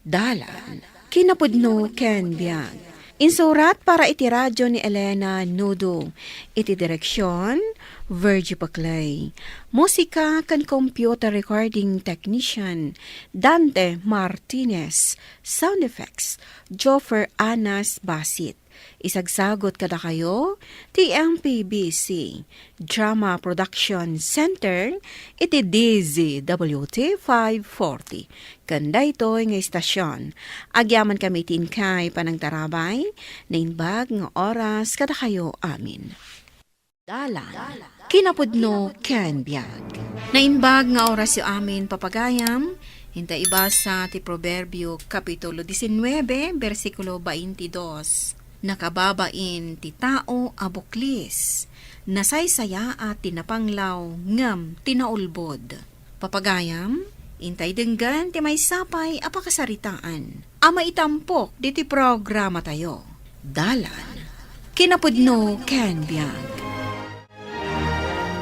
Dalan, kinapudno ken biag. Insurat para iti radio ni Elena Nudo. Iti direksion, Virgie Paclay. Musika ken computer recording technician, Dante Martinez. Sound effects, Joffer Anas Basit. Isagsagut kadakayo ti M P B C Drama Production Center iti D Z W T five forty. Ken daytoy nga istasyon, agyamankami iti inkay panangtarabay, naimbag nga oras kadakayo amin. Dalan, kinapudno ken biag. Naimbag nga orasyo amin, papagayam, inta ibasa ti Proverbio, Kapitulo diecinueve, bersikulo veintidós. Nakababain ti tao a buklis, nasaysayaat ti napanglaw ngem ti naulbod. Papagayam, intay denggen ti maysa pay a pakasaritaan a maitampok ditoy programatayo. Dalan, kinapudno ken biag.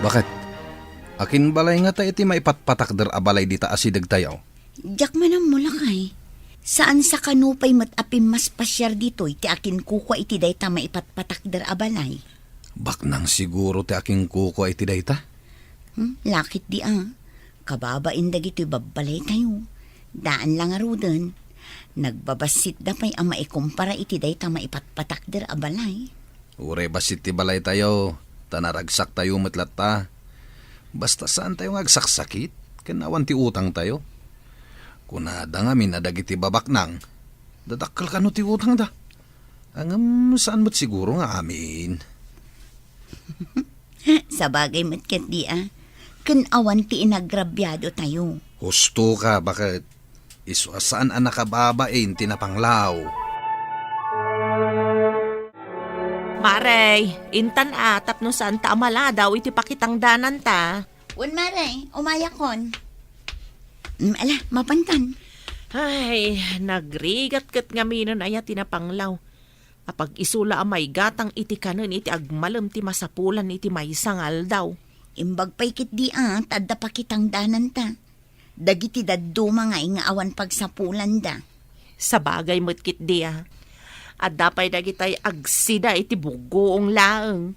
Baket, akin balay ngata iti maipatpatakder a balay dita asidegtayo? Diak man ammo, lakay. Saan sa kano pay met a pimmaspasiar ditoy ti akinkukua iti dayta maipatpatakder a balay. Baknang siguro ti akinkukua iti dayta? Hmm, lakit di a. Kababain dagitoy babbalaytayo. Daan la ngaruden. Nagbabassitda pay a maikumpara iti dayta maipatpatakder a balay. Uray bassit ti balaytayo, ta naragsaktayo met latta. Basta saantayo nga agsaksakit, ken awan ti utangtayo. Kunada ngamin a dagiti babaknang, dadakkel kano ti utangda. Ngem saan met siguro nga amin. Sabagay met ketdi a, ken awan ti inagrabiadotayo. Husto ka, baket? Isu a saan a nakababain ti napanglaw. Mare, intan a tapno saanta a maladaw iti pakitangdananta. Wen, mare, umayakon. Mm, ala, mapantan. Ay, nagrigat ket ngaminen aya ti napanglaw. Apag isu la a maigatang iti kanen iti agmalem ti masapulan iti maysa nga aldaw. Imbag pay ketdi a, ta adda pakitangdananta. Dagiti dadduma nga inga awan pagsapulanda. Sabagay met ketdi a. Adda pay dagitay agsida iti buggoong laeng.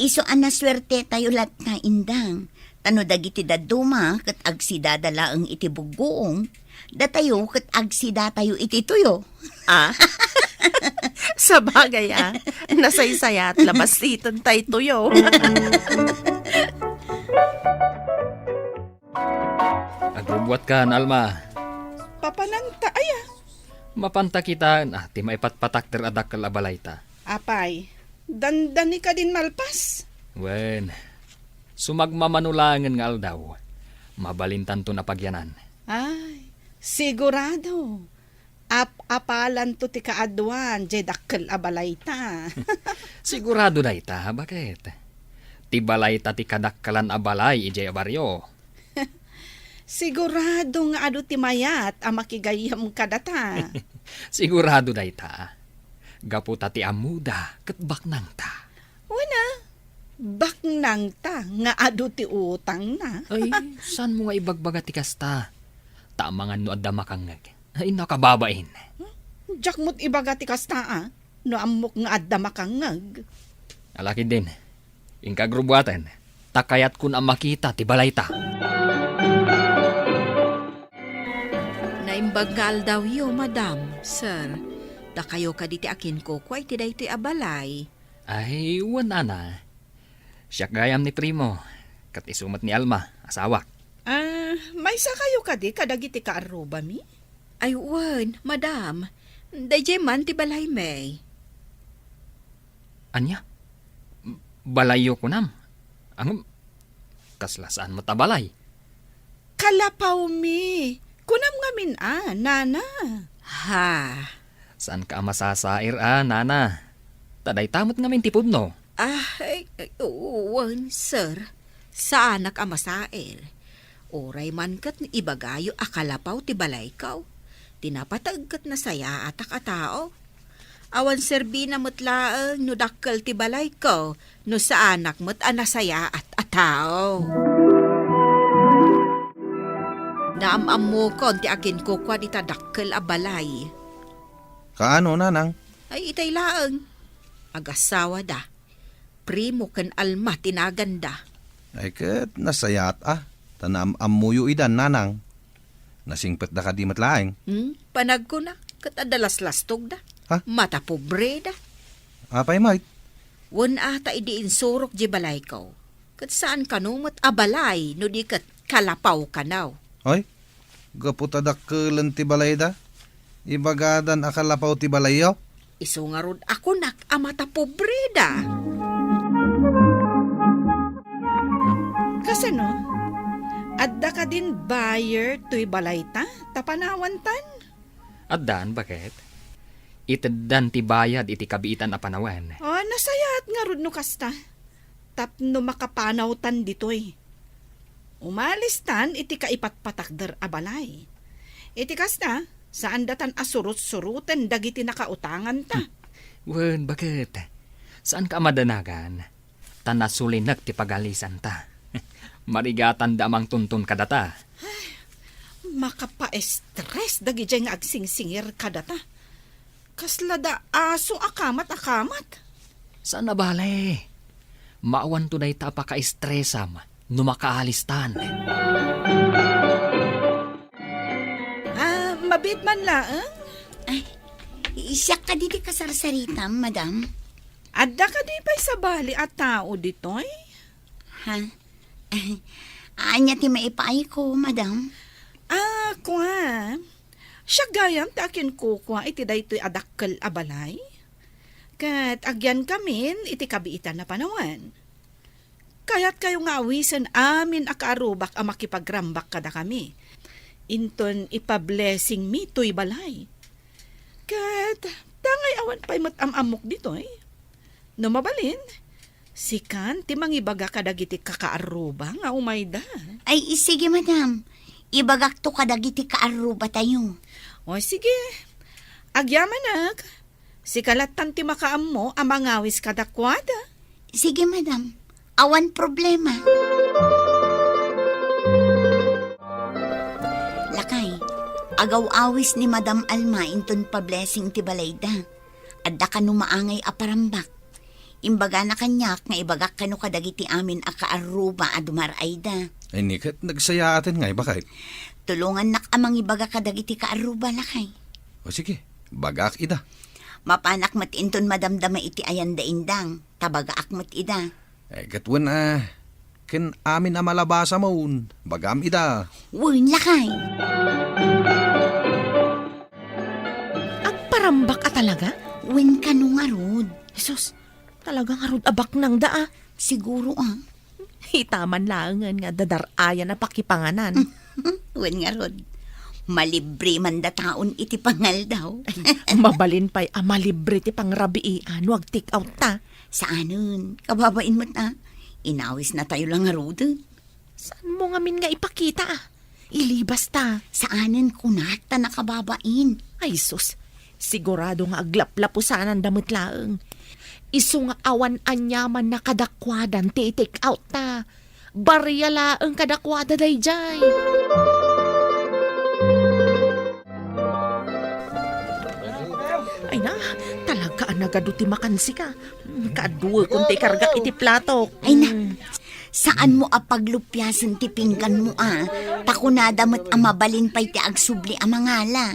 Isu a nasuertetayo latta, indang. Ta no dagiti dadduma ket agsidada laeng iti buggoong, datayo ket agsidatayo iti tuyo. Ah? Sabagay a. Nasaysayaat la bassiten tay tuyo. Agrubbuatkan, Alma. Papananta aya? Mapanta kitaen a ti maipatpatakder a dakkel a balayta. Apay, dandani kadin malpas? Wen, sumagmamano laengen nga aldaw, mabalintanton a pagyanan. Ay, sigurado. Ap-apalanto ti kaaduan jay dakkel a balayta. Sigurado dayta, baket? Ti balayta ti kadakkelan a balay idiay a barrio. Sigurado nga adu ti mayat a makigayyem kadata. Sigurado dayta. Gapu ta ti ammoda ket baknangta. Wen a, baknangta nga adu ti utangna. Ay, saanmo nga ibagbaga ti kasta? Ta amangan no adda makangngeg. Ay, nakababain. Hmm? Diak met ibaga ti kasta a, no ammok nga adda makangngeg. Ala ketdin, inka agrubbuaten, ta kayatkon a makita ti balayta. Naimbag nga aldawyo, madam, sir. Dakayo kadi ti akinkukua iti daytoy a balay. Ay, wen, nana. Siak gayam ni Primo, ket isu met ni Alma, asawak. Ah, maysakayo kadi kadagiti kaarrubami? Ay, wen, madam. Daydiay man ti balaymi. Ania? Balayyo kunam? Ngem, kasla saan met a balay? Kalapawmi. Kunam ngamin a, nana. Ha? Saanka a masasair a, nana? Ta dayta met ngamin ti pudno. Ah, ay, ay, wen, sir. Saanak a masair. Uray man ket ibagayo a kalapaw ti balayko. Ti napateg ket nasayaatak a tao. Awan serbina met laeng no dakkel ti balayko, no saanak met a nasayaat a tao. Naam-ammokon ti akinkukua dita dakkel a balay. Kaano, nanang? Ay, itay laeng. Agasawada. Primo ken Alma ti naganda. Ay, ket nasayaat a, ta naam-ammoyo idan, nanang. Nasingpetda kadi met laeng? Hmm? Panagkuna, ket adda laslastogda. Ha? Mata pobreda. Apay met? Wen a, ta idi insurok di balayko, ket saan kano met a balay no di ket kalapaw kano. Ay, gapu ta dakkelen ti balayda, ibagadan a kalapaw ti balayyo? Isu ngarud a kunak a mata pobreda. Kasano? Adda kadin buyer toy balayta, ta panawantan? Addan, baket? Iteddan ti bayad iti kabiitan a panawen. O, nasayaat ngarud no kasta. Tapno makapanawtan ditoy. Umalistan iti kaipatpatakder a balay. Iti kasta, saandatan a surot-suroten dagiti nakautanganta. Hmm. Wen, baket. Saanka a madanagan? Ta nasulinek ti pagalisanta. Marigatanda a mangtunton kadata. Ay, makapaestres dagidiay nga agsingsingir kadata. Kasla da aso a kamat a kamat. Saan a bale. Maawanto dayta a pakaestresam no makaalistan. Ah, mabiit man laeng? Ay, siak kadi ti kasarsaritam, madam? Adda kadi pay sabali a tao ditoy? Ha? Ania ti maipaayko, madam? Ah, kua. Siak gayam ti akinkukua iti daytoy a dakkel a balay. Ket agyankamin iti kabiitan a panawen. Kayatkayo nga awisen amin a kaarrubak a makipagrambak kadakami. Inton ipa-blessingmi toy balay. Ket, dangay awan pay met am-ammok ditoy. No mabalin, sikan ti mangibaga kadagiti kakaarruba nga umayda. Ay, sige, madam. Ibagakto kadagiti kaarrubatayo. O, sige. Agyamanak. Sika lattan ti makaammo a mangawis kadakuada. Sige, madam. Awan problema. Lakay, agaw-awis ni Madam Alma inton pa-blessing ti balayda. Adda kano maangay a parambak. Imbagana kaniak nga ibagak kano kadagiti amin a kaarruba a dumar-ayda. Ay, ni ket nagsayaaten ngay, baket. Tulongannak a mangibaga kadagiti kaarruba, lakay. O sige, bagak ida. Mapanak met inton madamdama iti ayanda indang, ta bagaak met ida. Eh, ket wen, ah, ken amin a malabasa mon, bagam ida. Wen, lakay. Agparambak a talaga? Wen, kano ngarud. Jesus, talaga ngarud a baknangda, ah. Siguro, ah. Itaman laengen nga dadar-ayan a pakipanganan. Wen ngarud, malibre man dataon iti pangaldaw. Mabalin pay a malibre ti pangrabiian no ag-take out ta. Saanen, kababain met a. Inawisnatayo la ngaruden. Saanmo ngamin nga ipakita a? Ilibas ta. Saanen kunak ta nakababain. Ay sus, sigurado nga aglaplapusananda met laeng. Isu nga awan aniamanna kadakuadan ti i-take out ta. Baria laeng kadakuada daydiay. Ay na, talaga a nagadu ti makansika. Kaaduekon ti ikargak iti platok. Ay na, saanmo a paglupiasen ti pingganmo a, ta kunada met a mabalin pay ti agsubli a mangala.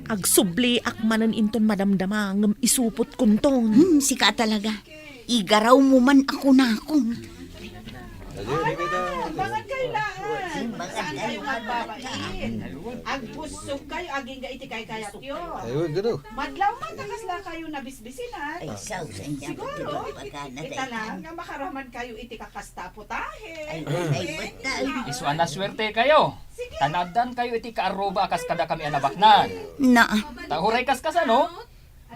Agsubliak manen inton madamdama ngem isupotkonton. Hmm, sika talaga. Igarawmo man a kunakon. Ay, mangan kayo laeng. Saan kayo magbabain? Agbussog kayo, agingga iti kaykayatyo. Ayun, gano. Madlaw man, ta kasla kayo nabisbisinan. Ay, saw, sa inyo, siguro, ita lang nga makaraman kayo iti kakasta a putahe. Ay, ay, ay, ay. Isu a nasuerte kayo. Sige. Ta naaddan kayo iti kaarruba a kas kadakami a nabaknang. Na. Ta uray kas kasano,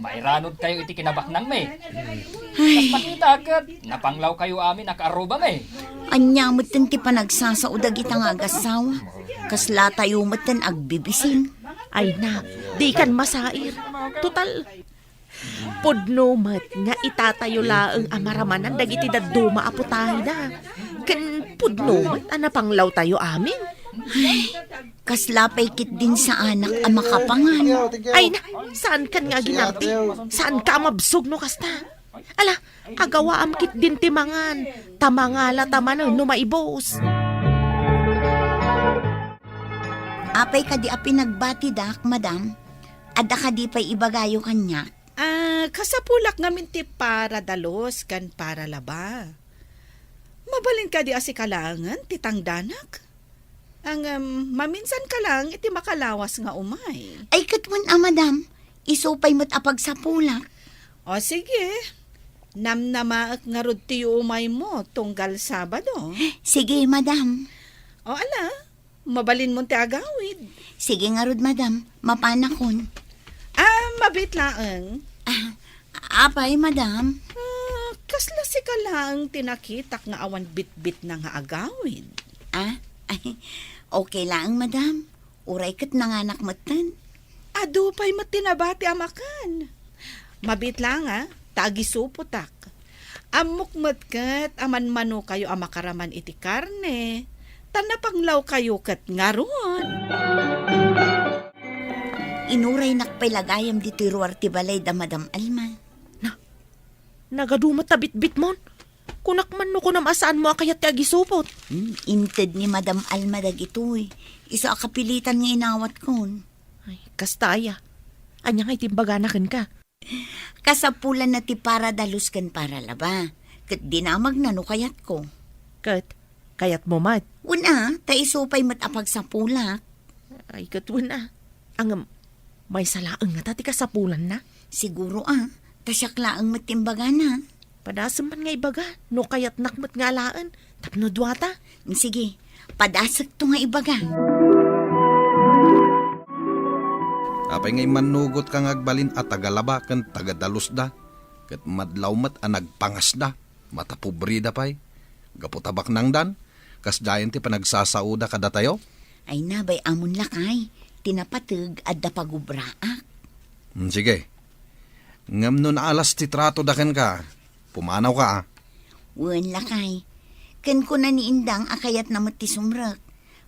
mairanod kayo iti kinabaknangmi. Ay. Kas makita ket, napanglaw kayo amin a kaarrubami. Ania metten ti panagsasao dagita nga agassawa? Kasla tayo metten agbibisin. Ay na, di kan masair. Total, pudno met nga itatayo laeng a maramanan dagiti dadduma a putahida. Ken pudno met a napanglaw tayo amin. Ay, kasla pay ketdin saanak a makapangan. Ay na, saan kan nga aginarti? Saan ka a mabsog no kasta? Ala, agawaam ketdin ti mangan. Ta mangala ta manen no maibus. Apay kadi a pinagbatidak, madam? Adda kadi pay ibagayo kaniak? Ah, kasapulak ngamin ti para dalus ken para laba. Mabalin kadi a sika laengen ti tangdanak? Ngem, maminsan ka lang iti makalawas nga umay. Ay, ket wen a, madam, isu pay met a pagsapulak. O, sige. Namnamaek ngarud ti umaymo tunggal Sabado. Sige, madam. O, ala, mabalinmon ti agawid. Sige ngarud, madam. Mapanakon. Ah, mabiit laeng. Ah, apay, madam? Ah, kasla sika laeng ti nakitak nga awan bitbitna nga agawid. Ah, ay, okay laeng, madam. Uray ket nanganak metten. Adu pay met ti nabati a makan. Mabiit laeng, ah, ta agisupotak. Ammok met ket a manmanokayo a makaraman iti karne, ta napanglawkayo ket ngarud. Inuraynak pay la gayam ditoy ruar ti balay da Madam Alma. Na, nagadu met ta bitbitmon. Kunak man no kunam a saanmo a kayat ti agisupot. Hmm, inted ni Madam Alma dagitoy. Isu a kapilitan nga inawatkon. Ay, kasta aya. Ania nga iti imbagana kenka? Kasapulanna ti para dalus ken para laba. Ket dinamagna no kayatko. Ket, kayatmo met? Wen a, ta isu pay met a pagsapulak. Ay, ket wen a. Ngem, maysa laeng ngata ti kasapulanna? Siguro a, ta siak laeng met ti imbagana. Padasem man nga ibaga, no kayatnak met nga alaen, tapno duata. Sige, padasekto nga ibaga. Apay nga immannugotka nga agbalin a taga-laba ken taga-dalusda, ket madlaw met a nagpangasda, matapobrida pay? Gapu ta baknangdan, kasdiayen ti panagsasaoda kadatayo? Ay na, bay-amon lakay, ti napateg adda pagubraak. Hmm, sige. Ngem no naalas ti tratoda kenka, pumanawka, a. Wen, lakay. Ken kuna ni Indang a kayatna met ti sumrek.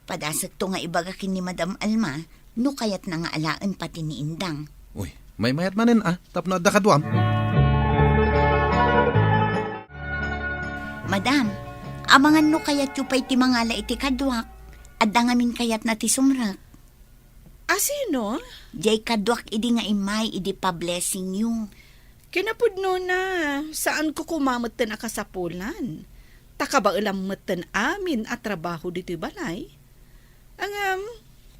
Padasekto nga ibaga ken ni Madam Alma no kayatna nga alaen pati ni Indang. Uy, maymayat manen, a, tapno adda kaduam. Madam, amangan no kayatyo pay ti mangala iti kaduak. Adda ngamin kayatna ti sumrek. A sino? Jay kaduak idi nga immay idi pa-blessing you. Kinapudnona, saanko koma metten a kasapulan. Ta kabaelam metten amin a trabaho ditoy balay. Ngem,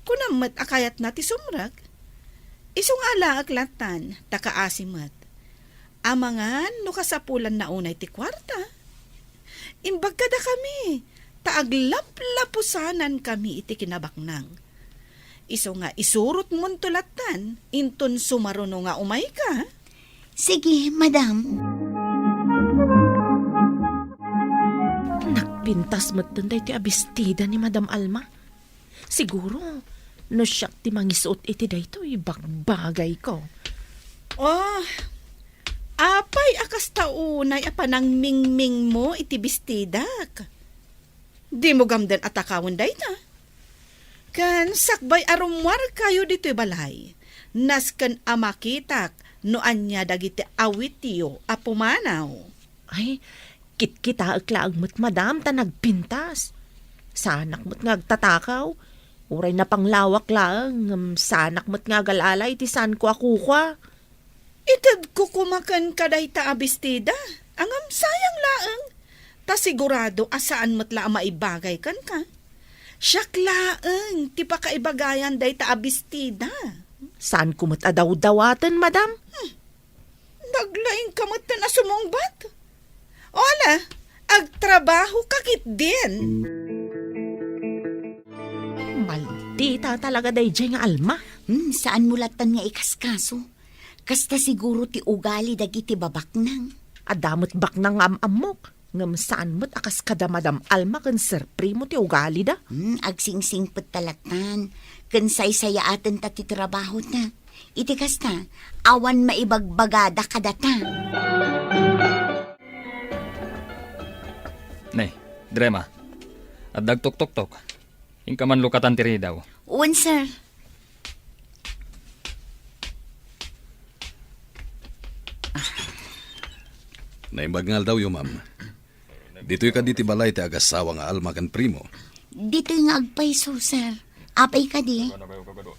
kunam met a kayatna ti sumrek. Isu nga alaek lattan, ta kaasi met. Amangan no kasapulanna unay ti kuarta. Imbag kadakami, ta aglaplapusanankami iti kinabaknang. Isu nga isurotmonto lattan, inton sumaruno nga umayka. Sige, madam. Nagpintas metten daytoy a bestida ni Madam Alma. Siguro, no siak ti mangisuot iti daytoy, bagbagayko. Oh, apay a kasta unay a panangmingmingmo iti bestidak? Dimo gamden a takawen dayta? Ken sakbay a rummuarkayo ditoy balay, nasken a makitak no ania dagiti awityo a pumanaw. Ay, kitkitaek laeng met, madam, ta nagpintas. Saanak met nga agtatakaw. Uray napanglawak laeng, ngem saanak met nga agal-ala iti saanko a kukua. Itedko koma kenka dayta a bestida, ngem sayang laeng, ta sigurado a saan met la a maibagay kenka. Siak laeng ti pakaibagayan dayta a bestida. Saanko met a dawdawaten, madam. Hmm. Naglaingka metten a sumungbat. O ala, agtrabahoka ketdin. Maldita talaga daydiay nga Alma. Hmm, saanmo lattan nga ikaskaso. Kasta siguro ti ugali dagiti babaknang. Adda met baknang nga am-ammok. Ngem saan met a kas kada Madam Alma ken Sir Primo ti ugalida? Hmm, agsingsingpet ta lattan. Ken saysayaaten ta ti trabahota. Iti kasta, awan maibagbagada kadata. Ne, Drema, adda agtuktoktok. Inka man lukatan ti ridaw. Wen, sir. Naimbag nga aldawyo, ma'am. Ditoy kadi ti balay ti agasawa nga Alma ken Primo? Ditoy nga agpayso, sir. Apay kadi?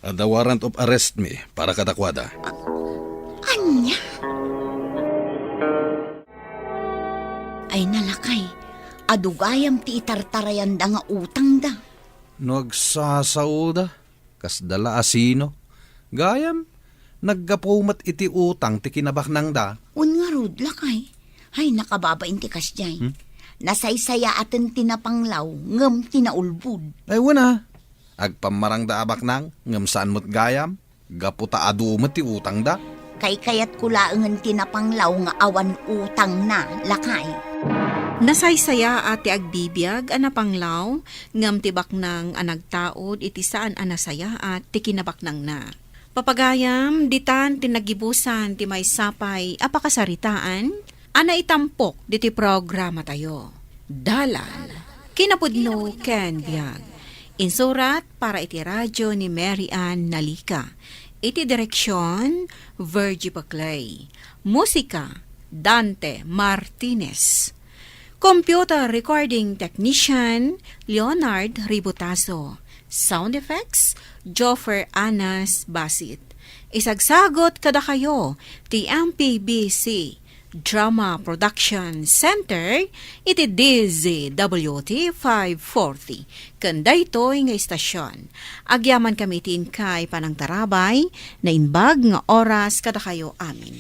Adda warrant of arrest mi para kadakuada. Ania? Ay, nalakay, adu gayam ti itartarayanda nga utangda. No agsasaoda, kasda la a sino. Gayam, naggapu met iti utang ti kinabaknangda. Wen ngarud, lakay. Ay, nakababain ti kasdiay. Hmm? Nasaysayaaten ti napanglaw, ngem ti naulbod. Ay, wen a. Agpammarangda a baknang, ngem saan met gayam. gapu ta adu met ti utangda. Kaykayatko laengen ti napanglaw nga awan utangna, lakay. Nasaysayaat ti agbibiag a napanglaw, ngem ti baknang a nagtaud iti saan a nasayaat ti kinabaknangna. Papagayam, ditan ti nagibusan ti maysa pay a pakasaritaan a naitampok diti programatayo. Dalan, kinapudno ken biag. Insurat para iti radyo ni Mary Ann Nalica. Iti direksyon, Virgie Paclay. Musika, Dante Martinez. Computer recording technician, Leonard Ributazo. Sound effects, Joffer Anas Basit. Isagsagot kadakayo ti M P B C Drama Production Center iti D Z W T five forty. Ken daytoy nga istasyon, agyaman kami iti inkay panangtarabay, naimbag nga oras kadakayo amin.